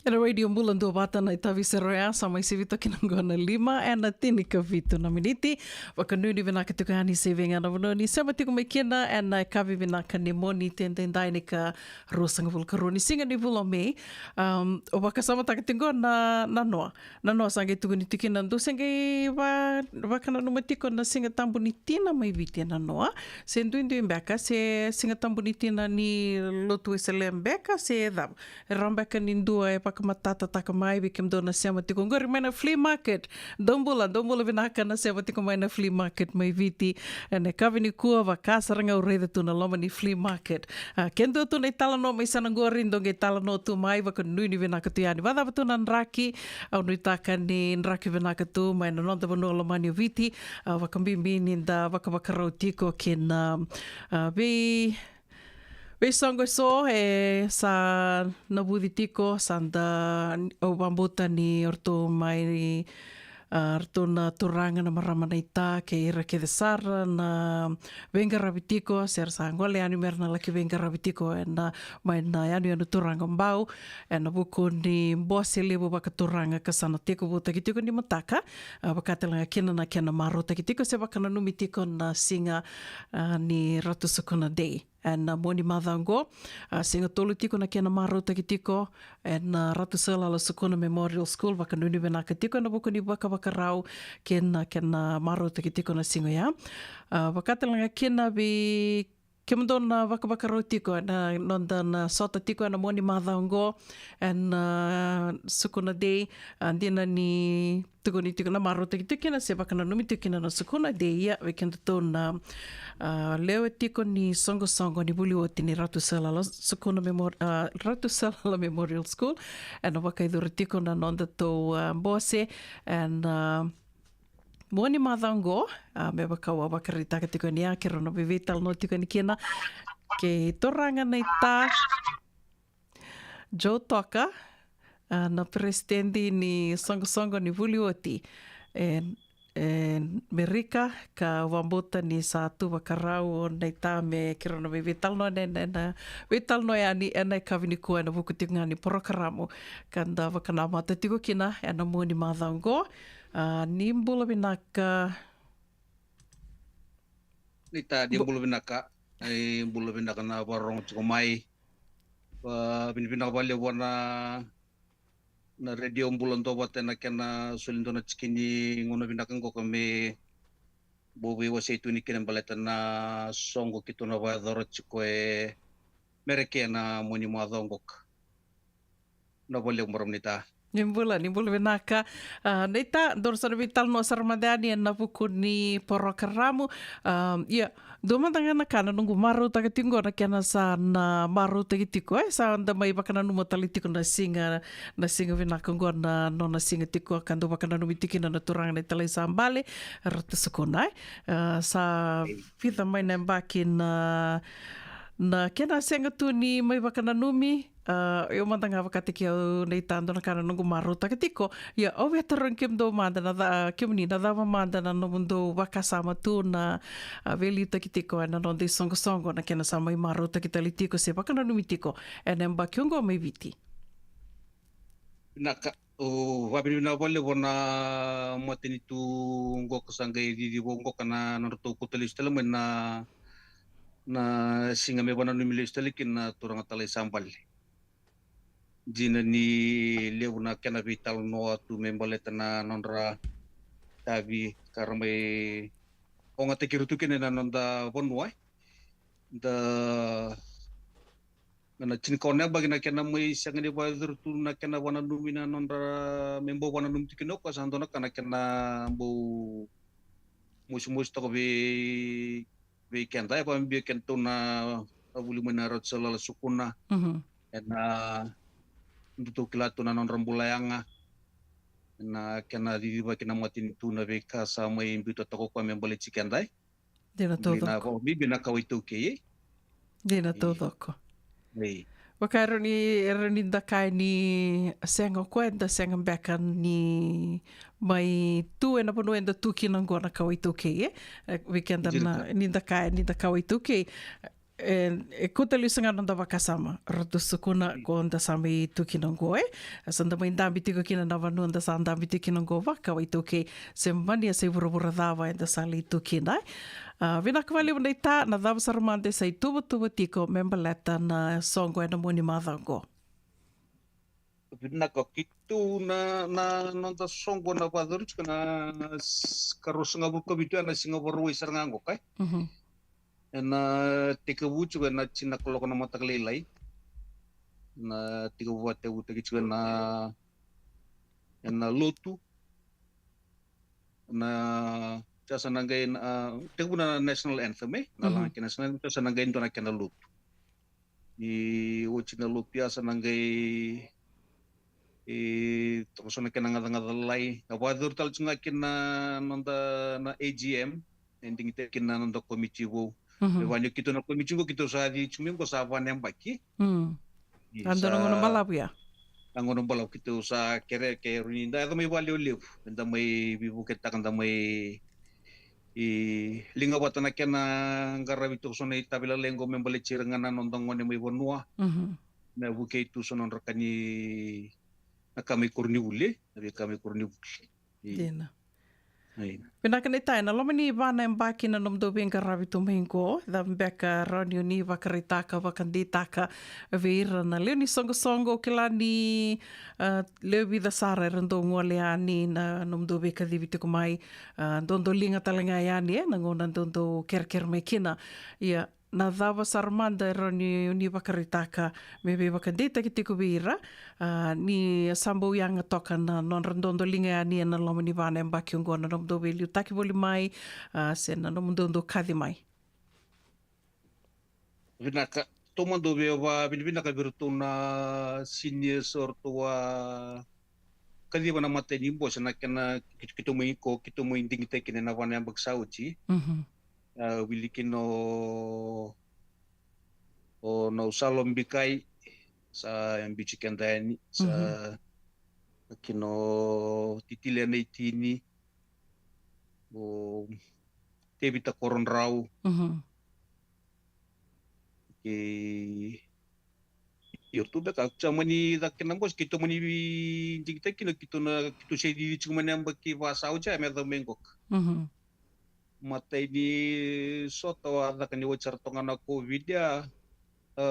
Ena Radio Bula Duavata na itavi sero ya, sa mai sivi toka kina qo na lima ena tinikavitu na miniti. Vakanuinui vinaka tiko yani se vei ga na vanua ni sema tiko mai kina ena yakavi vinaka ni Moniti edaidai, na ikaruasagavulu ka rua ni siga ni vula o Me. Um, o vakasamataka tiko qo na, na noa. Na noa sa qai tukuni tiko kina dou se qai va-, vakananuma tiko na Siga Tabu ni Tina mai Viti ena noa. Se duidui beka, se Siga Tabu ni Tina ni Lotu Wesele beka, se cava. E rawa beka ni dua e vakamatatataka mai vei kemudou na sema tiko qori mai na flea market. Dou bula, dou bula vinaka na sema tiko mai na flea market mai Viti. Ena yakavi nikua vaka sara ga au raica tu na loma ni flea market. A, ke dua tu na italanoa mai sana qori, dou qai talanoa tu mai, vakanuinui vinaka tu yani. Vacava tu na draki, au nuitaka ni draki vinaka tu mai na noda vanua lomani o Viti. A, vakabibi ni da vakavakarau tiko kei na, a, vei veisoqo eso e sa navuci tiko, sa da, au vakabauta ni o ratou mai, a, ratou na turaga, na marama, na ita kei ira kece sara na veiqaravi tiko, se ra sa gole yani me ra na laki veiqaravi tiko ena, mai na yanuyanu Turaga Bau, ena vuku ni bose levu vakaturaga ka sa na tekivutaki tiko ni mataka, a, vaka tale ga kina na kena marautaki tiko se vakananumi tiko na siga, a, ni Ratu Sukuna Day. Ena mua ni macawa oqo, a, siga tolu tiko na kena marautaki tiko ena Ratu Salala Sukuna Memorial School, vakanuinui vinaka tiko ena vuku ni vakavakarau kei na kena marautaki tiko na siga oya. A, vaka tale ga kina vei kemudou na vakavakarau tiko ena noda na sota tiko ena mua ni macawa oqo ena, a, Sukuna Day, a, dina ni tukuni tiko na marautaki tiko kina se vakananumi tiko kina na Sukuna Day, ia vei kedatou na, a, lewe tiko ni soqosoqo ni vuli oti ni Ratu Salala Sukuna Memor-, a, Ratu Salala Memorial School, ena vakayacori tiko na nodatou, a, bose ena, a, mua ni macawa oqo, a, me vaka au a vakaraitaka tiko yani, a, keirau na veiveitalanoa tiko yani kina kei turaga na ita Joe Toka, a, na peresitedi ni soqosoqo ni vuli oti e, e Merika, ka au vakabauta ni sa tu vakarau o na ita me keirau na veiveitalanoa, na, na, na veitalanoa yani ena yakavi nikua ena vuku tiko ga ni porokaramu ka da vakanamata tiko kina ena mua ni macawa oqo. A, ni bula vinaka. Ni ta, ni bula vinaka. Ni bula vinaka na vakarorogo tiko mai. Vakavinavinaka vakalevu vua na Radio Bula Duavata ena kena soli dua na tiki ni gauna vinaka qoka me bau veiwasei tu yani kina baleta na soqo keitou na vakayacora tiko e Merika ena mua ni macawa qoka. Na vale, marama ni ta. Ni bula, ni bula vinaka. A, na ita, dou sa na veitalanoa sara mada yani ena vuku ni porokaramu. A, ia, dua mada ga na ka na noqu marautaka tiko qo na kena sa na marautaki tiko, e, sa da mai vakananuma tale tiko na siga, na siga vinaka qo na nona siga tiko ka dau vakananumi tiko kina na turaga na italai sa bale, Ratu Sukuna, e. A, sa vica mai na yabaki na, na kena sega tu ni mai vakananumi, a, io mada ga vakataki au na ita, dua na ka na noqu marautaka tiko. Ia, au via tarogi kemudou mada na ca-, kemuni na cava mada na nomudou vakasama tu na, a, veiliutaki tiko ena noda isoqosoqo na kena sa mai marautaki tale tiko se vakananumi tiko ena yabaki oqo mai Viti. Vinaka, au vakavinavinaka vakalevu vua na matanitu qoka sa qai cici vou qoka na nodratou kauta lesu tale mai na, na siga me vakananumi lesu tale kina na turaga talai sa bale. Dina ni levu na kena veitalanoa tu me baleta na nodra itavi ka ra mai ogataki ira tu kina ena noda vanua, e. Da na, na tinikaono na yabaki na kena mai sega ni vakayacori tu na kena vakananumi na nodra me bau vakananumi tu kina o koya, sa dua na ka na kena bau mosimosi toka vei, vei keda, e vakabibi o kedatou na, na vuli mai na Ratu Salala Sukuna. Mhm. Ena nodatou kila tu na nodra bula yaga, na kena cicivaki na matanitu na veika sa mai biuta toka o koya me baleti keda, e. Dina taucoko. Bibi na kawa iTaukei, e? Dina taucoko. Ei. Vaka e rawa ni, e rawa ni da kaya ni sega o koya, eda sega beka ni mai tu ena vanua eda tu kina oqo na kawa iTaukei, e? E, vei keda na, ni da kaya ni da kawa iTaukei. E, e kuta lesu ga na noda vakasama, ratou sukuna ko da sa mai tu kina oqo, e. Sa da mai dabe tiko kina na vanua da sa dabe tiko kina oqo, vakawai taukei, se mani a sa i vuravura cava eda sa lai tu kina, e. A, vinaka vakalevu na ita, na cava sara mada e sa i tuvatuva tiko me baleta na soqo ena mua ni macawa oqo? Vinaka, keitou na, na noda soqo na vakayacori tiko na s-, ka ruasagavulu ka vitu ya na Siga Vakarauwai sara ga oqo, e. Mhm. Ena tekivu tiko ena tini na kaloko na mataka lailai. Na tekivu vakatevutaki tiko ena, ena lotu. Na, sa na qai na, a, tekivu na national anthem, e? Na, mhm, laga kei na national anthem, sa na qai dua na kena lotu. Ni oti na lotu ya sa na qai, e, toka so na kena gacagaca lalai. A vakayacori tale tiko ga kina na noda na A G M, e digitaki kina na noda komiti vou. Mhm. Me vaka ni keitou na komiti qo, keitou sa cici tiko mai qo sa va na yabaki. Mm. Ni a dua na sa gauna balavu ya. Na gauna balavu keitou sa kere, kere ni da yaco mai vakalevulevu. Da mai veivuketaka, da mai, e, liga vata na kena qaravi tiko so na itavi lalai qo me baleti ira ga na noda gone mai vanua. Mhm. Me vukei tu so na nodra ka ni, na ka mai koronivuli, e? Na veika mai koronivuli. I-, dina. Io. Vinaka na ita, ena loma ni va na yabaki na nomudou veiqaravi tu mai qo, cava beka rawa ni o ni vakaraitaka, vakadeitaka vei ira na lewe ni soqosoqo, kila ni, a, lewe vica sara era dau gole yani na nomudou veikacivi tiko mai, a, dodoliga tale ga yani, e, na gauna dodou kerekere mai kina. Ia, na cava sara mada e rawa ni, ni vakaraitaka me veivakadeitaki tiko vei ira, a, ni sa bau yaga toka na nodra dodoliga yani ena loma ni va na yabaki oqo, na nomudou veiliutaki voli mai, a, se na nomudou dau kaci mai? Vinaka, taumada au via vakavinavinaka vei iratou na seniors, o ratou a kaciva na imatai ni bose, na kena keitou, keitou mai qo, keitou mai digitaki kina ena va na yabaki sa oti. Mhm. A, wili kina o, o Nau Salo Bikai, sa biuti keda yani, sa, mhm, kina o Titile Naitini, o Tevita Korodrau. Mhm. Kei Io, tu beka, sa mani caka kina bose, keitou mani digitaki kina, keitou na, keitou se cici tiko mai na yabaki va sa oti ya me yaco mai qoka. Mhm. Matai ni sota a caka ni oti sara toka ga na COVID ya, a,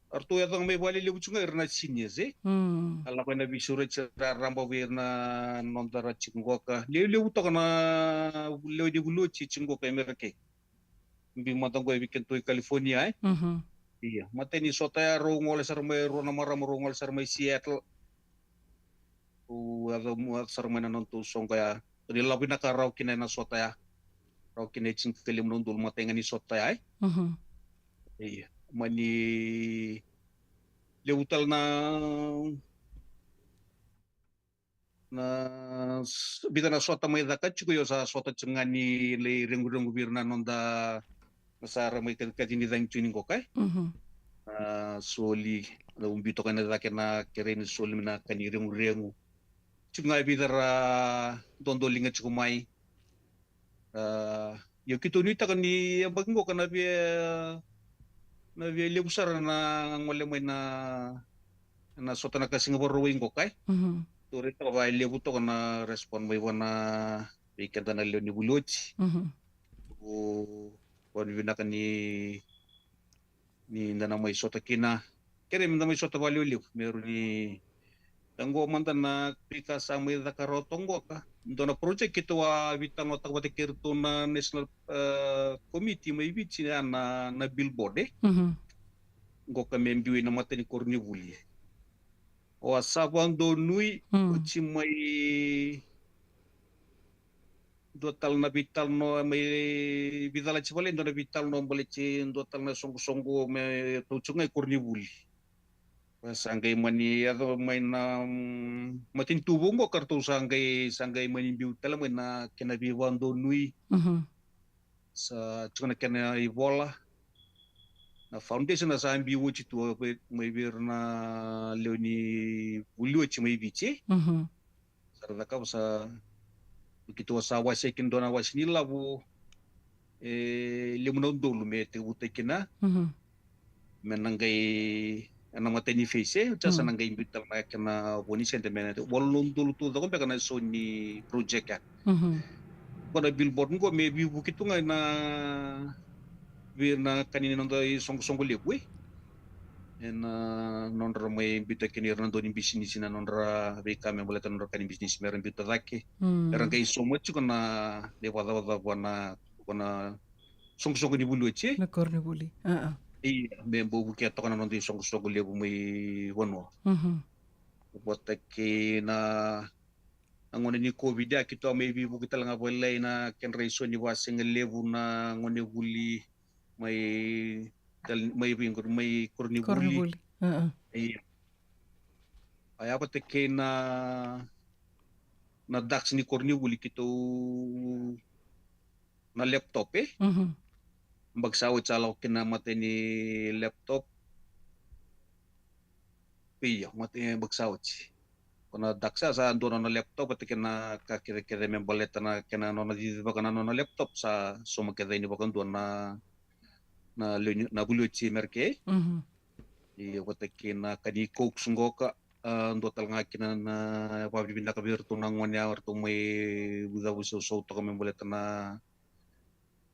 eratou yaco ga mai vakalelevu tiko ga ira na seniors, e? Mm. A lako ena veisureti raraba vei ira na noda ra tiko qoka. Levulevu toka na lewe ni vuli oti tiko qoka e Merika. Biu mada qo e vei kedatou i California, e? Mhm. Ia, matai ni sota ya rau gole sara mai, rua na marama rau gole sara mai Seattle. Rau yaco, yaco sara mai na nodatou soqo ya. Ni lavo vinaka rau kina ena sota ya. Rau kina e tinikalima na udolu matai ga ni sota ya, e? Mhm. Ia, mani levu tale na na s-, vica na sota mai caka tiko, io sa sota tiko ga ni lai reguregu vei ira na noda, na sa ra mai kaci, kaci ni cagi tiko ni qoka, e? Mhm. Na soli, na ubi toka na cake na kerei ni soli na ka ni reguregu. Tiko ga e vica ra dodoliga tiko mai. A, io keitou nuitaka ni yabaki qoka na via, na via levu sara na gole mai na, na sota na ka Siga Vakarauwai qoka, e? Mhm. Tou raitaka va e levu toka na respond mai vua na, vei keda na lewe ni vuli oti. Mhm. O, vakanuinui vinaka ni ni da na mai sota kina. Kerei me da mai sota vakalelevu, me rawa ni da qo mada na veika sa mai caka rawa toka qoka. Dua na project keitou a veitalanoataka vata kei iratou na National, e, Committee mai Viti, ya na, na billboard, e? Mhm. Qoka me biu ina matai ni koronivuli. O a sa vakadonui, mm, oti mai dua tale na veitalanoa mai Viti, Viti, dua na veitalanoa baleti dua tale na soqosoqo me ratou tiko ga i koronivuli. Sa qai mani yaco mai na, mm, matanitu vou qo ka ratou sa qai, sa qai mani biu tale mai na kena veivakadonui. Mhm. Sa tiko na kena ivola. Na foundation a sa biu oti tu mai vei ira na lewe ni vuli oti mai Viti. Mhm. Sa ra cakava sa, keitou a sa wasea kina dua na wase ni lavo e lima na udolu me tekivutaki kina. Mhm. me na qai, ena matai ni phase, e, sa na qai biuta tale ga kena vo ni sede me walu na udolu tu cako beka na so ni project ya. Ko na billboard qo me veivuke tu ga ena, vei na ka ni noda isoqosoqo levu, e. Ena nodra mai biuta kina ira na dau ni bisinisi na nodra veika me baleta na nodra ka ni bisinisi me ra biuta cake. Me ra qai sauma tiko na, na ivakacavacava na, ko na soqosoqo ni vuli oti, e. Na koronivuli. Ia, me bau vukea toka na noda isoqosoqo levu mai vanua. Vata kei na, na gauna ni COVID ya, keitou a mai veivuke tale ga vakalailai na kedra iso ni vasega levu na gonevuli mai, mai vei, mai koronivuli. Ia. A ya vata kei na, na daks ni koronivuli keitou na laptop, e? Baki sa oti sa lako kina na matai ni laptop. Io, matai, baki sa oti. Ko na daks sa, sa dua na nona laptop, vata kei na ka kecekece me baleta na kena nona cicivaka na nona laptop, sa sauma kece yani vakadua na, na lewe ni, na vuli oti Merika. Io, vata kei na ka ni Cokes qoka, a, dua tale ga kina na, na vakavinavinaka vei iratou na gone ya, eratou mai vucavu sausau toka me baleta na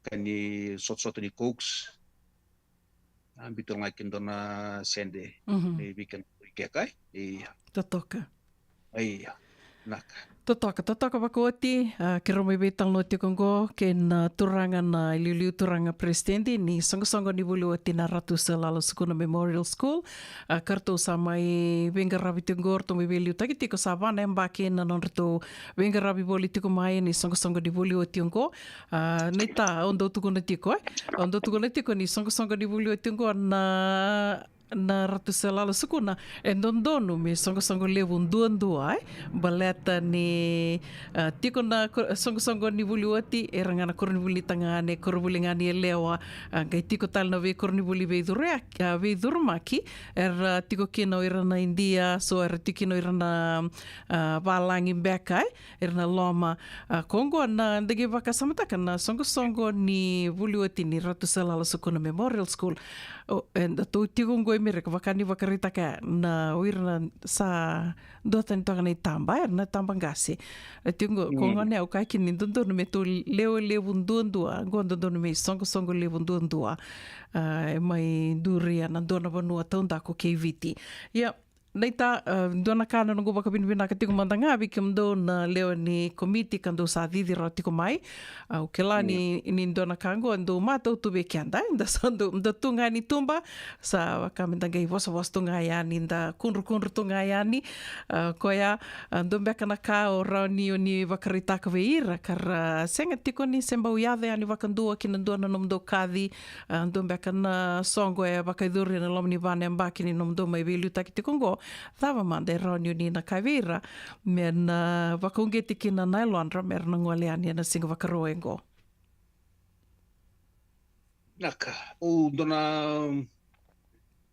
ka ni sotasota ni Cokes. A biuta tale ga kina dua na sede. Ni vei kena ikeka, e. Ia. Totoka. Ia. Naka. Totoka, totoka vakaoti, a, keirau mai veitalanoa tiko qo kei na turaga na iliuliu turaga peresitedi ni soqosoqo ni vuli oti na Ratu Seilalo Sukuna Memorial School. A, ka ratou sa mai veiqaravi tiko qo, ratou mai veiliutaki tiko, sa va na yabaki na nodratou veiqaravi voli tiko mai ni soqosoqo ni vuli oti oqo. A, naita, au dau tukuna tiko, e? Au dau tukuna tiko ni soqosoqo ni vuli oti oqo na, na Ratu Seilalo Sukuna, e dodonu me soqosoqo levu duadua, e? Baleta ni, a, tiko na ko-, soqosoqo ni vuli oti, era ga na koronivuli tagane, koronivuli ga ni yalewa, a, qai tiko tale na veikoronivuli veicuru-, a, veicurumaki, era tiko kina o ira na Idia, so era tiko kina o ira na, a, valagi beka, e? Ira na loma. A, ko oqo na da qai vakasamataka na soqosoqo ni vuli oti ni Ratu Seilalo Sukuna Memorial School. O, edatou tiko oqo e Merika, vaka ni vakaraitaka na o ira na sa dua tani toka na itaba, era na taba qase. E tiko oqo, ko gone au kaya kina ni dodonu me tou lewe levu duadua, oqo dodonu me isoqosoqo levu duadua. A, e mai duria na dua na vanua taudaku kei Viti. Ia, naita, a, dua na ka na noqu vakavinavinaka tiko mada ga vei kemudou na lewe ni komiti ka dou sa cici rawa tiko mai. Au kila ni, ni dua na ka oqo dou matau tu vei keda, e, da sa dou, da tu ga ni tuba, sa vaka me da qai vosavosa tu ga yani, da kudrukudru tu ga yani. A, koya, a, dua beka na ka o rawa ni o ni vakaraitaka vei ira ka ra sega tiko ni se bau yaco yani vakadua ki na dua na nomudou kaci, a, dua beka na soqo e vakayacori ena loma ni va na yabaki ni nomudou mai veiliutaki tiko oqo, cava mada e rawa ni o ni na kaya vei ira me na vakauqeti kina na yalodra me ra na gole yani ena Siga Vakarauwai oqo? Naka, o dua na,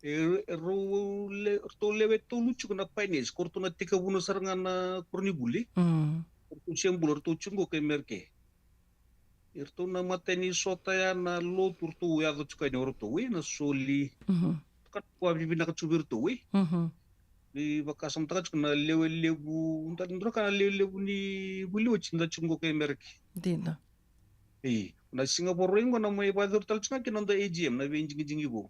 e, e rau le-, ratou lewe tolu tiko na pioneers, ko ratou na tekivuna sara ga na koronivuli. Ko ratou se bula, ratou tiko qo kai Merika. Iratou na matai ni sota ya na lotu ratou yaco tiko yani o ratou, e, na soli. Ka na vakavinavinaka tiko vei iratou, e. Ni vakasamataka tiko na lewe levu, da, dua na ka na lewe levu ni vuli oti da tiko qo kai Merika. Dina. E, na Siga Vakarauwai qo na mai vakayacori tale tiko ga kina noda A G M, na veidigidigi vou.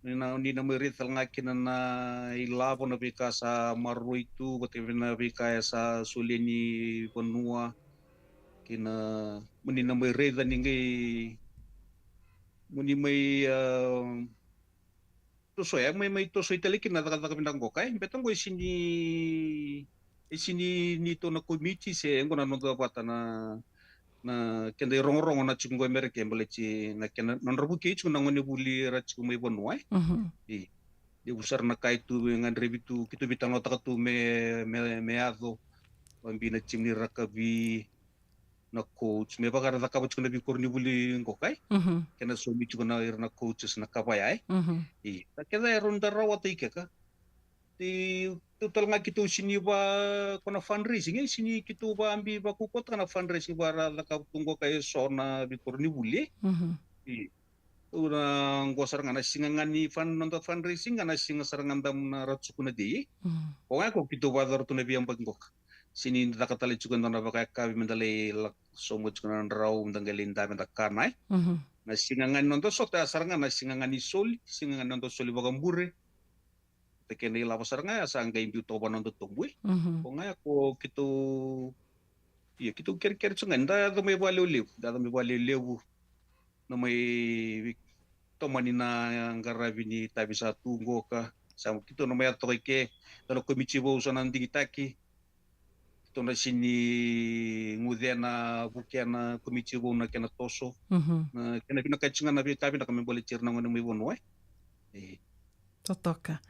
Ni na, ni na mai raica tale ga kina na ilavo, na veika sa maroroi tu, vata kei na veika e sa solia ni vanua, kei na, mo ni na mai raica ni qai, mo ni mai, a, toso ya, mai, mai toso i tale kina na cakacaka vinaka qo, ka e beta qo e sini, e sini ni tou na komiti se qo na noda vata na, na keda irogorogo na tiko qo e Merika, baleti na kena, nodra vukei tiko na gonevuli era tiko mai vanua, e. I, levu sara na ka e tu, e gadrevi tu, keitou veitalanoataka tu me, me, me yaco, vabi na timi ni rakavi, na coach, me vaka era cakava tiko na veikoronivuli qo, ka e. Kena saumi tiko na ira na coaches na ka vaya, e. I, na keda e rawa ni da rawata i keka. Ti, tu tale ga keitou sini va, ko na fundraising, e, sini keitou vabi vakaukauataka na fundraising va ra cakava tu qo ka e so na veikoronivuli, e. I, Ura qo sara ga na siga ga ni fun, noda fundraising ga na siga sara ga da na Ratu Sukuna Day. Mm. Ko ga ko keitou vakayacora tu na veiyabaki qoka. Sega ni caka tale tiko e dua na vakayakavi me da lai lako sobu tiko na drau, me da qai lai da me da kana, e. Mhm. Na siga ga ni noda sota ya sara ga na siga ga ni soli, siga ga ni noda soli vakabure. Te kena ilavo sara ga ya sa qai biu toka vua na noda tobu, e. Mhm. Ko ga ya ko keitou, ia keitou kerekere tiko ga ni da yaco mai vakalevulevu, da yaco mai vakalevulevu. Na mai vi-, tomani na qaravi ni itavi sa tu qoka. Sa keitou na mai yaco toka i ke, dua na komiti vou sa na digitaki. Keitou na sega ni guce na vukea na komiti vou na kena toso. Mhm. Na kena vinakati ga na veika vinaka me baleti ira na gone mai vanua, e. E. Totoka.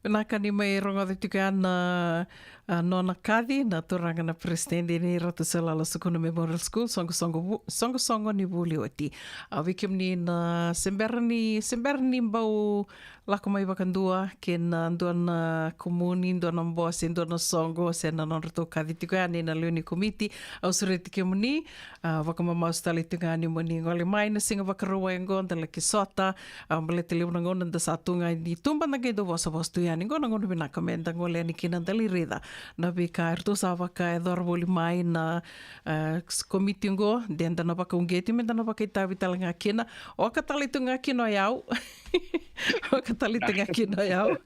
Vinaka ni mai rogoca tiko ya na, a, nona kaci na turaga na peresitedi ni Ratu Selala Sukuna Memorial School, soqosoqo vu-, soqosoqo ni vuli oti. A, vei kemuni na se bera ni, se bera ni bau lako mai vakadua kei na dua na kumuni, dua na bose, dua na soqo, se na nodratou kaci tiko yani na lewe ni komiti, au sureti kemuni, a, vakamamasu tale tiko yani mo ni gole mai na siga Vakarauwai oqo, da laki sota, a, baleta levu na gauna da sa tu ga ni tuba, da qai dau vosavosa tu yani. Oqo na gauna vinaka me da gole yani kina da lai raica na veika eratou sa vakayacora voli mai na, a, komiti oqo, de da na vakauqeti, me da na vakaitavi tale ga kina. Oka tale tu ga kina o yau. Oka tale tu ga kina o yau.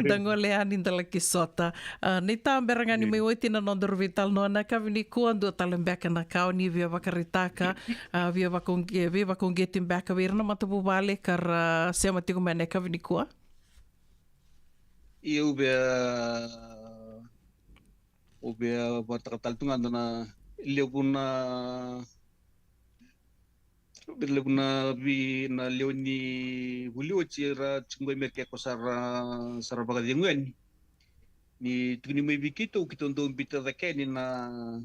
Da gole yani da laki sota. A, ni tabera ga ni mai oti na nodaru veitalanoa, na yakavi nikua dua tale beka na ka o ni via vakaraitaka, a, via vakauqe-, via vakauqeti beka vei ira na matavuvale ka ra sema tiko mai na yakavi nikua. Ia au via, au via vakataka tale tu ga na levu na, levu na vi-, na lewe ni vuli oti era tiko qo i Merika ko sa ra, sa ra vakacegu yani. Ni tukuni mai vei keitou, keitou dau biuta cake yani na,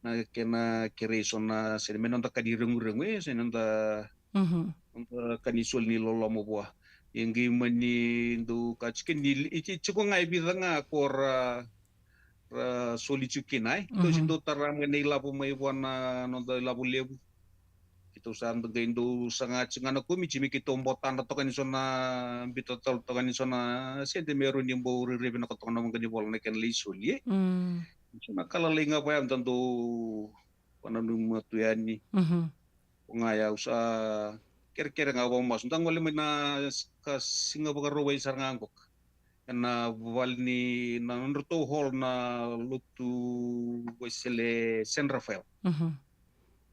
na kena kerei so na, se me noda ka ni reguregu, e, se noda, mhm, noda ka ni soli ni loloma vua. E qai mani dau ka tiko ni, i, i tiko ga e vica ga ko ra, ra soli tiko kina, e. Keitou se, mhm, dau tara mai na ilavo mai vua na noda ilavo levu. Keitou sa qai dau saga tiko ga na komiti me keitou botana toka ni so na, biuta tale toka ni so na sede me rawa ni bau rairai vinaka toka na waqa ni vola na kena lai soli, e. Mm. So na ka lalai ga vaya da dau vananuma tu yani. Mhm. Ko ga ya au sa kerekere ga vakamasu. Da gole mai na s-, ka siga Vakarauwai sara ga qoka. Ena vale ni, na nodratou hall na lotu Wesele San Rafael. Mhm.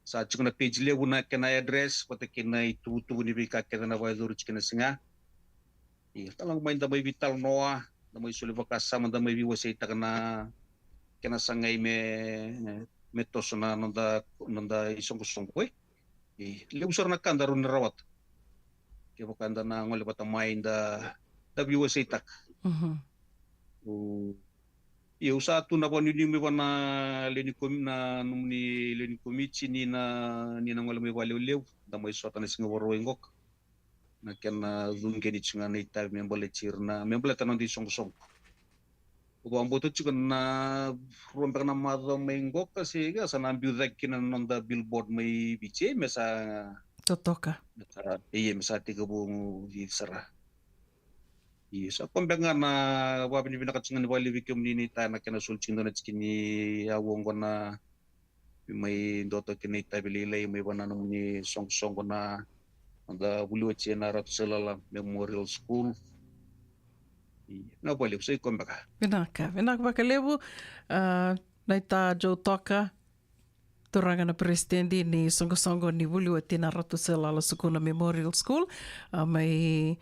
Sa tiko na page levu na kena address, vata kei na ituvatuva ni veika kece na vakayacori tiko ena siga. Ia, tale ga mai da mai veitalanoa, da mai soli vakasama, da mai veiwaseitaka na kena sagai me, me toso na noda, noda isoqosoqo, e. E levu sara na ka da rawa ni rawata kevaka da na gole vata mai da, da veiwaseitaka. Mhm. O, ia au sa tu na vakanuinui mai vua na lewe ni komi-, na nomuni lewe ni komiti ni na, ni na gole mai vakalevulevu, da mai sota na siga Vakarauwai qoka. Na kena cuqeni tiko ga na itavi me baleti ira na, me baleta na noda isoqosoqo. Au vakabauta tiko na rua beka na macawa mai qoka se ka sa na biu cake kina na noda billboard mai Viti, me sa, totoka, me sa, ia, me sa tekivu cici sara. Ia, sa koya beka ga na vakavinavinaka tiko ga ni vakalevu vei kemuni ni ta na kena soli tiko dua na tiki ni aua oqo na mai dua toka kina itavi lailai mai vua na nomuni soqosoqo na, na vuli oti ena Ratu Selala Memorial School. Ia, na vakalevu sa i koya beka. Vinaka, vinaka vakalevu, a, naita Joe Toka, turaga na peresitedi ni soqosoqo ni vuli oti na Ratu Selala Sukuna Memorial School, a, mai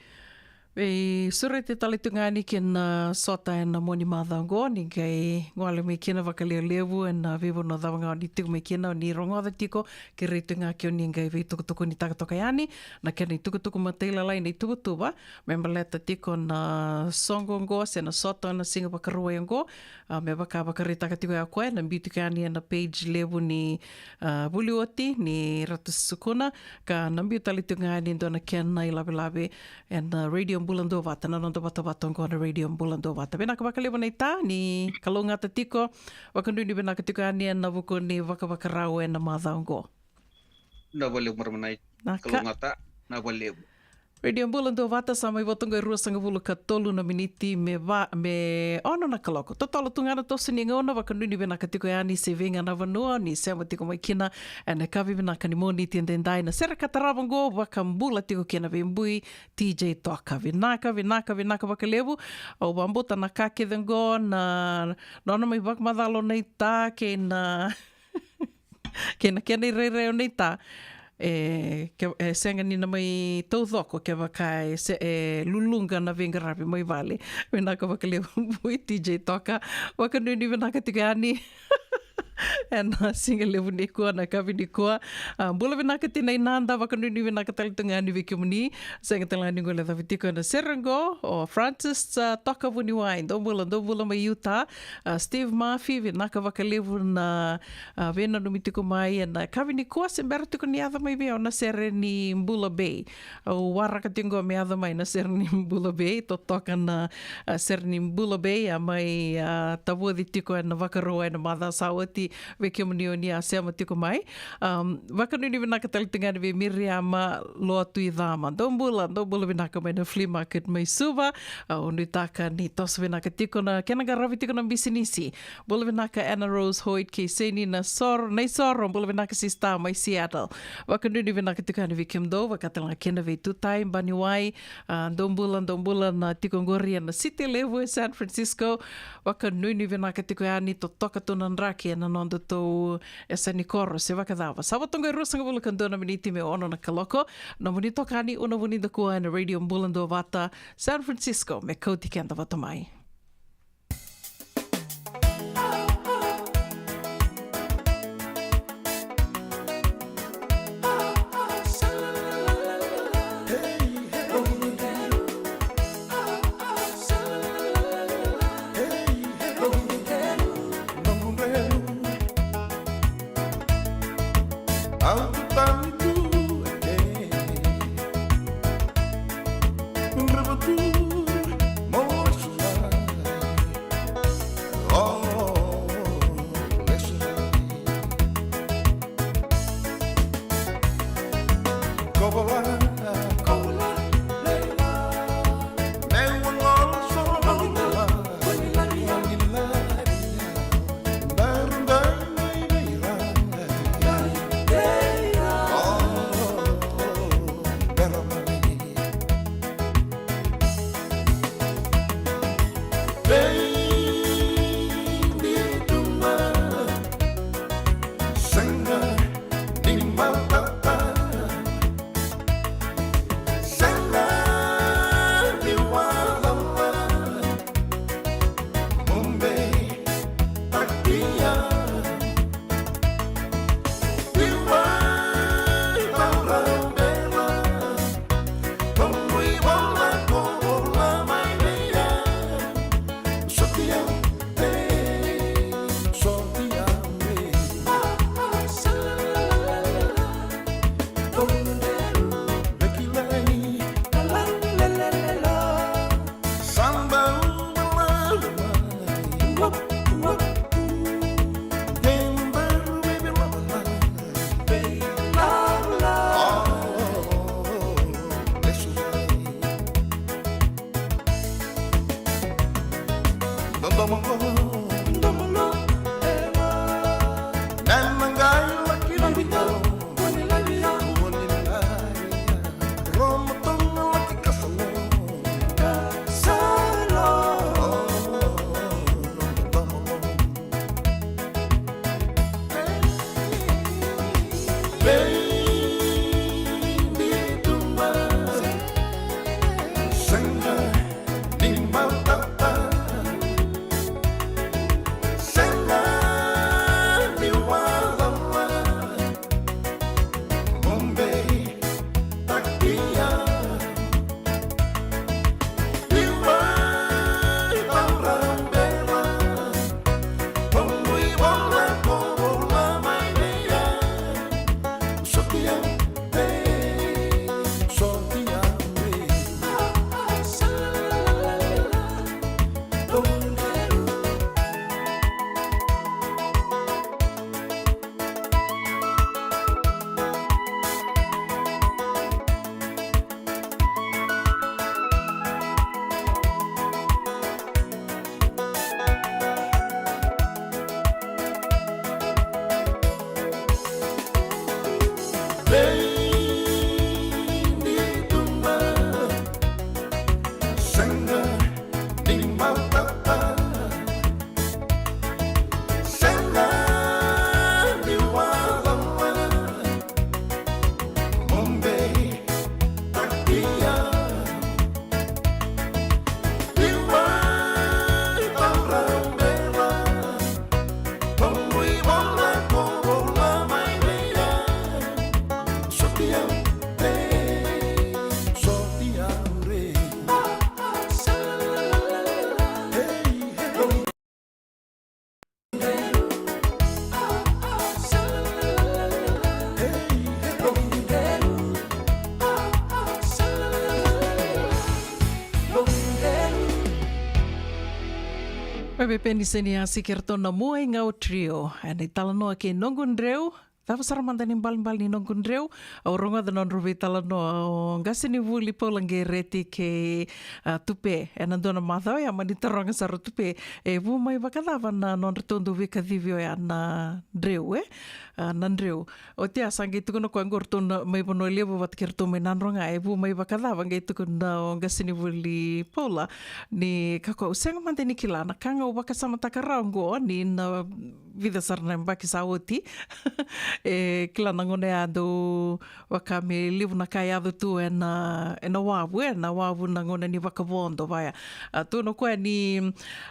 veisureti tale tu ga yani kina, a, sota ena mua ni macawa oqo, ni qai gole mai kina vakalevulevu ena veivanua cava ga o ni tiko mai kina, o ni rogoca tiko, kerei tu ga ke o ni qai veitukutukunitaka toka yani na kena itukutuku matailalai, na ituvatuva me baleta tiko na soqo oqo se na sota na siga Vakarauwai oqo. A, me vaka vakaraitaka tiko ya o koya, na biu tiko yani ena page levu ni, a, vuli oti ni Ratu Sukuna, ka na biu tale tiko ga yani e dua na kena ilavelave ena Radio Bula Duavata, na noda vatavata oqo na Radio Bula Duavata. Vinaka vakalevu naita, ni kalougata tiko, vakanuinui vinaka tiko yani ena vuku ni vakavakarau ena macawa oqo. Naka. Kalougata, na valevu. Radio Bula Duavata, sa mai vo toka e ruasagavulu ka tolu na miniti me va, me ono na kaloko. Totolo tu ga na toso ni gauna, vakanuinui vinaka tiko yani se vei ga na vanua ni sema tiko mai kina ena yakavi vinaka ni Moniti edaidai. Na sere ka tarava oqo, vakabula tiko kina vei Bui T J Toka. Vinaka, vinaka, vinaka vakalevu. Au vakabauta na ka kece oqo, na nona mai vakamacala o Naita kei na kei na kena irairai o Naita. E, ke, e sega ni na mai taucoko kevaka e se, e luluqa na veiqaravi mai vale. Vinaka vakalevu Bui T J Toka. Vakanuinui vinaka tiko yani ena siga levu nikua, na yakavi nikua. A, bula vinaka Tina Inada, vakanuinui vinaka tale tu ga yani vei kemuni. Sega tale ga ni guilecavi tiko ena sere oqo o Francis, a, Toka Vuniwai. Dou bula, dou bula mai Utah. A, Steve Murphy, vinaka vakalevu na, a, veinanumi tiko mai ena yakavi nikua, se bera tiko ni yaco mai vei au na sere ni Bula Bay. Au waraka tiko me yaco mai na sere ni Bula Bay, totoka na, a, sere ni Bula Bay, a mai, a, tavoci tiko ena Vakarauwai ena macawa sa oti, vei kemuni o ni a sema tiko mai. Am, vakanuinui vinaka tale tu ga yani vei Miriama Loatuicama. Dou bula, dou bula vinaka mai na flea market mai Suva. A, au nuitaka ni toso vinaka tiko na kena qaravi tiko na bisinisi. Bula vinaka Anna Rose Hoyt kei Seni Naisoro, Naisoro, bula vinaka sista mai Seattle. Vakanuinui vinaka tiko yani vei kemudou, vaka tale ga kina vei Tutai Baniwai. A, dou bula, dou bula na tiko qori ena city levu e San Francisco. Vakanuinui vinaka tiko yani, totoka tu na draki ena nodatou yasa ni koro se vakacava. Sa vo toka e ruasagavulu ka dua na miniti me ono na kaloko. Nomuni tokani Una Vunidakua ena Radio Bula Duavata, San Francisco, me kauti keda vata mai. Vepeni Seniasi kei ratou na Muaigau Trio. Ena italanoa kei Noqu Dreu. Cava sara mada na ibalebale ni Noqu Dreu? Au rogoca na nodrau veitalanoa o qasenivuli Paula Qereti kei, a, Tupe. Ena dua na macawa oya mani taroga sara o Tupe, e vu mai vakacava na nodratou dau veikacivi oya na dreu, e? A, na dreu. Oti ya sa qai tukuna o koya qo ratou na mai Vanua Levu vata kei ratou mai Nadroga, e vu mai vakacava, qai tukuna o qasenivuli Paula ni ka koya au sega mada ni kila. Na ka ga au vakasamataka rawa qo ni na vica sara na yabaki sa oti. E kila na gauna ya dau vaka me levu na ka e yaco tu ena, ena wavu, e, na wavu na gauna ni vakavodo vaya. A, tukuna o koya ni,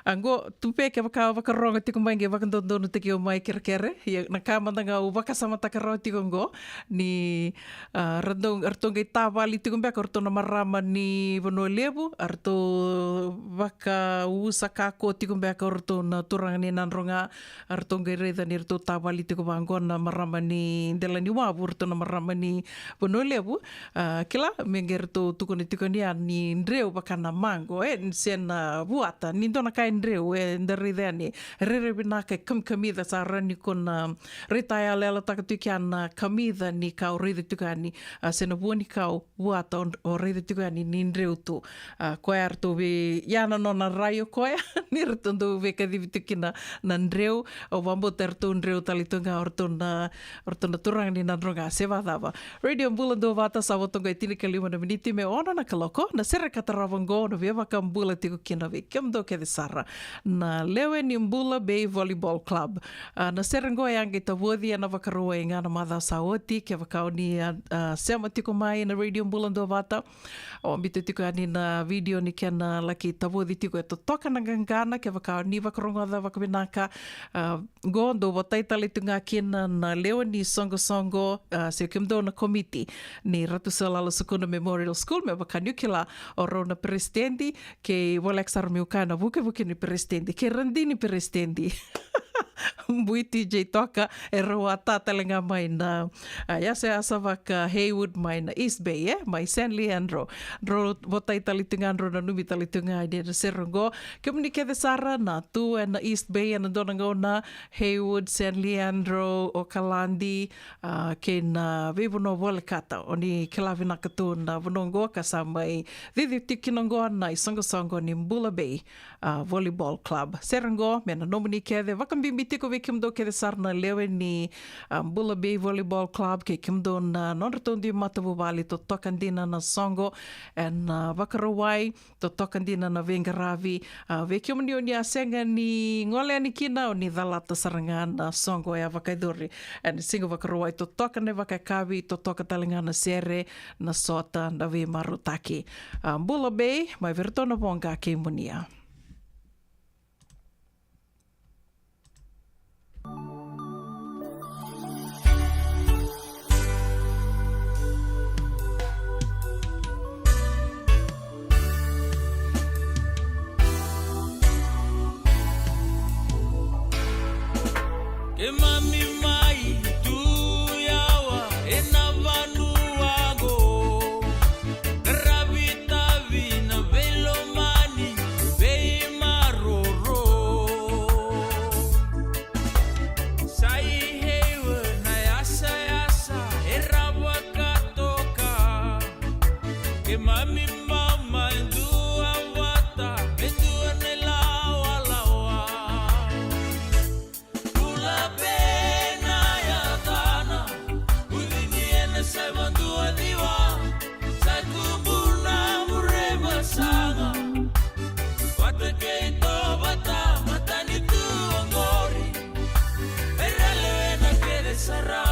a, qo Tupe, kevaka o vakarogo tiko mai qai vakadodonutaki au mai, kerekere. Ia na ka mada ga au vakasamataka rawa tiko qo ni, a, ratou, ratou qai tavali tiko beka o ratou na marama ni Vanua Levu, a ratou vakausa kako tiko beka o ratou na turaga ni Nadroga, a ratou qai raica ni ratou tavali tiko vaqo na marama ni dela ni wavu, ratou na marama ni Vanua Levu. A, kila me qai ratou tukuna tiko ni a ni dreu vaka na maqo, e, se na vuata, ni dua na ka e dreu, e, da raica yani, rairai vinaka, e kamikamica, sa rawa ni ko na raitayaloyalotaka tiko ya na kamica ni ka o raica tiko yani, a, se na vua ni ka o vuata o, o raica tiko yani ni dreu tu. A, koya eratou vei, ya na nona rai o koya ni ratou dau veikacivi tiko kina na dreu. Au vakabauta eratou dreu tale tu ga o ratou na, o ratou na turaga ni Nadroga, se vakacava. Radio Bula Duavata, sa vo toka e tinikalima na miniti me ono na kaloko. Na sere ka tarava qo na via vakabula tiko kina vei kemudou kece sara na lewe ni Bula Bay Volleyball Club. A, na sere qo e a qai tavoci ena Vakarauwai ga na macawa sa oti. Kevaka o ni a, a, sema tiko mai na Radio Bula Duavata, au biuta tiko yani na vidio ni kena laki tavoci tiko, e totoka na qaqana. Kevaka o ni vakarogoca vakavinaka, a, qo dou votai tale tu ga kina na lewe ni soqosoqo, a, se kemudou na komiti ni Ratu Sealala Sukuna Memorial School, me vaka niu kila o rau na peresitedi, kei voleka sara meu kaya na vukevuke ni peresitedi, kei radini peresitedi. Bui T J Toka, e rau a ta tale ga mai na, a, yasayasa vaka Heywood mai na East Bay, e, mai San Leandro. Drau votai tale tu ga, drau nanumi tale tu ga ni na sere qo. Kemuni kece sara na tu ena East Bay ena dua na gauna, Heywood, San Leandro, Okaladi, a, kei na veivanua volekata. O ni kila vinaka tu na vanua qo ka sa mai cici tiko kina qo na isoqosoqo ni Bula Bay, a, Volleyball Club. Sere qo me na nomuni kece, vakabibi tiko vei kemudou kece sara na lewe ni, a, Bula Bay Volleyball Club, kei kemudou na nodratou dui matavuvale. Totoka dina na soqo ena, a, Vakarauwai, totoka dina na veiqaravi. A, vei kemuni o ni a sega ni gole yani kina, o ni calata sara ga na soqo e a vakayacori ena siga Vakarauwai, totoka na ivakayakavi, totoka tale ga na sere, na sota, na veimarautaki. A, Bula Bay, mai vei iratou na Voqa kei Munia. Keimami mai tu yawa ena vanua qo, qaravi tavi na veilomani, veimaroroi. Sa i Heywood na yasayasa era vakatoka. Keimami mai duavata me dua na ilawalawa. Bula Bay na yacana, ucini ena saiva duaciwa. Sa tubu na mure vasaga, vata kei tovata, matanitu oqori, era lewena kece sara.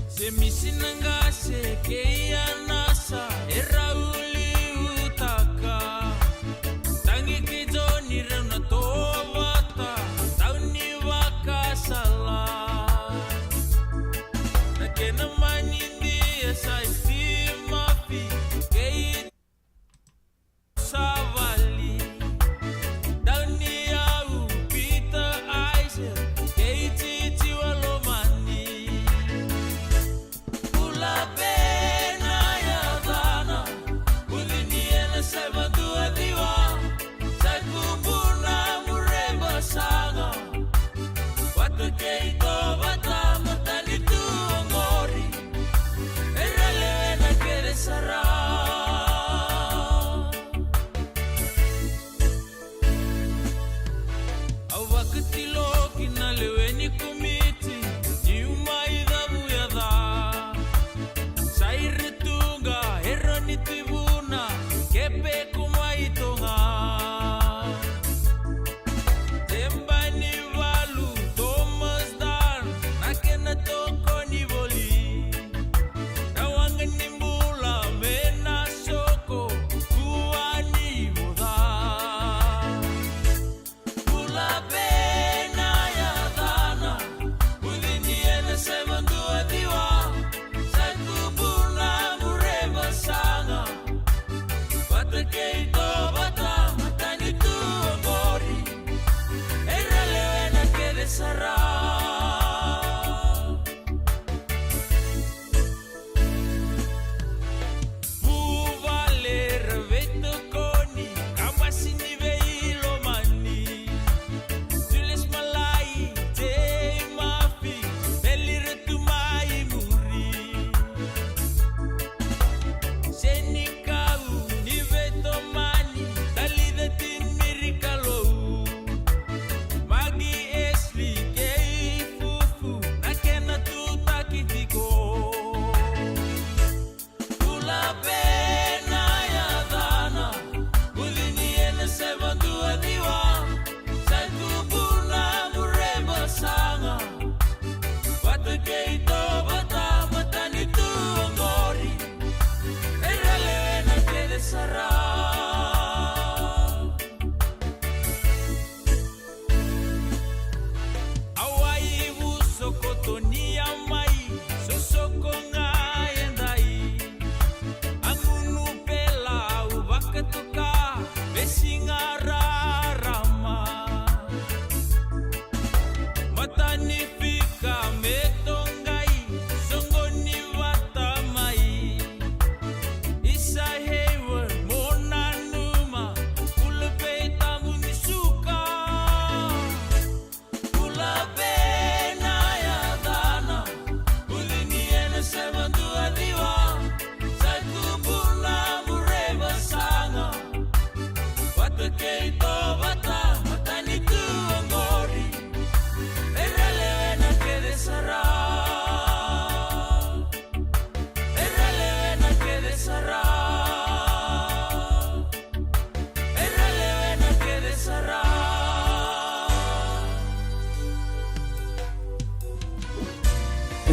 Se misi na qase kei Anasa era uliutaka. Tagi kei Joni rau na tovata, tauni vakasala. Na kena manidia sa i Simafi kei Savali, Dauniau, Peter, Isaac kei Titi Walomani. Bula Bay na yacana,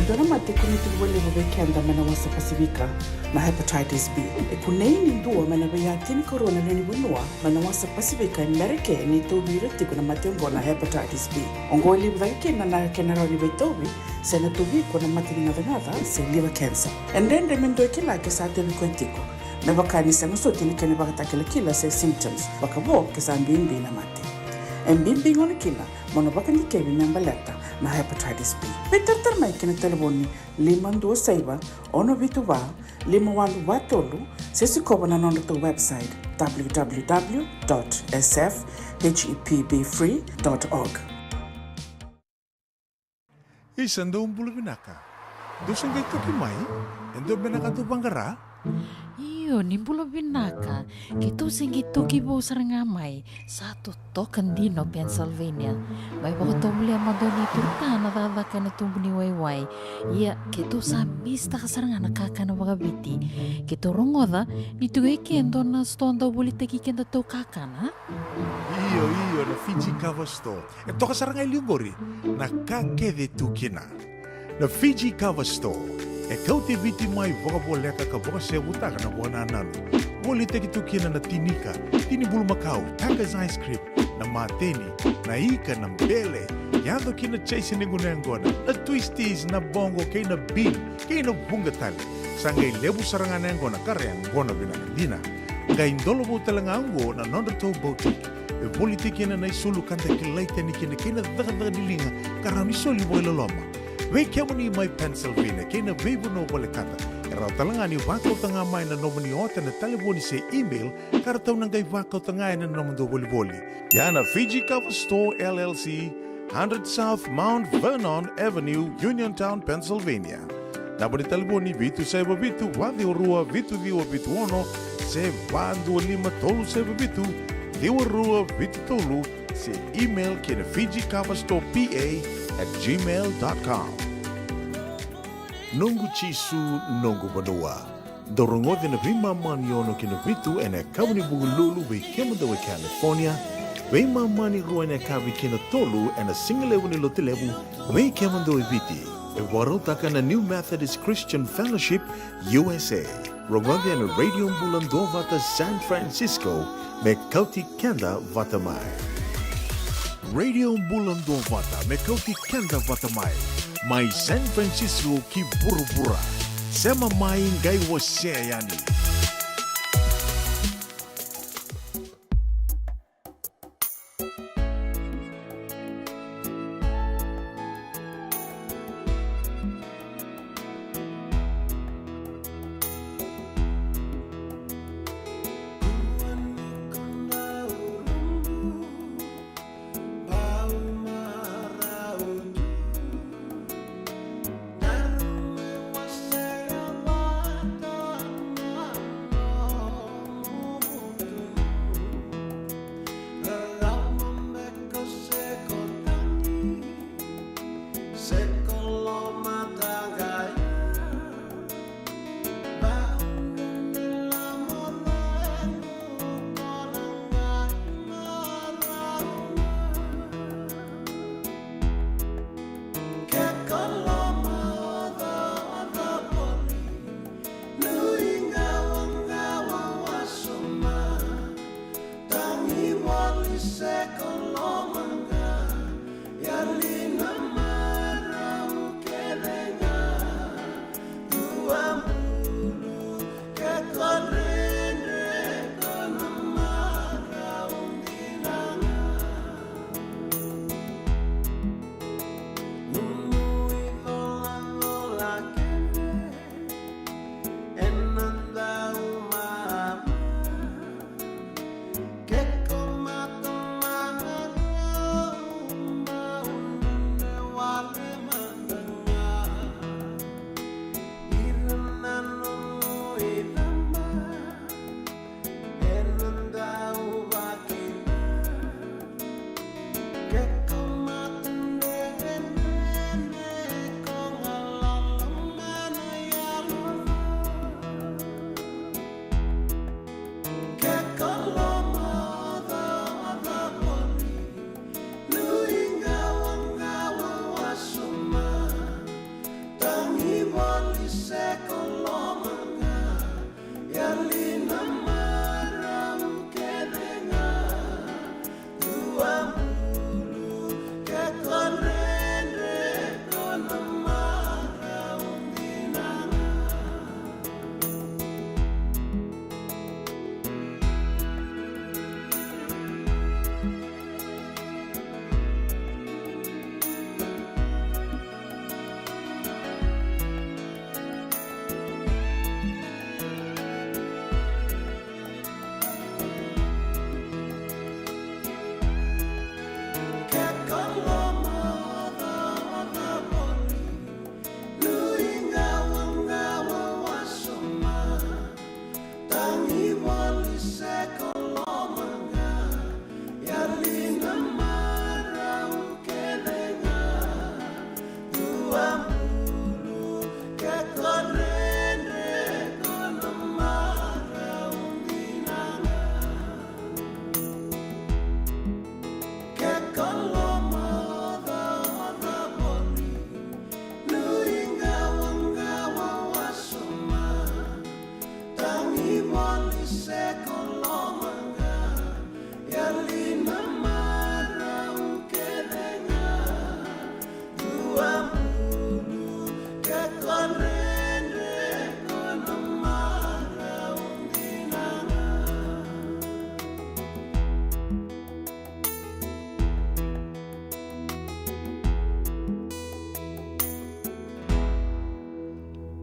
Dua na mate e kunei tiko vakalevu vei keda mai na wasa Pasifika na hepatitis B. E kunei ni dua mai na veiya tinikarua na lewe ni vanua mai na wasa Pasifika e Merika ni tauvi ira tiko na mate oqo na hepatitis B. Oqo e levu cake kina na kena rawa ni veitauvi se na tauvi iko na mate ni gacagaca se liver cancer. E dredre me dua e kila ke sa tauvi koya tiko. Me vaka ni sega soti na kena ivakatakilakila se symptoms, vakavo ke sa bibi na mate. E bibi gona kina mo na vakadikevi me baleta na hepatitis B. Veitaratara mai ki na talevoni lima dua saiva, ono vitu va, lima walu va tolu, se sikova na nodratou website, w w w dot s f h e p b free dot org. Isa, dou bula vinaka. Dou se qai toki mai? E dua beka na ka dou vaqara? Io, ni bula vinaka. Keitou se qai toki vou sara ga mai. Sa totoka dina o Pennsylvania. Mai vakatovolea mada ni tuta na cakacaka ena tubu ni waiwai. Ia, keitou sa misitaka sara ga na kakana vakaviti. Keitou rogoca ni tu e ke dua na sitoa dau volitaki kedatou kakana. Io, io, na Fiji Kava Store. E toka sara ga e liu qori na ka kece e tu kina. Na Fiji Kava Store e kauti Viti mai vakavoleka ka vakasevutaka na vakanananu. Volitaki tu kina na tinika, tini bulumakau, Taka's ice cream, na mateni, na ika, na bele, yaco ki na chase ni gunu yaqona, na twisties, na boqo kei na bean, kei na vuqa tale. Sa qai levu sara ga na yaqona ka ra yaqona vinaka dina. Qai dola vou tale ga oqo na nodratou boutique. E volitaki kina na isulu ka da kilai tani kina kei na cakacaka ni liga ka rawa ni soli vakailoloma. Vei kemuni mai Pennsylvania kei na veivanua volekata, e rawa tale ga ni vakauta ga mai na nomuni ota na talevoni se email ka ratou na qai vakauta ga ena nomudou volivoli. Ia na Fiji Kava Store L L C, hundred South Mount Vernon Avenue, Uniontown, Pennsylvania. Naba ni talevoni vitu saiva vitu, va ciwa rua, vitu ciwa vitu ono, se va dua lima tolu saiva vitu, ciwa rua vitu tolu, se email ki na Fiji Kava Store P A at gmail dot com. Noqu Jisu, noqu vanua. Dou rogoca na veimama ni ono ki na vitu ena yakavi ni Vukelulu vei kemudou e California, veimama ni rua ena yakavi ki na tolu ena sigalevu ni Lotulevu vei kemudou e Viti. E vakarautaka na New Methodist Christian Fellowship U S A. Rogoca ena Radio Bula Duavata San Francisco me kauti keda vata mai. Radio Bula Duavata me kauti keda vata mai. Mai San Francisco ki vuravura. Sema mai, qai wasea yani.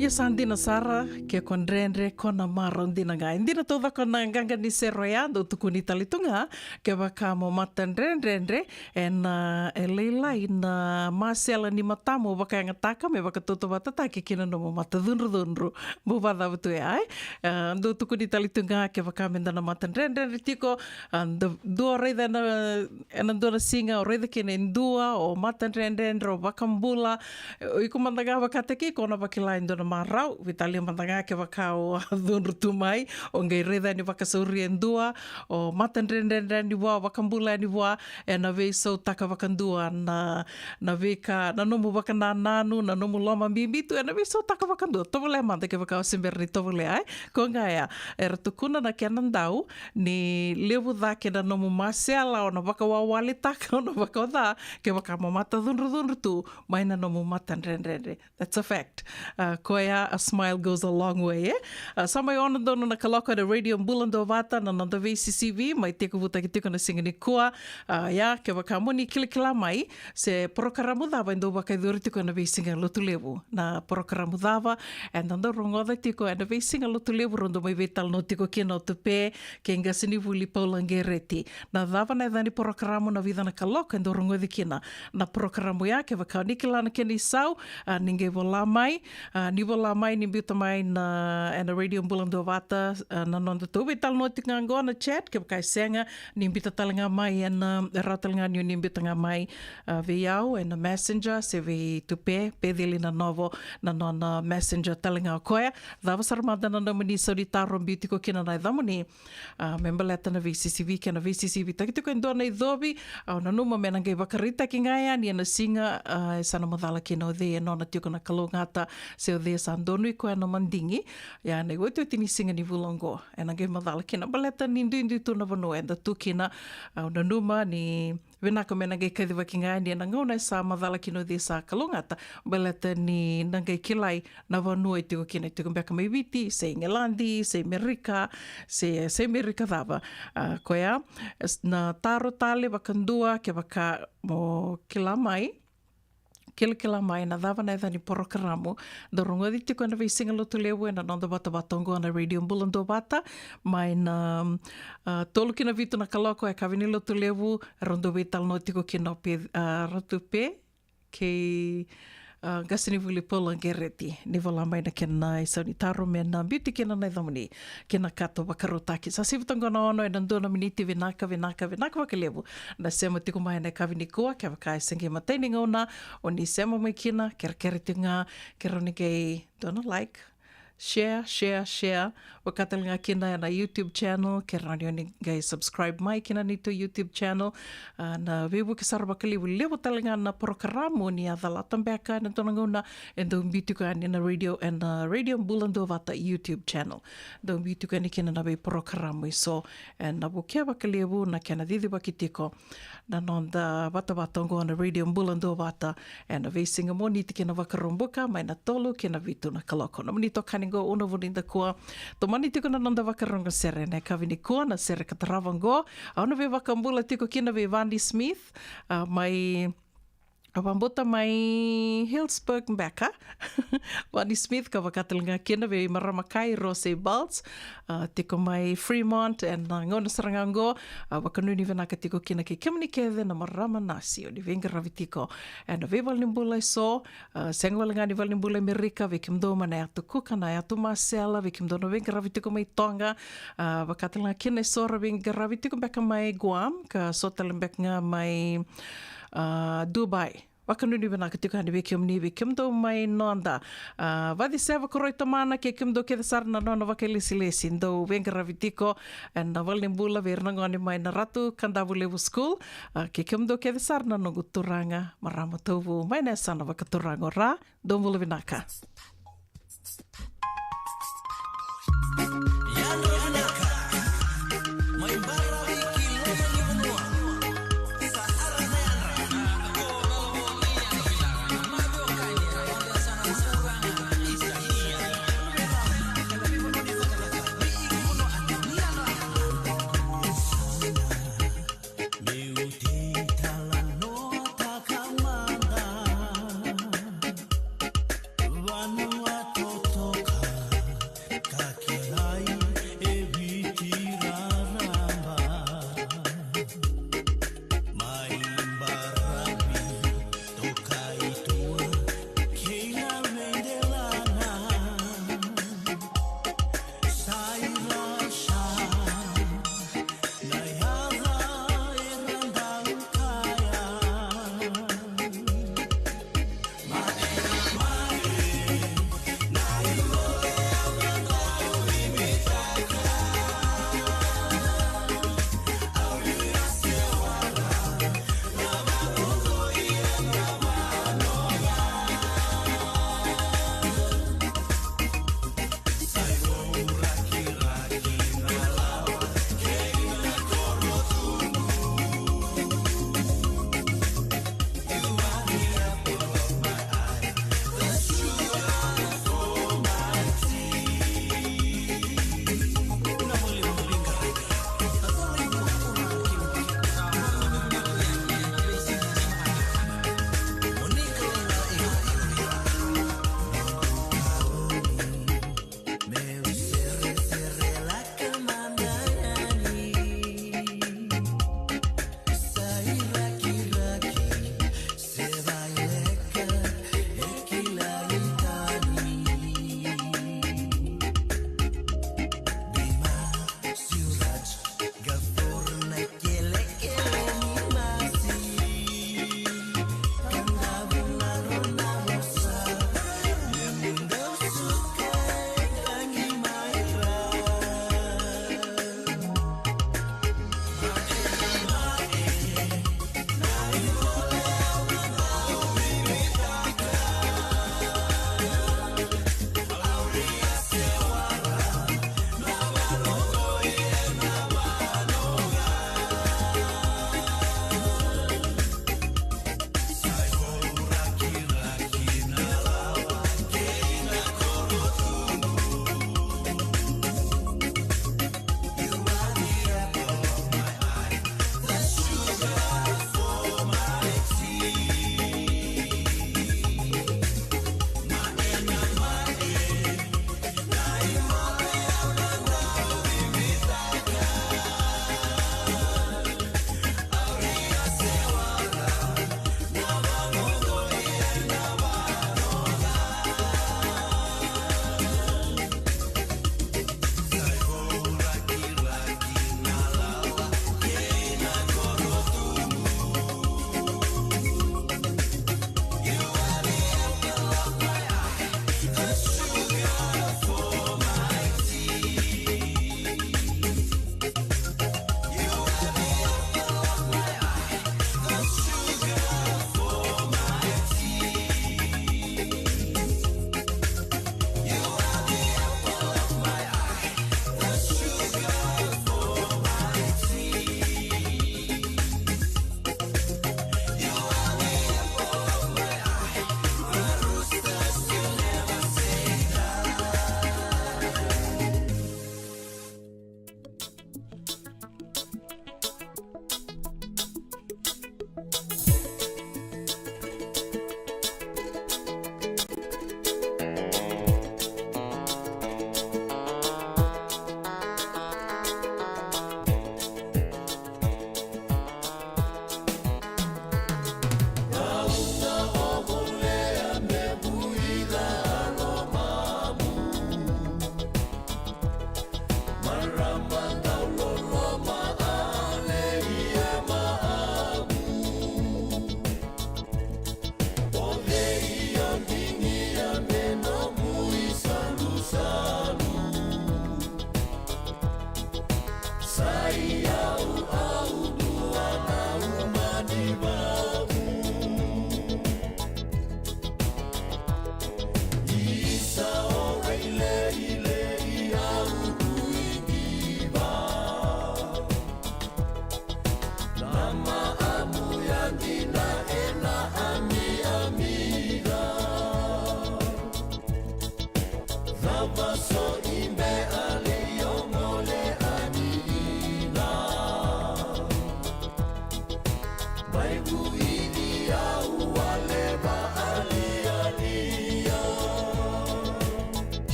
Ia sa dina sara, ke ko dredre, ko na marau dina ga. E dina taucoko na qaqa ni sere oya, dau tukuni tale tu ga, kevaka mo matadredredre, ena, e lailai na masela ni matamu vakayagataka, me vakatautauvatataki kei na nomu matacudrucudru. Mo vakacava tu ya, e? E, dau tukuni tale tu ga, kevaka meda na matadredredre tiko, a, da, dua raica na, ena dua na siga, o raica kina e dua, o matadredredre, o vakabula, o iko mada ga vakataki iko na vakila e dua na marau, veitalia mada ga kevaka o a cudru tu mai, o qai raica yani vakasauri e dua, o matadredredre yani vua, o vakabula yani vua, ena veisautaka vakadua na, na veika, na nomu vakanananu, na nomu loma bibi tu, ena veisautaka vakadua, tovolea mada kevaka o se bera ni tovolea, e? Ko ga ya, era tukuna na kena dau, ni levu cake na nomu masela, o na vakawawalitaka, o na vakaoca, kevaka mo matacudrucudru tu, mai na nomu matadredredre. That's a fact. A, koya, a smile goes a long way, e? A, sa mai ono donu na kaloko ena Radio Bula Duavata, na noda veisisivi, mai tekivutaki tiko na siga nikua. A, ia, kevaka mo ni kilakila mai, se porokaramu cava e dau vakayacori tiko ena veisiga Lotulevu. Na porokaramu cava, eda dau rogoca tiko ena veisiga Lotulevu, rau dau mai veitalanoa tiko kina o Tupe, kei qasenivuli Paula Qereti. Na cava na yaca ni porokaramu, na vica na kaloko e dau rogoci kina na porokaramu ya, kevaka o ni kila na kena isau, a, ni qai vola mai, a, ni vola mai, ni biuta mai na, ena Radio Bula Duavata, a, na noda tou veitalanoa tiko ga qo na chat, kevaka e sega, ni biuta tale ga mai ena, e rawa tale ga ni o ni biuta ga mai, a, vei au, ena Messenger, se vei Tupe, Peceli Nanovo, na nona Messenger tale ga o koya. Cava sara mada na nomuni sau ni taro, biu tiko kina na yacamuni, a, me baleta na veisisivi kei na veisisivitaki tiko e dua na icovi, au nanuma me na qai vakaraitaki ga yani ena siga, a, e sa na macala kina o cei e nona tiko na kalougata, se o cei e sa donui koya na madigi, ia na iotioti ni siga ni vula oqo, ena qai macala kina baleta ni duidui tu na vanua eda tu kina, au nanuma ni vinaka me na qai kacivaki ga yani ena gauna e sa macala kina o cei sa kalougata, baleta ni na qai kilai na vanua e tiko kina, e tiko beka mai Viti, se i Igiladi, se i Merika, se, se i Merika cava. A, koya, s-, na taro tale vakadua, kevaka mo kila mai, kilakila mai na cava na yaca ni porokaramu, dau rogoci tiko ena veisiga Lotulevu, ena noda vatavata oqo na Radio Bula Duavata, mai na, a, tolu ki na vitu na kaloko e yakavi ni Lotulevu, rau dau veitalanoa tiko kina o Pe-, a, Ratu Pe, kei, a, qasenivuli Paula Qereti, ni vola mai na kena isau ni taro me na biuti kina na yacamuni ki na kato vakarautaki. Sa sivi toka qo na ono ena dua na miniti, vinaka, vinaka, vinaka vakalevu na sema tiko mai ena yakavi nikua, kevaka e se qai matai ni gauna o ni sema mai kina, kerekere tiko ga, kerea ni qai dua na like, share, share, share. Vaka tale ga kina ena YouTube channel, kerea ni o ni qai subscribe mai kina neitou YouTube channel. A, na veivuke sara vakalevu, levu tale ga na porokaramu ni a calata beka ena dua na gauna, e dau biu tiko yani na radio, ena Radio Bula Duavata YouTube channel. Dau biu tiko yani kina na veiporokaramu eso, ena vukea vakalevu na kena cicivaki tiko na noda vatavata oqo na Radio Bula Duavata, ena veisiga Moniti ki na Vakaraubuka, mai na tolu ki na vitu na kaloko. Nomuni itokani qo Una Vunidakua. Tomani tiko na noda vakarogo sere ena yakavi nikua, na sere ka tarava qo. Au na veivakabula tiko kina vei Vani Smith, a, mai, a, vabauta mai Hillsburg beka. Vani Smith, ka vaka tale ga kina vei marama kai Rose Balts, a, tiko mai Fremont, ena gauna sara ga qo, a, vakanuinui vinaka tiko kina kei kemuni kece na marama nasi o ni veiqaravi tiko ena veivalenibula eso, a, sega wale ga ni valenibula e Merika, vei kemudou mai na yatu Kuka, na yatu Masela, vei kemudou na veiqaravi tiko mai Toga, a, vaka tale ga kina eso ra veiqaravi tiko beka mai Guam, ka so tale beka ga mai, a, Dubai. Vakanuinui vinaka tiko yani vei kemuni, vei kemudou mai noda, a, Vaciseva, Koroi Tamana, kei kemudou kece sara na nona vakailesilesi dau veiqaravi tiko ena valenibula, vei ira na gone mai na Ratu Kadavulevu School, a, kei kemudou kece sara na noqu turaga, marama Tauvu, mai na yasana vakaturaga o Ra, dou bula vinaka.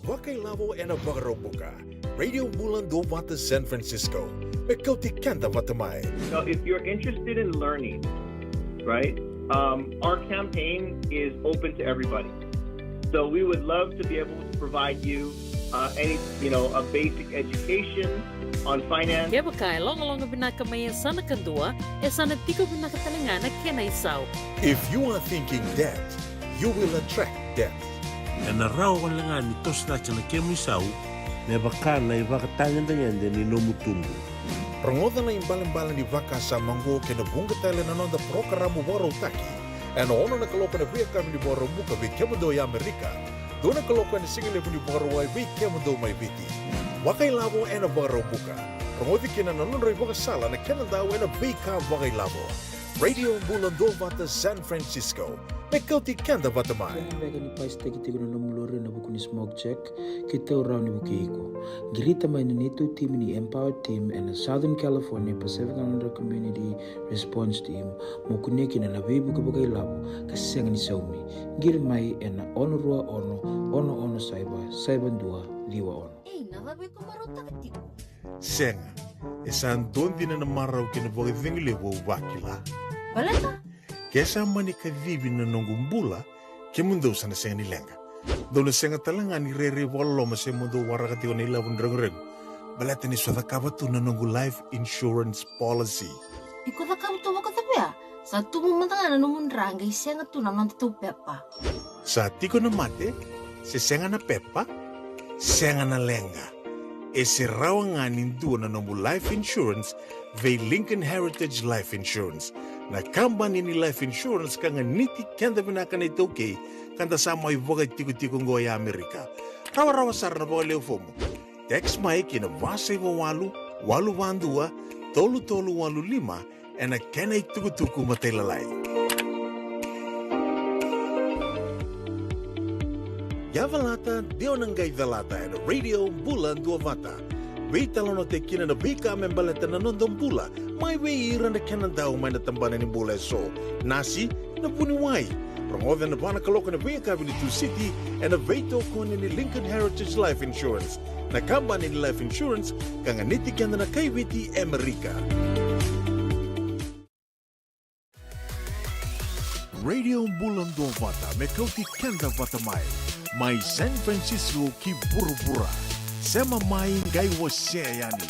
Vakailavo ena Vakaraubuka. Radio Bula Duavata San Francisco. Me kauti keda vata mai. So if you're interested in learning, right, um, our campaign is open to everybody. So we would love to be able to provide you, uh, any, you know, a basic education on finance. Kevaka e logaloga vinaka mai e sa na kadua, e sa na tiko vinaka tale ga na kena isau. If you are thinking debt, you will attract debt. Ena rawa wale ga ni toso cake na kemu isau me vaka na ivakatagedegede ni nomu tubu. Rogoca na ibalebale ni vakasama oqo kei na vuqa tale na noda parokaramu vakarautaki ena ono na kaloko ena veiyakavi ni Vakaraubuka vei kemudou e Amerika, dua na kaloko ena sigalevu ni Vakarauwai vei kemudou mai Viti. Vakailavo ena Vakaraubuka. Rogoci kina na nodra ivakasala na kenadau ena veika vakailavo. Radio Bula Duavata San Francisco. Me kauti keda vata mai. Kena beka ni pasitaki tiko na nomu lori ena vuku ni smoke check, keitou rawa ni vukei iko. Qirita mai na neitou timi ni Empower Team ena Southern California Pacific Islander Community Response Team mo kunea kina na veivuke vakailavo ka sega ni saumi. Qiri mai ena ono rua ono, ono ono saiva, saiva dua, ciwa ono. Ei, na cava iko marautaka tiko? Sega, e sa dua dina na marau kei na vakacegu levu au vakila. Baleta? Ke sa mani kacivi na noqu bula, kemudou sa na sega ni leqa. Dou na sega tale ga ni rairai vakaloloma se mo dou waraka tiko na ilavo ni reguregu. Baleta niu sa cakava tu na noqu life insurance policy. Iko cakava tu vakacava ya? Sa tubu mada ga na nomu dra qai sega tu na noda tou pepa. Sa tiko na mate, se sega na pepa, sega na leqa. E se rawa ga ni dua na nomu life insurance vei Lincoln Heritage Life Insurance, na kabani ni life insurance ka ganiti keda vinaka na iTaukei, ka da sa mai vakatikotiko oqo e Amerika. Rawarawa sara na vakaleu fomu. Text mai ki na va saiva walu, walu va dua, tolu tolu walu lima, ena kena itukutuku matailalai. Ia calata, de o na qai calata ena Radio Bula Duavata. Veitalanoataki kina na veika me baleta na noda bula, mai vei ira na kena dau mai na tabana ni bula eso. Nasi, na vuniwai. Rogoca ena va na kaloko ena veiyakavi ni Tusiti, ena veitokoni ni Lincoln Heritage Life Insurance, na kabani ni life insurance ka ganiti keda na kai Viti e Amerika. Radio Bula Duavata, me kauti keda vata mai. Mai San Francisco ki vuravura. Sema mai, qai wasea yani.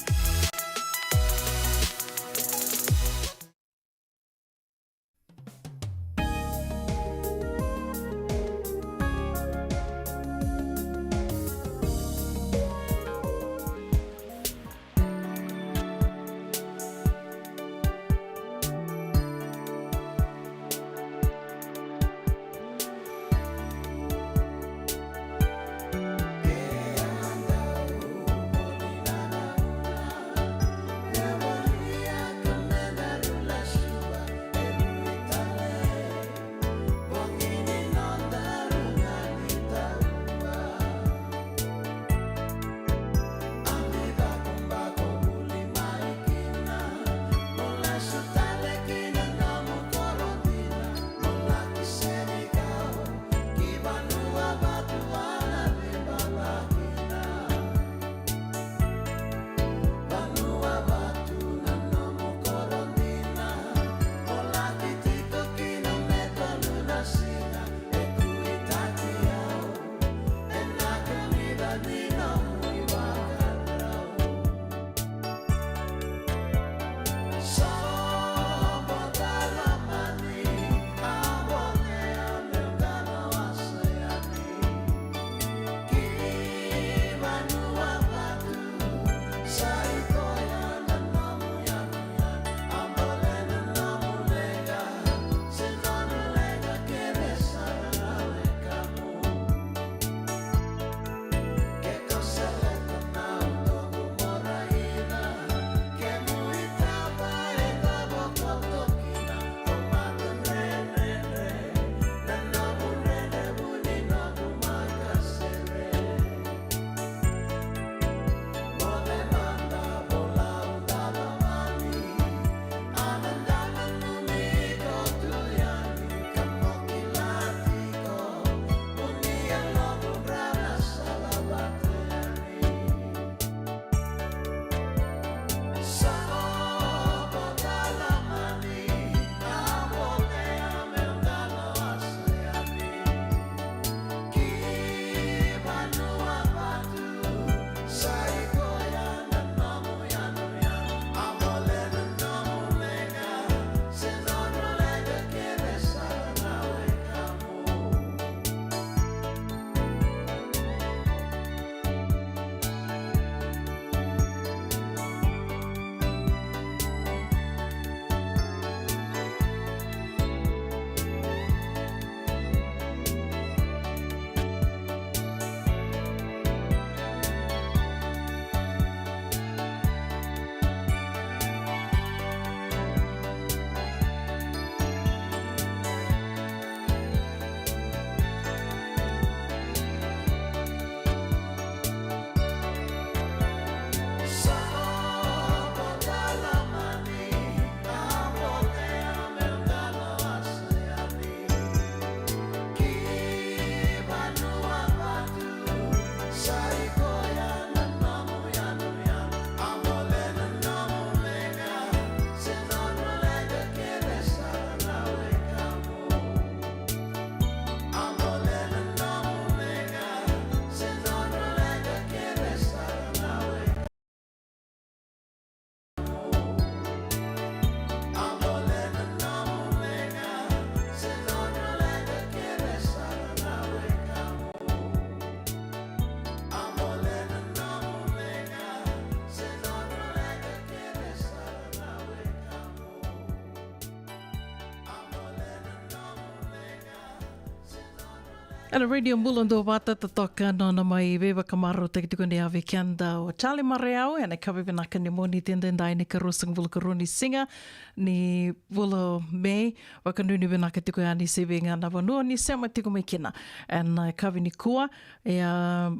Ena Radio Bula Duavata, totoka nona mai veivakamarautaki tiko ni yavi keda o Charlie Marayau ena yakavi vinaka ni Moniti edaidai, na ikaruasagavulu karua ni siga ni vula o Me. Vakanuinui vinaka tiko yani se vei ga na vanua ni sema tiko mai kina ena yakavi nikua. Ia,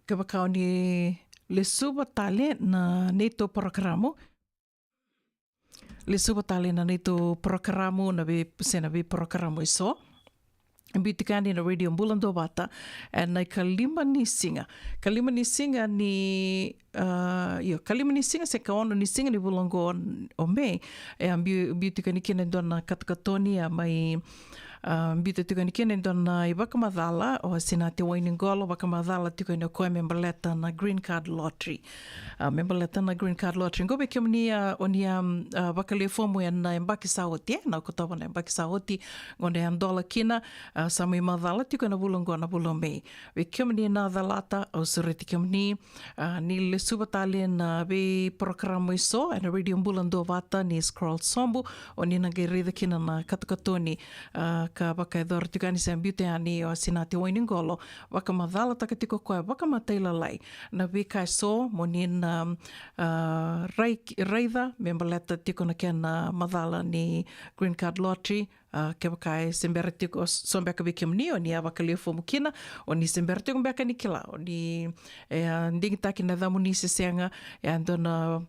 kevaka o ni lesuva tale na neitou porokaramu. Lesuva tale na neitou porokaramu, na vei, se na veiporokaramu eso. Biuta tiko yani na Radio Bula Duavata ena ikalima ni siga. Kalima ni siga ni, ah, io, kalima ni siga se kaono ni siga ni vula oqo o Me. E a biu, biuta tiko yani kina e dua na katokatoni, a mai, ah, biuta tiko yani kina e dua na ivakamacala o Sinate Wainiqolo, vakamacala tiko yani o koya me baleta na Green Card Lottery. Ah, me baleta na Green Card Lottery. Qo vei kemuni, ah, o ni a, ah, vakalewe fomu ena yabaki sa oti, e, na Okotova na yabaki sa oti, qo na a dola kina, ah, sa mai macala tiko ena vula oqo na vula o Me. Vei kemuni na calata, au sureti kemuni, ah, ni lesuva tale na veiporokaramu eso ena Radio Bula Duavata, ni scroll sobu, o ni na qai raica kina na katokatoni, ah, ka vakayacora tiko yani se biuta yani o Sinate Wainiqolo, vakamacalataka tiko o koya vakamatailalai na veika eso mo ni na, ah, rai, raica me baleta tiko na kena macala ni Green Card Lottery. Ah, kevaka e se bera tiko, so beka vei kemuni o ni a vakalewe fomu kina, o ni se bera tiko beka ni kila o ni, e, ah, digitaki na yacamuni se sega, e a dua na,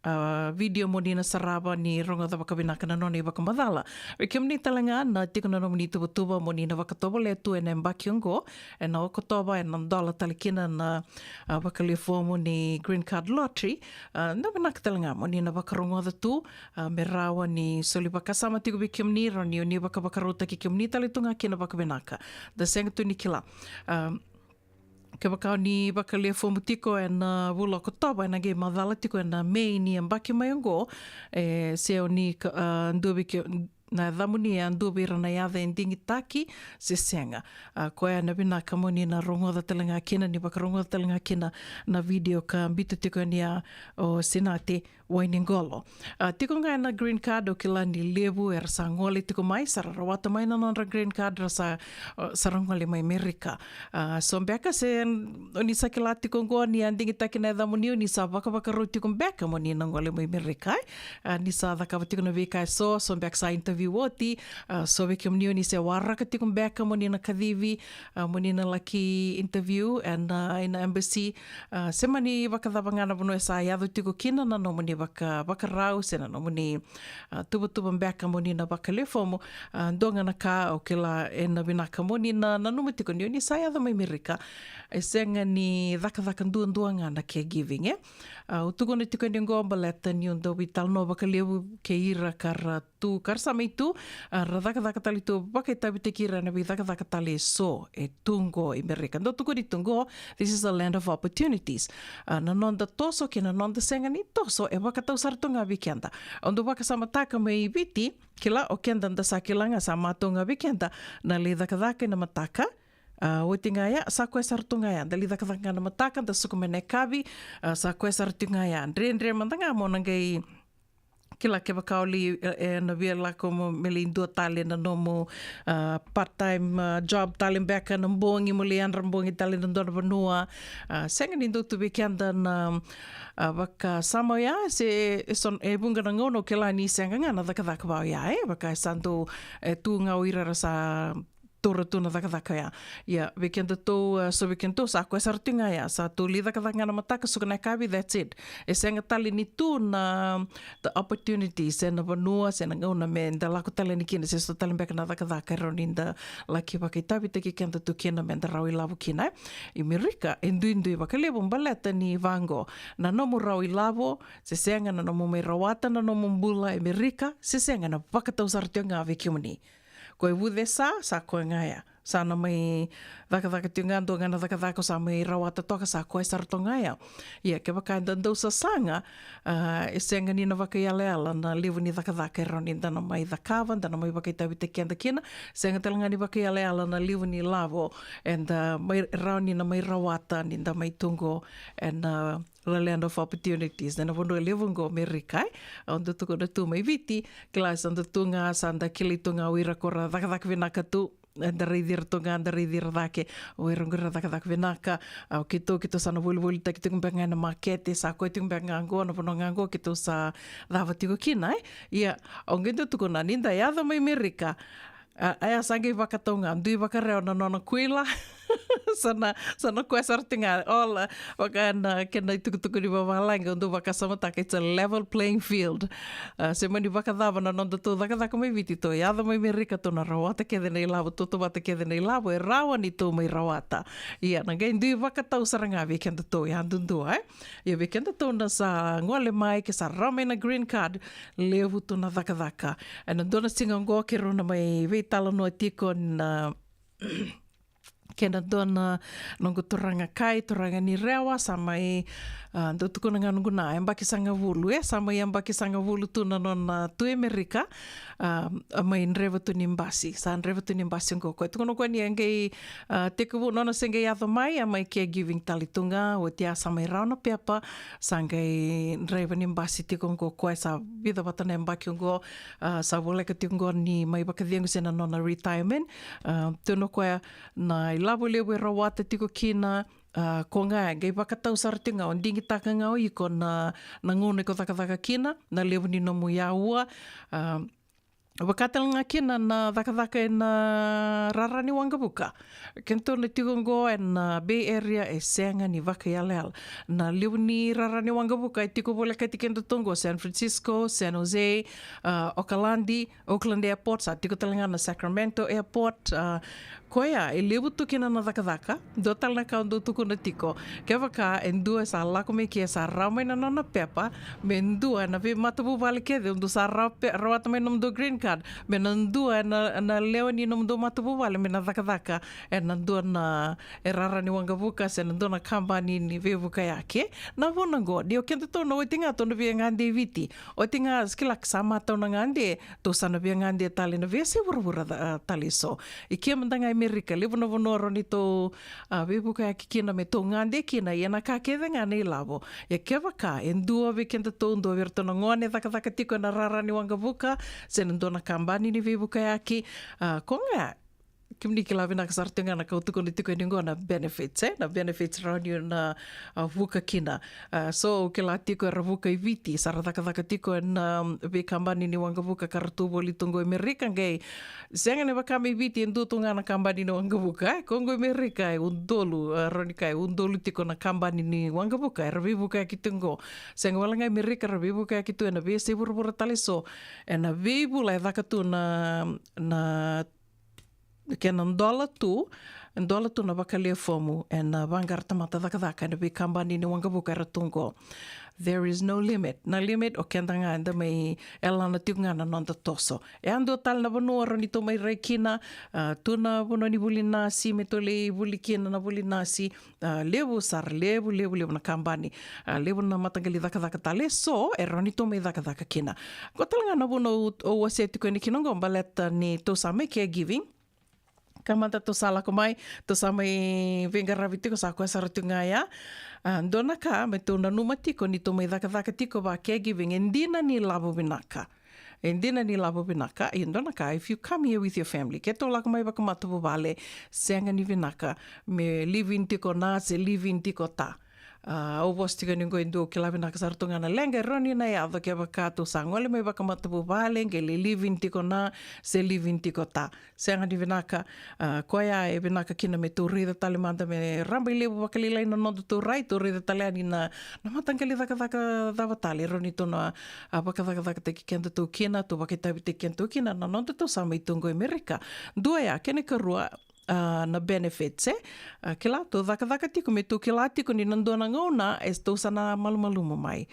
ah, video mo ni na sarava ni rogoca vakavinaka na nona ivakamacala. Vei kemuni tale ga na tiko na nomuni tuvatuva mo ni na vakatovolea tu ena yabaki oqo, ena Okotova, ena dola tale kina na, ah, vakalewe fomu ni Green Card Lottery. Ah, na vinaka tale ga mo ni na vakarogoca tu, ah, me rawa ni soli vakasama tiko vei kemuni, rawa ni o ni vakavakarautaki kemuni tale tu ga kina vakavinaka. Da sega tu ni kila. Ah, kevaka o ni vakalewe fomu tiko ena vula o Okotova, ena qai macala tiko ena Me ni yabaki mai oqo, e, se o ni ka, ah, dua vei ke, na yacamuni e a dua vei ira na yaca e digitaki se sega. Ah, koya na vinaka mo ni na rogoca tale ga kina, ni vakarogoca tale ga kina na video ka biuta tiko yani o Sinate Wainiqolo. Ah, tiko ga ena Green Card, au kila ni levu era sa gole tiko mai, sa ra rawata mai na nodra Green Card, ra sa, ah, sa ra gole mai Merika. Ah, so beka se o ni sa kila tiko oqo ni a digitaki na yacamuni, o ni sa vakavakarau tiko beka mo ni na gole mai Merika, e? Ah, ni sa cakava tiko na veika eso, so beka sa interview oti, ah, so vei kemuni o ni se waraka tiko beka mo ni na kacivi, ah, mo ni na laki interview ena, ah, ena embassy, ah, se mani vakacava ga na vanua e sa yaco tiko kina na nomuni vakavakarau se na nomuni, ah, tuvatuva beka mo ni na vakalewe fomu, ah, dua ga na ka au kila ena vinaka mo ni na nanuma tiko ni o ni sa yaco mai Merika, e sega ni cakacaka duadua ga na caregiving, e? Ah, au tukuna tiko yani oqo baleta niu dau veitalanoa vakalevu kei ira ka ra tu, ka ra sa mai tu, ah, ra cakacaka tale tu, vakaitavitaki ira ena veicakacaka tale eso e tu qo i Merika. Dau tukuni tu qo, this is a land of opportunities. Ah, na noda toso kei na noda sega ni toso e vakatau sara tu ga vei keda. Au dau vakasamataka mai Viti, kila, o keda da sa kila ga sa matau ga vei keda na lai cakacaka ena mataka. Ah, oti ga ya, sa koya sara tu ga ya. Da lai cakacaka ga na mataka, da suka mai na yakavi, ah, sa koya sara tu ga ya. Dredre mada ga mo na qai kila kevaka o lai, e, e na via lako mo me lai dua tale na nomu, ah, part time, ah, job tale beka na bogi, mo lai yadra bogi tale na dua na vanua. Ah, sega ni dau tu vei keda na, ah, vakasama oya, se e so, e vuqa na gauna au kila ni sega ga na cakacaka va oya, e, vaka e sa dau, e, tu ga o ira era sa taura tu na cakacaka oya. Ia, vei kedatou, ah, so vei kedatou sa koya sara tu ga ya, sa tou lai cakacaka ga na mataka, suka na yakavi, that's it. E sega tale ni tu na, the opportunities ena vanua se na gauna me da lako tale yani kina, se so tale beka na cakacaka e rawa ni da laki vakaitavitaki keda tu kina me da rawa ilavo kina, e. I Merika e duidui vakalevu baleta ni vaqo, na nomu rawa ilavo se sega, na nomu mai rawata na nomu bula e Merika se sega, na vakatau sara tu ga vei kemuni. Ko e vucesa, sa koya ga ya. Sa na mai cakacaka tiko ga, dua ga na cakacaka sa mai rawata toka, sa koya sara toka ga ya. Ia, kevaka eda dau sasaga, ah, e sega ni na vakaiyalayala na levu ni cakacaka e rawa ni da na mai cakava, da na mai vakaitavitaki keda kina. Sega tale ga ni vakaiyalayala na levu ni lavo eda mai rawa ni na mai rawata ni da mai tu qo ena, ah, the land of opportunities, ena vanua levu qo Merika, e. Au dau tukuna tu mai Viti, kila sa da tu ga, sa da kilai tu ga o ira ko ra cakacaka vinaka tu, eda raici ira tu ga, da raici ira cake, o ira qo ira cakacaka vinaka. Ah, o keitou, keitou sa na volivolitaki tiko beka ga ena makete, sa koya tiko beka ga qo na vanua ga qo keitou sa cava tiko kina, e. Ia, au qai dau tukuna ni da yaco mai Merika, ah, a ya sa qai vakatau ga, dui vakarewa na nona kuila. Sa na, sa na koya sara tiko ga. Ola, vaka na kena itukutuku ni vavalagi, au dau vakasamataka, it's a level playing field. Ah, se mani vakacava na nodatou cakacaka mai Viti, tou yaco mai Merika, tou na rawata kece na ilavo, tou tautauvata kece na ilavo e rawa ni tou mai rawata. Ia, na qai dui vakatau sara ga vei kedatou yadudua, e? Ia, vei kedatou na sa gole mai ke sa rawa mai na green card, levu tu na cakacaka. Ena dua na siga oqo keirau na mai veitalanoa tiko na kei na dua na noqu turaga kai, turaga ni Rewa, sa mai, ah, dau tukuna ga noqu na yabaki sagavulu, e, sa mai yabaki sagavulu tu na nona tu e Merika, ah, a mai draiva tu ni basi, sa draiva tu ni basi oqo. Koya tukuna o koya ni a qai, ah, tekivu nona se qai yaco mai, a mai caregiving tale tu ga, oti a sa mai rawa na pepa, sa qai draiva ni basi tiko oqo. Koya sa vica vata na yabaki oqo, ah, sa voleka tiko oqo ni mai vakacegu se na nona retirement. Ah, tukuna o koya, na ilavo levu e rawata tiko kina, ah, ko ga e qai vakatau sara tiko ga, o digitaka ga o iko na, na gauna iko cakacaka kina, na levu ni nomu yaua, ah, vaka tale ga kina na cakacaka ena rara ni waqavuka. Kedatou na tiko oqo ena Bay Area e sega ni vakaiyalayala. Na levu ni rara ni waqavuka e tiko volekati kedatou oqo, San Francisco, San Jose, ah, Okaladi, Oakland Airport, sa tiko tale ga na Sacramento Airport, ah, koya e levu tu kina na cakacaka. Dua tale na ka au dau tukuna tiko, kevaka e dua e sa lako mai ke sa rawa mai na nona pepa, me dua ena veimatavuvale kece, o dou sa rawa pe-, rawata mai nomudou green card, me na dua ena, na lewe ni nomudou matavuvale me na cakacaka ena dua na, e rara ni waqavuka se na dua na kabani ni veivukayaki. Na vuna oqo, ni o kedatou na oti ga tou na via gade i Viti, oti ga, kila, sa matau na gade, tou sa na via gade tale na veiyasai vuravura, ah, tale eso. I ke mada ga i Merika, levu na vanua rawa ni tou, ah, veivukayaki kina me tou gade kina, ia na ka kece ga na ilavo. Ia kevaka e dua vei kedatou, dua vei iratou na gone e cakacaka tiko ena rara ni waqavuka se na dua na kabani ni veivukayaki, ah, ko ga, kemuni kila vinaka sara tiko ga na ka au tukuna tiko yani oqo, na benefits, e? Na benefits rawa ni na, ah, vuka kina. Ah, so, au kila tiko era vuka i Viti, sa ra cakacaka tiko ena, um, veikabani ni waqavuka ka ratou voli tu oqo i Merika, qai sega ni vaka mai Viti e dua tu ga na kabani ni waqavuka, e? Ko oqo i Merika e udolu, ah, rawa ni kaya e udolu tiko na kabani ni waqavuka era veivukayaki tu oqo. Sega wale ga i Merika, ra veivukayaki tu ena veiyasai vuravura tale eso. Ena veivula e caka tu na, na kena dola tu, dola tu na vakalewe fomu ena vaqara tamata cakacaka ena veikabani ni waqavuka era tu oqo. There is no limit. Na limit o keda ga eda mai yalana tiko ga na noda toso. E a dua tale na vanua rawa ni tou mai rai kina, ah, tu na vanua ni vuli nasi, me tou lai vuli kina na vuli nasi, ah, levu sara, levu, levu, levu na kabani, ah, levu na mataqali cakacaka tale eso e rawa ni tou mai cakacaka kina. Ko tale ga na vuna au, au wasea tiko yani kina oqo baleta ni tou sa mai caregiving. Ka mada tou sa lako mai, tou sa mai veiqaravi tiko, sa koya sara tiko ga ya. Ah, dua na ka me tou nanuma tiko ni tou mai cakacaka tiko va caregiving, e dina ni lavo vinaka. E dina ni lavo vinaka, e dua na ka, if you come here with your family, ke tou lako mai vakamatavuvale, sega ni vinaka me live in tiko na se live in tiko ta. Ah, au vosa tiko yani oqo e dua, au kila vinaka sara tu ga na leqa e rawa ni na yaco kevaka tou sa gole mai vakamatavuvale, qai lai live in tiko na se live in tiko ta. Sega ni vinaka, ah, koya e vinaka kina me tou raica tale mada me rabailevu vakalailai na nodatou rai, tou raica tale yani na, na mataqali cakacaka cava tale e rawa ni tou na, ah, vakacakacakataki kedatou kina, tou vakaitavitaki kedatou kina na nodatou sa mai tu oqo i Amerika. Dua ya, kena ikarua, ah, na benefits, e? Ah, kila, tou cakacaka tiko me tou kila tiko ni na dua na gauna e tou sa na malumalumu mai.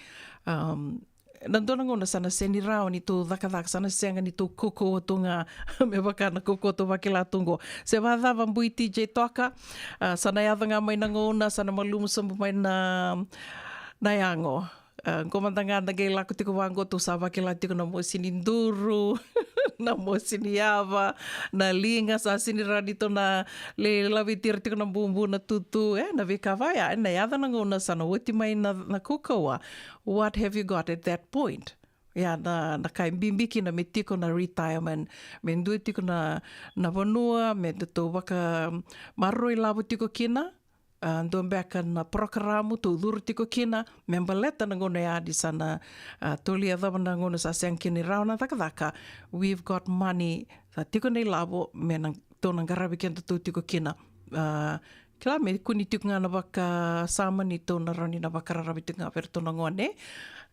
Am, na dua na gauna sa na sega ni rawa ni tou cakacaka, sa na sega ni tou kaukauwa tu ga me vaka na kaukauwa tou vakila tu oqo. Se vakacava bui T J Toka, ah, sa na yaco ga mai na gauna sa na malumu sobu mai na, na yago. Ah, qo mada ga da qai lako tiko vaqo tou sa vakila tiko na mosi ni duru, na mosi ni yava, na liga, sa sega ni rawa ni tou na lai laveti ira tiko na bubu, na tutu, e, na veika vaya, e, na yaco na gauna sa na oti mai na, na kaukauwa. What have you got at that point? Ia na, na ka e bibi kina me tiko na retirement, me dua tiko na, na vanua me tou vakamaroroi lavo tiko kina, ah, dua beka na porokaramu tou curu tiko kina me baleta na gauna ya ni sa na, ah, tou lai yacova na gauna sa sega kina ni rawa na cakacaka. We've got money, sa tiko na ilavo me na, tou na qaravi kedatou tiko kina. a, kila me kua ni tiko ga na vakasama ni tou na rawa ni na vakararavi tiko ga vei iratou na gone.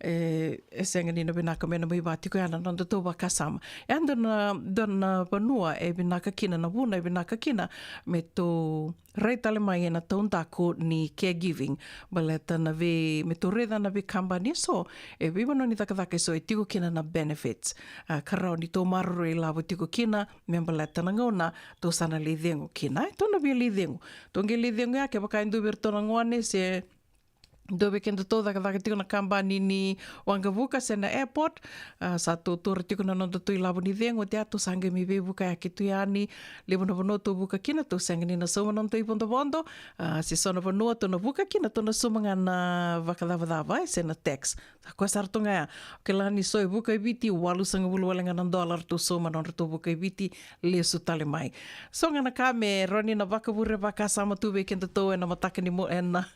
E, e sega ni na vinaka me na mai vaka tiko ya na nodatou vakasama. E dua na, dua na vanua e vinaka kina, na vuna e vinaka kina me tou rai tale mai ena taudaku ni caregiving. Baleta na vei, me tou raica na veikabani eso, e veivanua ni cakacaka eso e tiko kina na benefits. A, ka rawa ni tou maroroi lavo tiko kina, me baleta na gauna tou sa na lai cegu kina. E, tou na via lai cegu. Tou qai lai cegu ya, kevaka e dua vei iratou na gone se dua vei kedatou cakacaka tiko na kabani ni waqavuka se na airport, a, sa tou taura tiko na nodatou ilavo ni cegu, oti ya tou sa qai mai veivukayaki tu yani. Levu na vanua tou vuka kina, tou sega ni na sauma na nodatou ivodovodo, a, se so na vanua tou na vuka kina, tou na sauma ga na vakacavacava, e, se na tax. Sa koya sara tu ga ya. Kila ni so e vuka i Viti, walusagavulu wale ga na dola ratou sauma na nodratou vuka i Viti, lesu tale mai. So ga na ka me rawa ni na vakavure vakasama tu vei kedatou ena mataka ni Mo-, ena,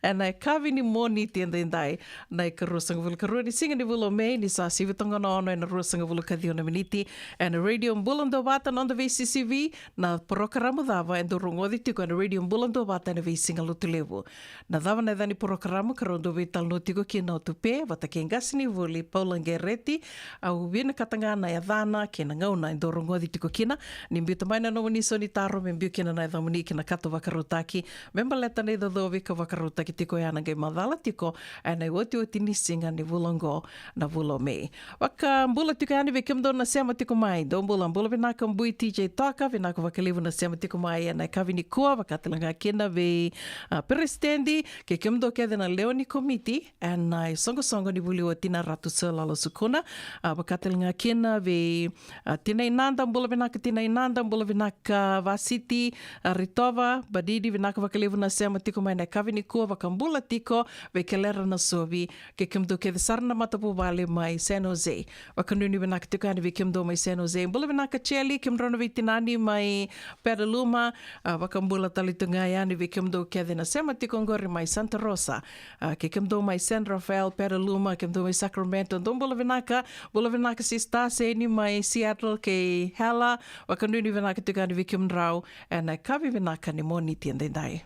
ena yakavi ni Moniti edaidai. Na ikaruasagavulu karua ni siga ni vula o Me, ni sa sivi toka na ono ena ruasagavulu kaciwa na miniti. Ena Radio Bula Duavata, noda veisisivi, na porokaramu cava e dau rogoci tiko ena Radio Bula Duavata ena veisiga Lotulevu. Na cava na yaca ni porokaramu ka rau dau veitalanoa tiko kina o Tupe vata kei qasenivuli Paula Qereti. Au vinakata ga na yacana kei na gauna e dau rogoci tiko kina. Ni biuta mai na nomuni isau ni taro me biu kina na yacamuni ki na kato vakarautaki me baleta na icocovi ka vakarautaki tiko ya na qai macala tiko ena iotioti ni siga ni vula oqo, na vula o Me. Vakabula tiko yani vei kemudou na sema tiko mai. Dou bula, bula vinaka Bui T J Toka, vinaka vakalevu na sema tiko mai ena yakavi nikua, vaka tale ga kina vei, a, peresitedi, kei kemudou kece na lewe ni komiti ena isoqosoqo ni vuli oti na Ratu Sir Lala Sukuna, a, vaka tale ga kina vei, a, Tinai Nada, bula vinaka Tinai Nada, bula vinaka Vasiti, a, Ritova, Badidi, vinaka vakalevu na sema tiko mai ena yakavi nikua, vakabula tiko vei Kelera Nasovi, kei kemudou kece sara na matavuvale mai San Jose. Vakanuinui vinaka tiko yani vei kemudou mai San Jose. Bula vinaka Cheli, kemudrau na veitinani mai Petaluma. A, vakabula tale tu ga yani vei kemudou kece na sema tiko oqori mai Santa Rosa. A, kei kemudou mai San Rafael, Petaluma, kemudou mai Sacramento. Dou bula vinaka, bula vinaka Sister Seni mai Seattle kei Hela. Vakanuinui vinaka tiko yani vei kemudrau ena yakavi vinaka ni Moniti edaidai.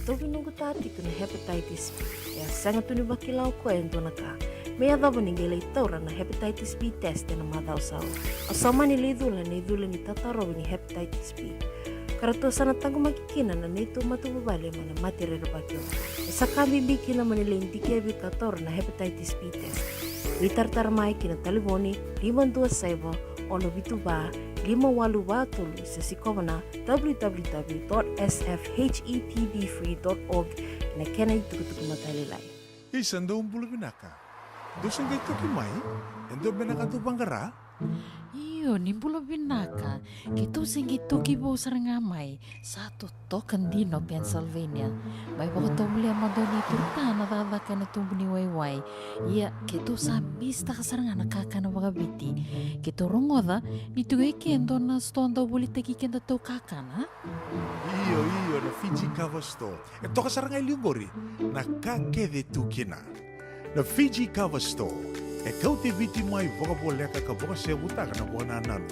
Tauvi noqu ta tiko na hepatitis B. E a sega tu ni vakila o koya e dua na ka. Me yacova ni qai lai taura na hepatitis B test ena macawa sa oti. O sa mani lai cula na icula ni tatarovi ni hepatitis B. Ka ratou sa na taqomaki kina na neitou matavuvale mai na mate rerevaki oqo. E sa ka bibi kina mo ni lai dikevi ka taura na hepatitis B test. Veitaratara mai ki na talevoni lima dua saiva, ono vitu va, lima walu va tolu, se sikova na w w w dot s f h e p b free dot org ena kena itukutuku matailalai. Isa, dou bula vinaka. Dou se qai toki mai? E dua beka na ka dou vaqara? Io, ni bula vinaka. Keitou se qai toki vou sara ga mai. Sa totoka dina o Pennsylvania. Mai vakatovolea mada o ni turuta na cakacaka ena tubu ni waiwai. Ia, keitou sa misitaka sara ga na kakana vakaviti. Keitou rogoca ni tiko e ke e dua na sitoa dau volitaki kedatou kakana. Io, io, na Fiji Cover Store. E toka sara ga e liu qori na ka kece e tu kina. Na Fiji Cover Store e kauti Viti mai vakavoleka ka vakasevutaka na vakanananu.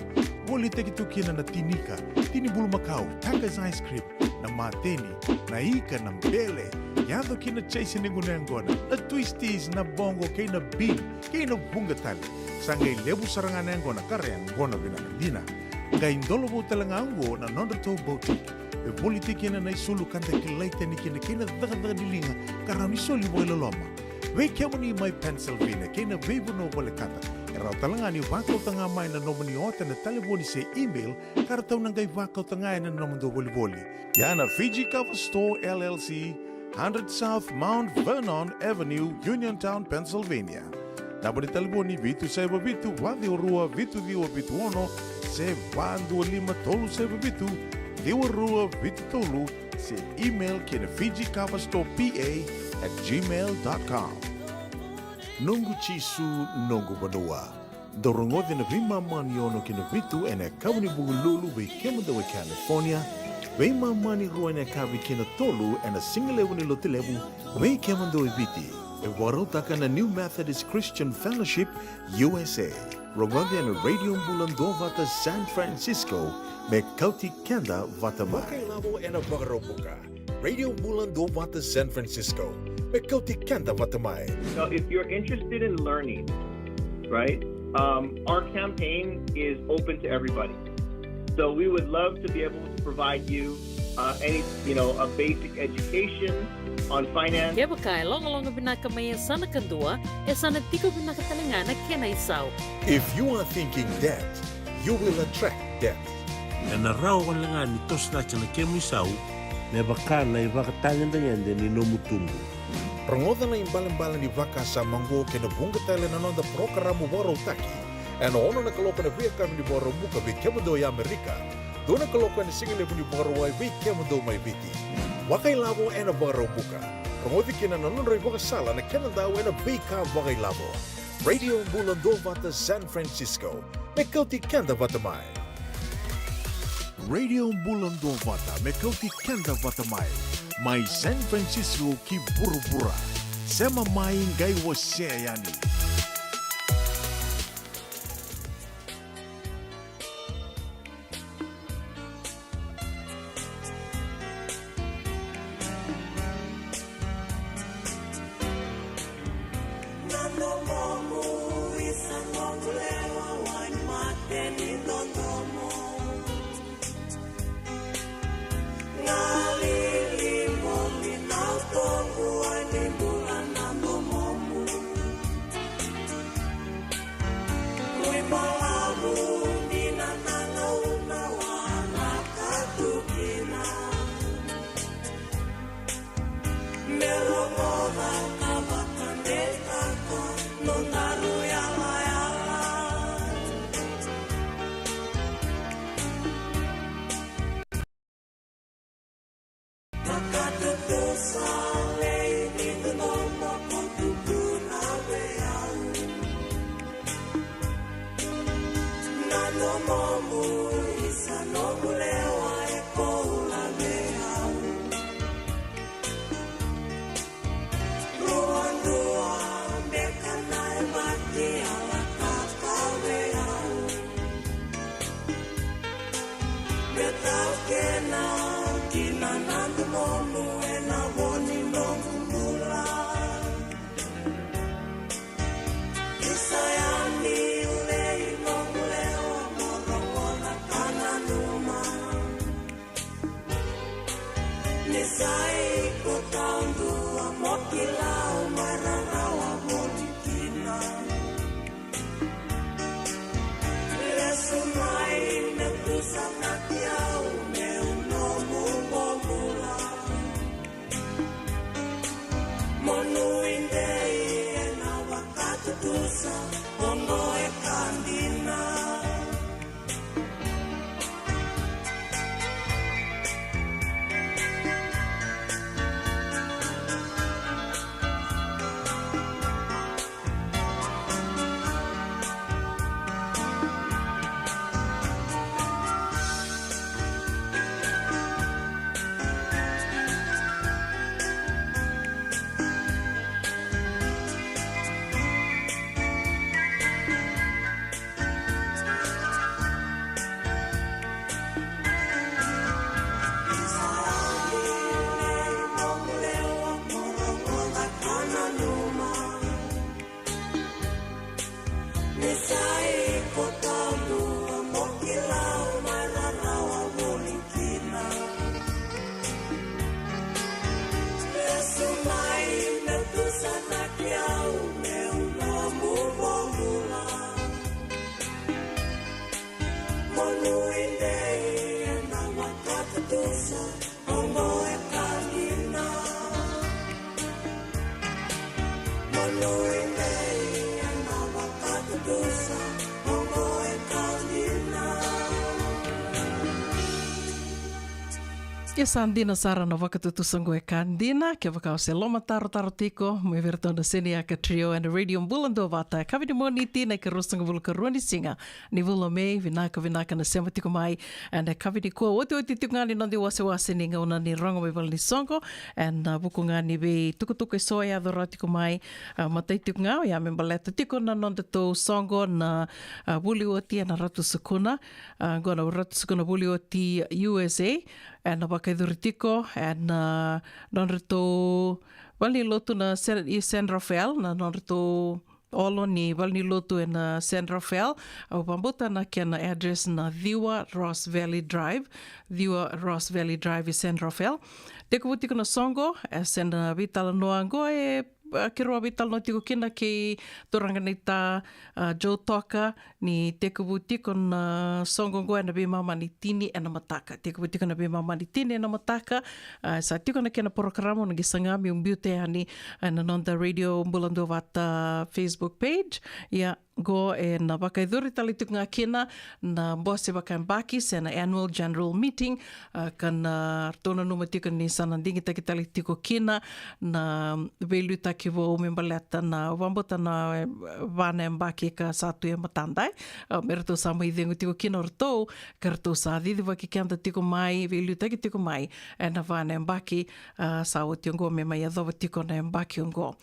Volitaki tu kina na tinika, tini bulumakau, Tucker's ice cream, na mateni, na ika, na bele, yaco ki na chase ni gunu yaqona, na twisties, na bongo kei na bean, kei na vuqa tale. Sa qai levu sara ga na yaqona ka ra yaqona vinaka dina. Qai dolovou tale ga oqo na nodratou boutique. E volitaki kina na isulu ka da kilai tani kina kei na cakacaka ni liga ka rawa ni soli vakailoloma. Vei kemuni mai Pennsylvania kei na veivanua volekata, e rawa tale ga ni vakauta ga mai na nomuni ota ena talevoni se email ka ratou na qai vakauta ga ena nomudou volivoli. Ia na Fiji Cover Store L L C, hundred South Mount Vernon Avenue, Uniontown, Pennsylvania. Naba ni talevoni vitu saiva vitu, va ciwa rua, vitu ciwa vitu ono, se va dua lima tolu saiva vitu, ciwa rua vitu tolu, se email ki na Fiji Cover Store P A at gmail dot com. Noqu Jisu, noqu vanua. Dou rogoci na veimama ni ono ki na vitu ena yakavi ni Vukelulu vei kemudou e California, veimama ni rua ena yakavi ki na tolu ena sigalevu ni Lotulevu vei kemudou e Viti. E vakarautaka na New Methodist Christian Fellowship U S A. Rogoci ena Radio Bula Duavata San Francisco me kauti keda vata mai. Vakailavo ena Vakaraubuka. Radio Bula Duavata San Francisco me kauti keda vata mai. Now, if you're interested in learning, right, um, our campaign is open to everybody. So we would love to be able to provide you, uh, any, you know, a basic education on finance. Kevaka e logaloga vinaka mai e sa na kadua, e sa na tiko vinaka tale ga na kena isau. If you are thinking debt, you will attract debt. Ena rawa wale ga ni toso cake na kemu isau me vaka na ivakatagedegede ni nomu tubu. Rogoca na ibalebale ni vakasama oqo kei na vuqa tale na noda parokaramu vakarautaki ena ono na kaloko ena veiyakavi ni Vakaraubuka vei kemudou e Amerika, dua na kaloko ena sigalevu ni Vakarauwai vei kemudou mai Viti. Vakailavo ena Vakaraubuka. Rogoci kina na nodra ivakasala na kena dau ena veika vakailavo. Radio Bula Duavata San Francisco, me kauti keda vata mai. Radio Bula Duavata me kauti keda vata mai. Mai San Francisco ki vuravura. Sema mai, qai wasea yani. Sa iko taudua mo kila au mai rarawa voli kina. Lesu mai me tusa na kiau meu nomu bobula. Mo nuidei ena vakatutusa, oqo e ka dina. Ia sa dina sara na vakatutusa oqo e ka dina, kevaka o se lomatarotaro tiko, mai vei iratou na Seniaka Trio ena Radio Bula Duavata, e yakavi ni Moniti, na ikaruasagavulu ka rua ni siga ni vula o Me, vinaka, vinaka na sema tiko mai. Ena yakavi nikua, otioti tiko ga ni noda iwasewase ni gauna ni rogo mai valenisoqo, ena vuku ga ni veitukutuku eso e yaco rawa tiko mai. A, matai tiko ga, oya me baleta tiko na nodatou soqo na, a, vuli oti ena Ratu Sukuna, a, oqo na Ratu Sukuna vuli oti U S A, ena vakayacori tiko ena, a, nodratou valenilotu na San, i San Rafael, na nodratou olo ni valenilotu ena San Rafael. Au vakabauta na kena address na ciwa Ross Valley Drive, ciwa Ross Valley Drive i San Rafael. Tekivu tiko na soqo, e se na veitalanoa oqo e, a, keirau a veitalanoa tiko kina kei turaga naita, a, Joe Toka, ni tekivu tiko na soqo oqo ena veimama ni tini ena mataka. Tekivu tiko na veimama ni tini ena mataka, a, sa tiko na kena porokaramu, na qai saga meu biuta yani ena noda Radio Bula Duavata Facebook page. Ia, oqo ena vakayacori tale tiko ga kina na bose vakayabaki se na annual general meeting, a, ka na ratou nanuma tiko ni sa na digitaki tale tiko kina na veiliutaki vou me baleta na, au vakabauta na, e, va na yabaki ka sa tu e matada, e. A, me ratou sa mai cegu tiko kina o ratou, ka ratou sa cicivaki keda tiko mai, veiliutaki tiko mai ena va na yabaki, a, sa oti oqo me mai yacova tiko na yabaki oqo.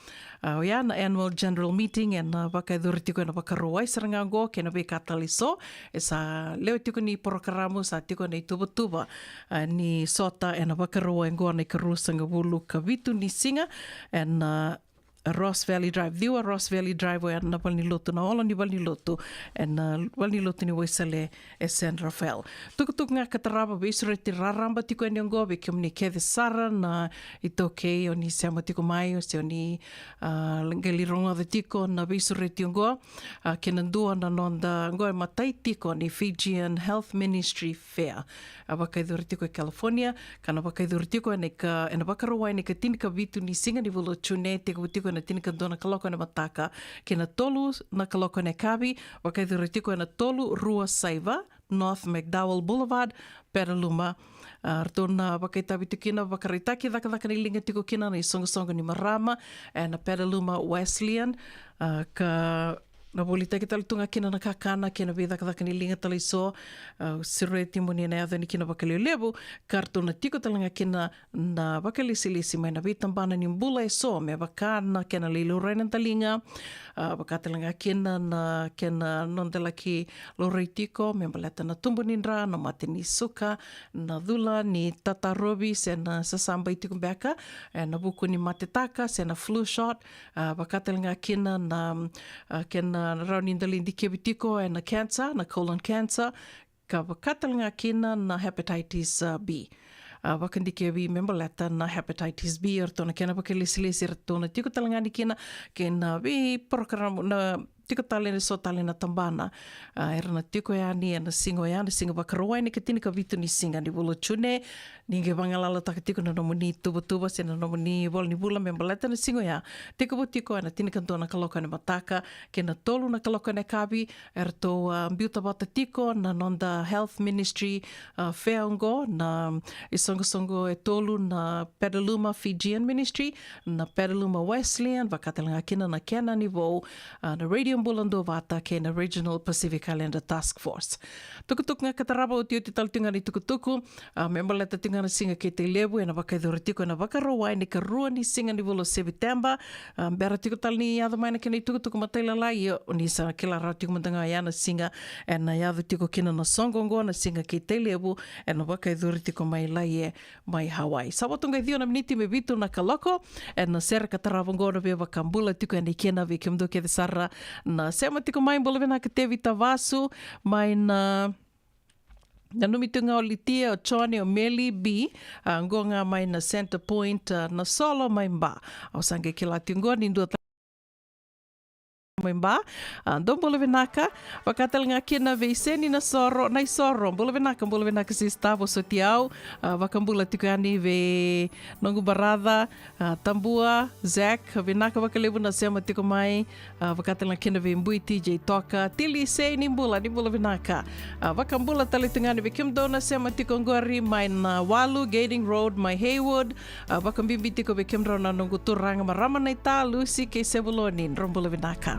A, oya na annual general meeting ena vakayacori tiko ena Vakarauwai sara ga oqo, kei na veika tale eso e sa lewe tiko ni porokaramu, sa tiko na ituvatuva, a, ni sota ena Vakarauwai oqo na ikaruasagavulu ka vitu ni siga ena, a, Ross Valley Drive, ciwa Ross Valley Drive, oya na valenilotu, na olo ni valenilotu ena, a, valenilotu ni Waisale e San Rafael. Tukutuku ga ka tarava, veisureti raraba tiko yani oqo vei kemuni kece sara na iTaukei o ni sema tiko mai, o se o ni, a, qai lai rogoca tiko na veisureti oqo, a, kei na dua na noda, oqo e matai tiko ni Fijian Health Ministry Fair, a, vakayacori tiko e California, ka na vakayacori tiko ena ika, ena Vakarauwai ena ikatini ka vitu ni siga ni vula o June, tekivu tiko ena tinikadua na kaloko ena mataka kei na tolu na kaloko ena yakavi, vakayacori tiko ena tolu rua saiva North McDowell Boulevard, Petaluma. A, ratou na vakaitavi tiko kina, vakaraitaki cakacaka ni liga tiko kina na isoqosoqo ni marama ena Petaluma Wesleyan, a, ka na volitaki tale tu ga kina na kakana kei na veicakacaka ni liga tale eso. A, sureti mo ni na yaco yani kina vakalevulevu, ka ratou na tiko tale ga kina na vakalesilesi mai na veitabana ni bula eso, me vaka na kena lai laurai na daliga, a, vaka tale ga kina na kena noda laki laurai tiko me baleta na tubu ni dra, na mate ni suka, na cula ni tatarovi se na sasabai tiko beka ena vuku ni matetaka se na flu shot, a, vaka tale ga kina na, a, kena rawa ni da lai dikevi tiko ena cancer, na colon cancer, ka vaka tale ga kina na hepatitis, a, B. A, vakadikevi me baleta na hepatitis B, eratou na kena vakalesilesi, eratou na tiko tale ga ni kina kei na veiprogram na tiko tale ni so tale na tabana. A, era na tiko yani ena siga oya, na siga Vakarauwai ni ka tinikavitu ni siga ni vula o June. Ni qai vagalalataka tiko na nomuni tuvatuva se na nomuni vola ni vula me baleta na siga oya. Tekivu tiko ena tinikadua na kaloko ena mataka kei na tolu na kaloko ena yakavi. Eratou, a, biuta vata tiko na noda health ministry, a, fair oqo, na isoqosoqo e tolu, na Petaluma Fijian Ministry, na Petaluma Wesleyan, vaka tale ga kina na kena ni vou, a, na Radio Bula Duavata kei na Regional Pacific Islander Task Force. Tukutuku ga ka tarava, otioti tale tiko ga ni tukutuku, a, me baleta tiko ga na siga kei Tailevu, ena vakayacori tiko ena Vakarauwai ni karua ni siga ni vula o Sepiteba. A, bera tiko tale ni yaco mai na kena itukutuku matailalai, ia o ni sa kila rawa tiko mada ga oya na siga ena yaco tiko kina na soqo oqo, na siga kei Tailevu, ena vakayacori tiko mai Laie mai Hawaii. Sa vo tu qai ciwa na miniti me vitu na kaloko ena sere ka tarava oqo, na veivakabula tiko yani kina vei kemudou kece sara na sema tiko mai. Bula vinaka Tevi Tavasu mai na Nanumi tu ga o Litia, o Joni, o Meli B, a, qo ga mai na Center Point, a, na Solo mai Ba. Au sa qai kila tiko qo ni dua ta-, mai Ba. A, dou bula vinaka. Vaka tale ga kina vei Seni na Soro, na Isoro. Bula vinaka, bula vinaka sista, vosoti au. A, vakabula tiko yani vei noqu baraca, a, Tabua, Zack, vinaka vakalevu na sema tiko mai. A, vaka tale ga kina vei Bui T J Toka, Tili Sei, ni bula, ni bula vinaka. A, vakabula tale tu ga yani vei kemudou na sema tiko oqori mai na walu Gairding Road mai Heywood. A, vakabibi tiko vei kemudrau na noqu turaga marama naita, Lusi kei Sevuloni, drau bula vinaka.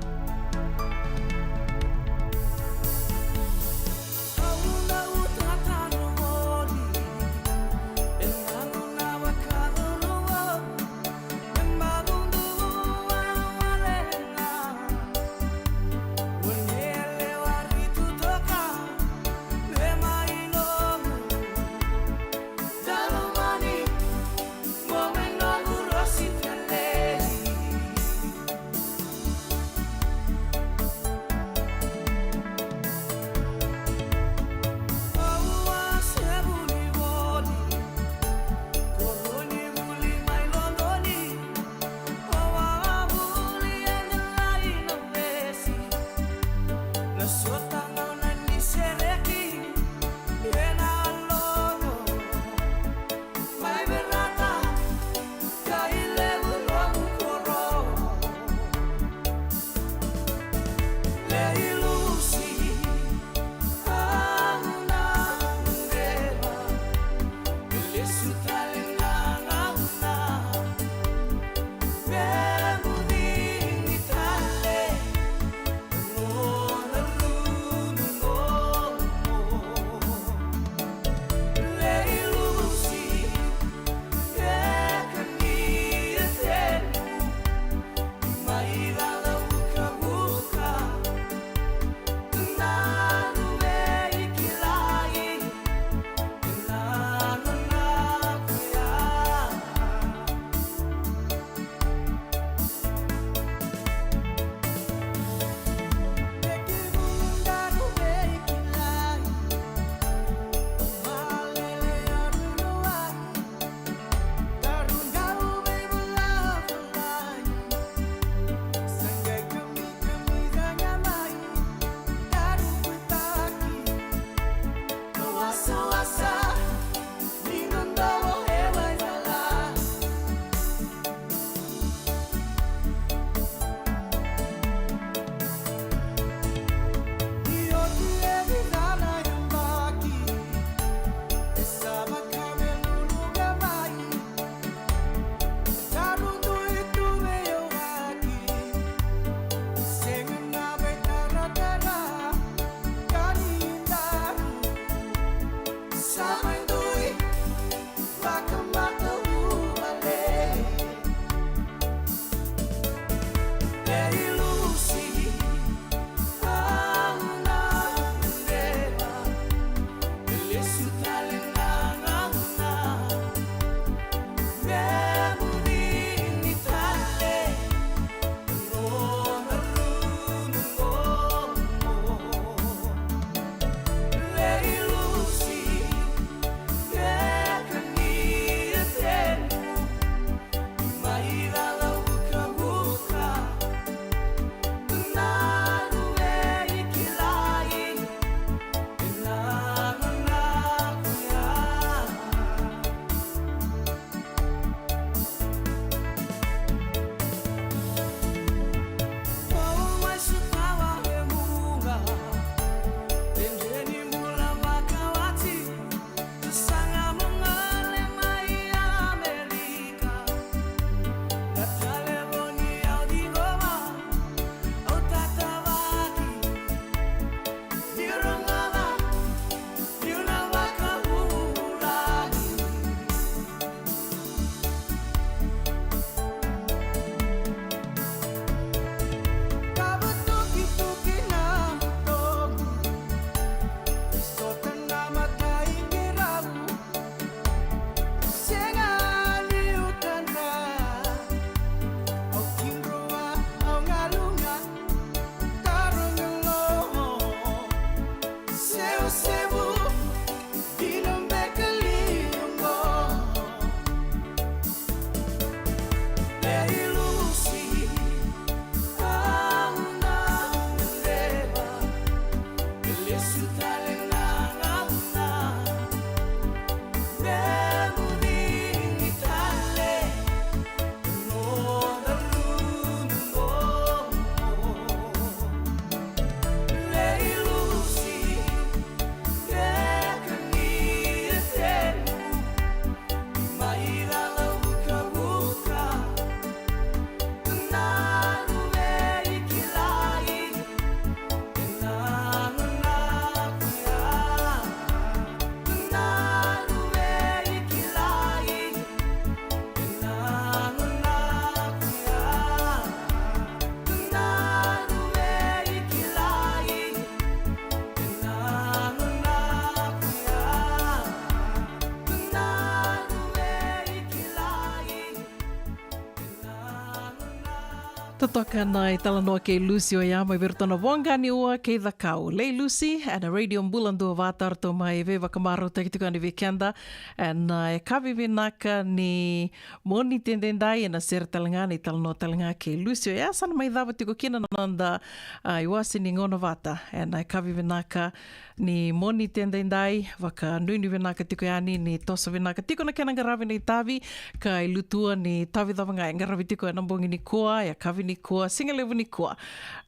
Totoka na italanoa kei Lucy oya mai vei iratou na Voqa ni Ua kei Cakau. Lei Lucy, ena Radio Bula Duavata, ratou mai veivakamarautaki tiko yani vei keda ena yakavi vinaka ni Moniti edaidai, ena sere tale ga, na italanoa tale ga kei Lucy oya. Sa na mai cava tiko kina na noda, a, iwase ni gauna vata ena yakavi vinaka ni Moniti edaidai. Vakanuinui vinaka tiko yani ni toso vinaka tiko na kena qaravi na itavi, ka i lutua ni tavi cava ga e qaravi tiko ena bogi nikua, yakavi nikua, sigalevu nikua,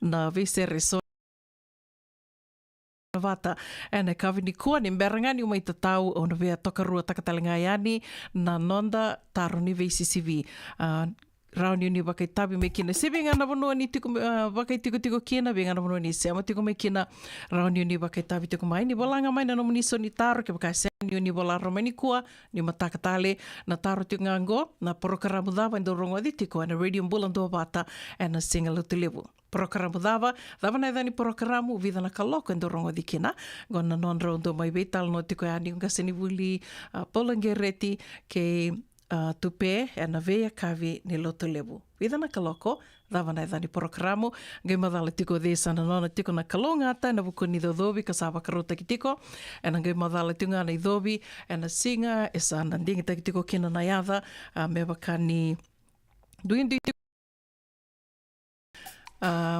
na veisere eso vata ena yakavi nikua. Ni bera ga niu mai tatau, au na via tokaruataka tale ga yani na noda taro ni veisisivi. A, rawa ni o ni vakaitavi mai kina se vei ga na vanua ni tiko, a, vakaitikotiko kina, vei ga na vanua ni sema tiko mai kina. Rawa ni o ni vakaitavi tiko mai, ni vola ga mai na nomuni so ni taro. Kevaka e sega ni o ni vola rawa mai nikua, ni mataka tale, na taro tiko ga oqo: na porokaramu cava e dau rogoci tiko ena Radio Bula Duavata ena Siga Lotulevu? Porokaramu cava, cava na yaca ni porokaramu, vica na kaloko e dau rogoci kina? Oqo na nodrau dau mai veitalanoa tiko yani o qasenivuli, a, Paula Qereti kei, a, Tupe ena veiyakavi ni Lotulevu. Vica na kaloko, cava na yaca ni porokaramu? Qai macala tiko o cei sa na nona tiko na kalougata ena vuku ni icocovi ka sa vakarautaki tiko. Ena qai macala tiko ga na icovi ena siga e sa na digitaki tiko kina na yaca, a, me vaka ni duidui tiko. A,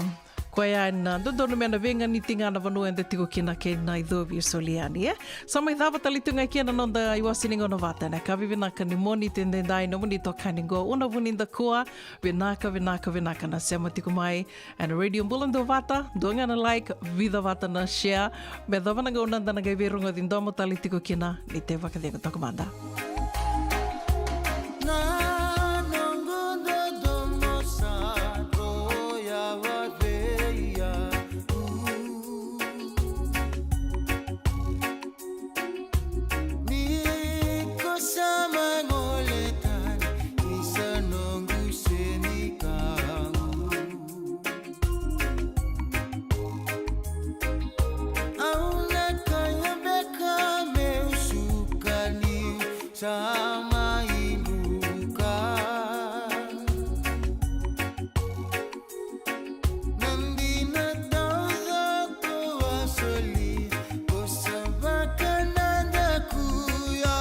koya ena dodonu me na veiganiti ga na vanua eda tiko kina kei na icovi e soli yani, e? Sa mai cava tale tu ga kina na noda iwase ni gauna vata ena yakavi vinaka ni Moniti edaidai. Nomuni itokani oqo, Una Vunidakua. Vinaka, vinaka, vinaka na sema tiko mai ena Radio Bula Duavata. Dua ga na like, vica vata na share, me yacova na gauna da na qai veirogoci domo tale tiko kina. Ni tei vakacegu toka mada. Na noqu dodomo sa koya vacei au. Ni ko sa mai gole tani, ni sa noqu senikau. Au na kaya beka meu suka niu sa mai buka. Na dina taucoko a soli, ko sa vakanadakuya.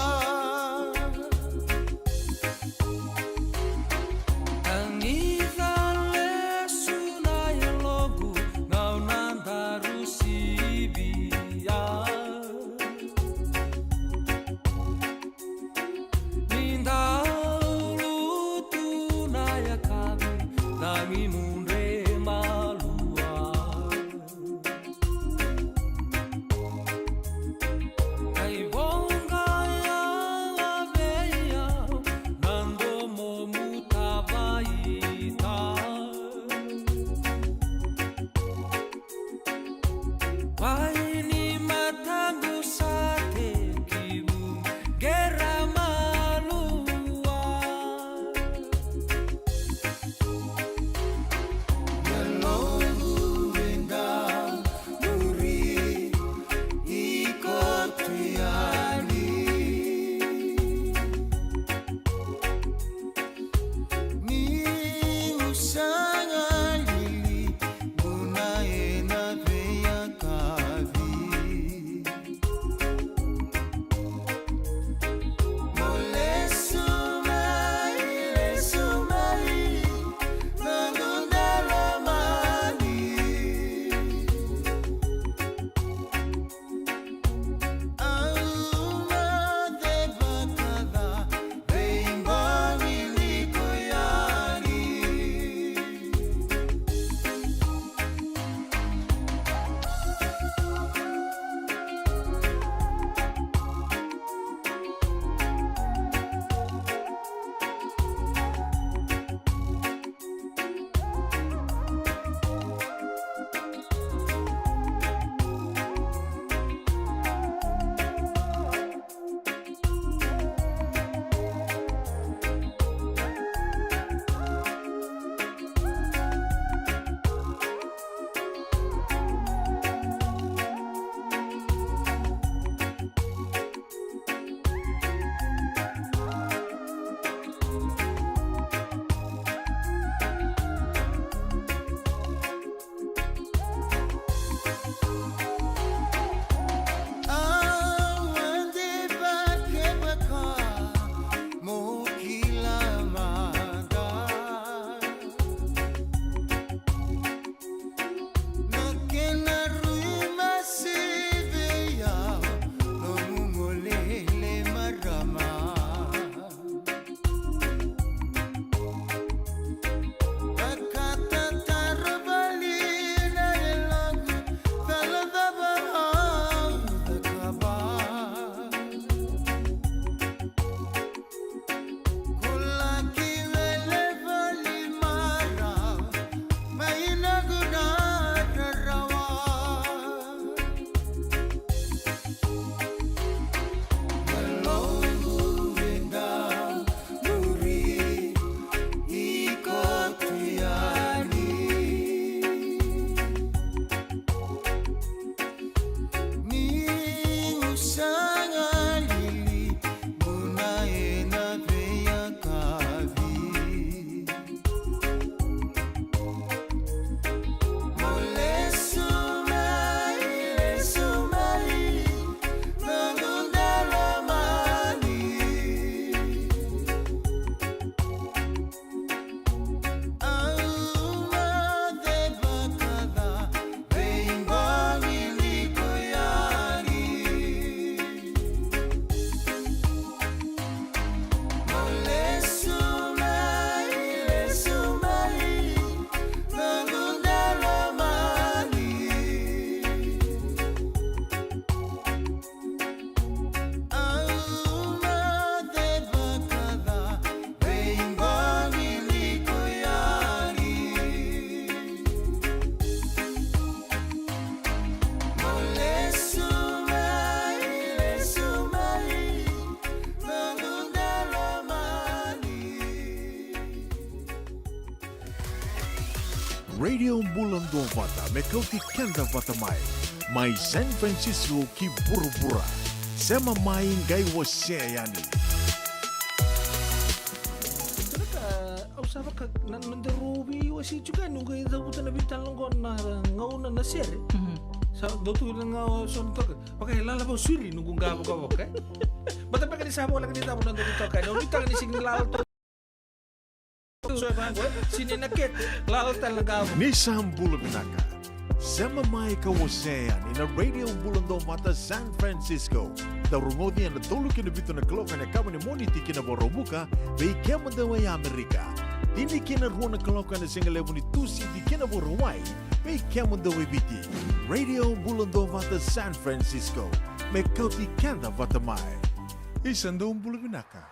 Tagica lesu na yaloqu, gauna daru sivia. Ni dau lutu na yakavi, tagi mudre malua. Kai voqa ya vei au, na domo mutavaita. Wai ni mataqu sa tekivu qera malua. Radio Bula Duavata me kauti keda vata mai. Mai San Francisco ki vuravura. Sema mai, qai wasea yani. Au sa vaka na noda rau veiwasei tiko yani, qai cavuta na veitalanoa qo na gauna na sere. Sa dau tu na gauna so na toka. Vaka e lala vau siri noqu qavokavoka. Bata beka ni sa voleka ni cava na noqu toka. Na noqu toka ni sigi ni lala toka. So e vaqo, sini na kete, lala tale na qavo. Ni sa bula vinaka. Sema mai ka wasea yani na Radio Bula Duavata San Francisco. Dau rogoci ena tolu ki na vitu na kaloko ena yakavi ni Moniti ki na Vakaraubuka, vei kemudou e Amerika. Tini ki na rua na kaloko ena sigalevu ni Tusiti ki na Vakarauwai, vei kemudou e Viti. Radio Bula Duavata San Francisco. Me kauti keda vata mai. Isa, dou bula vinaka.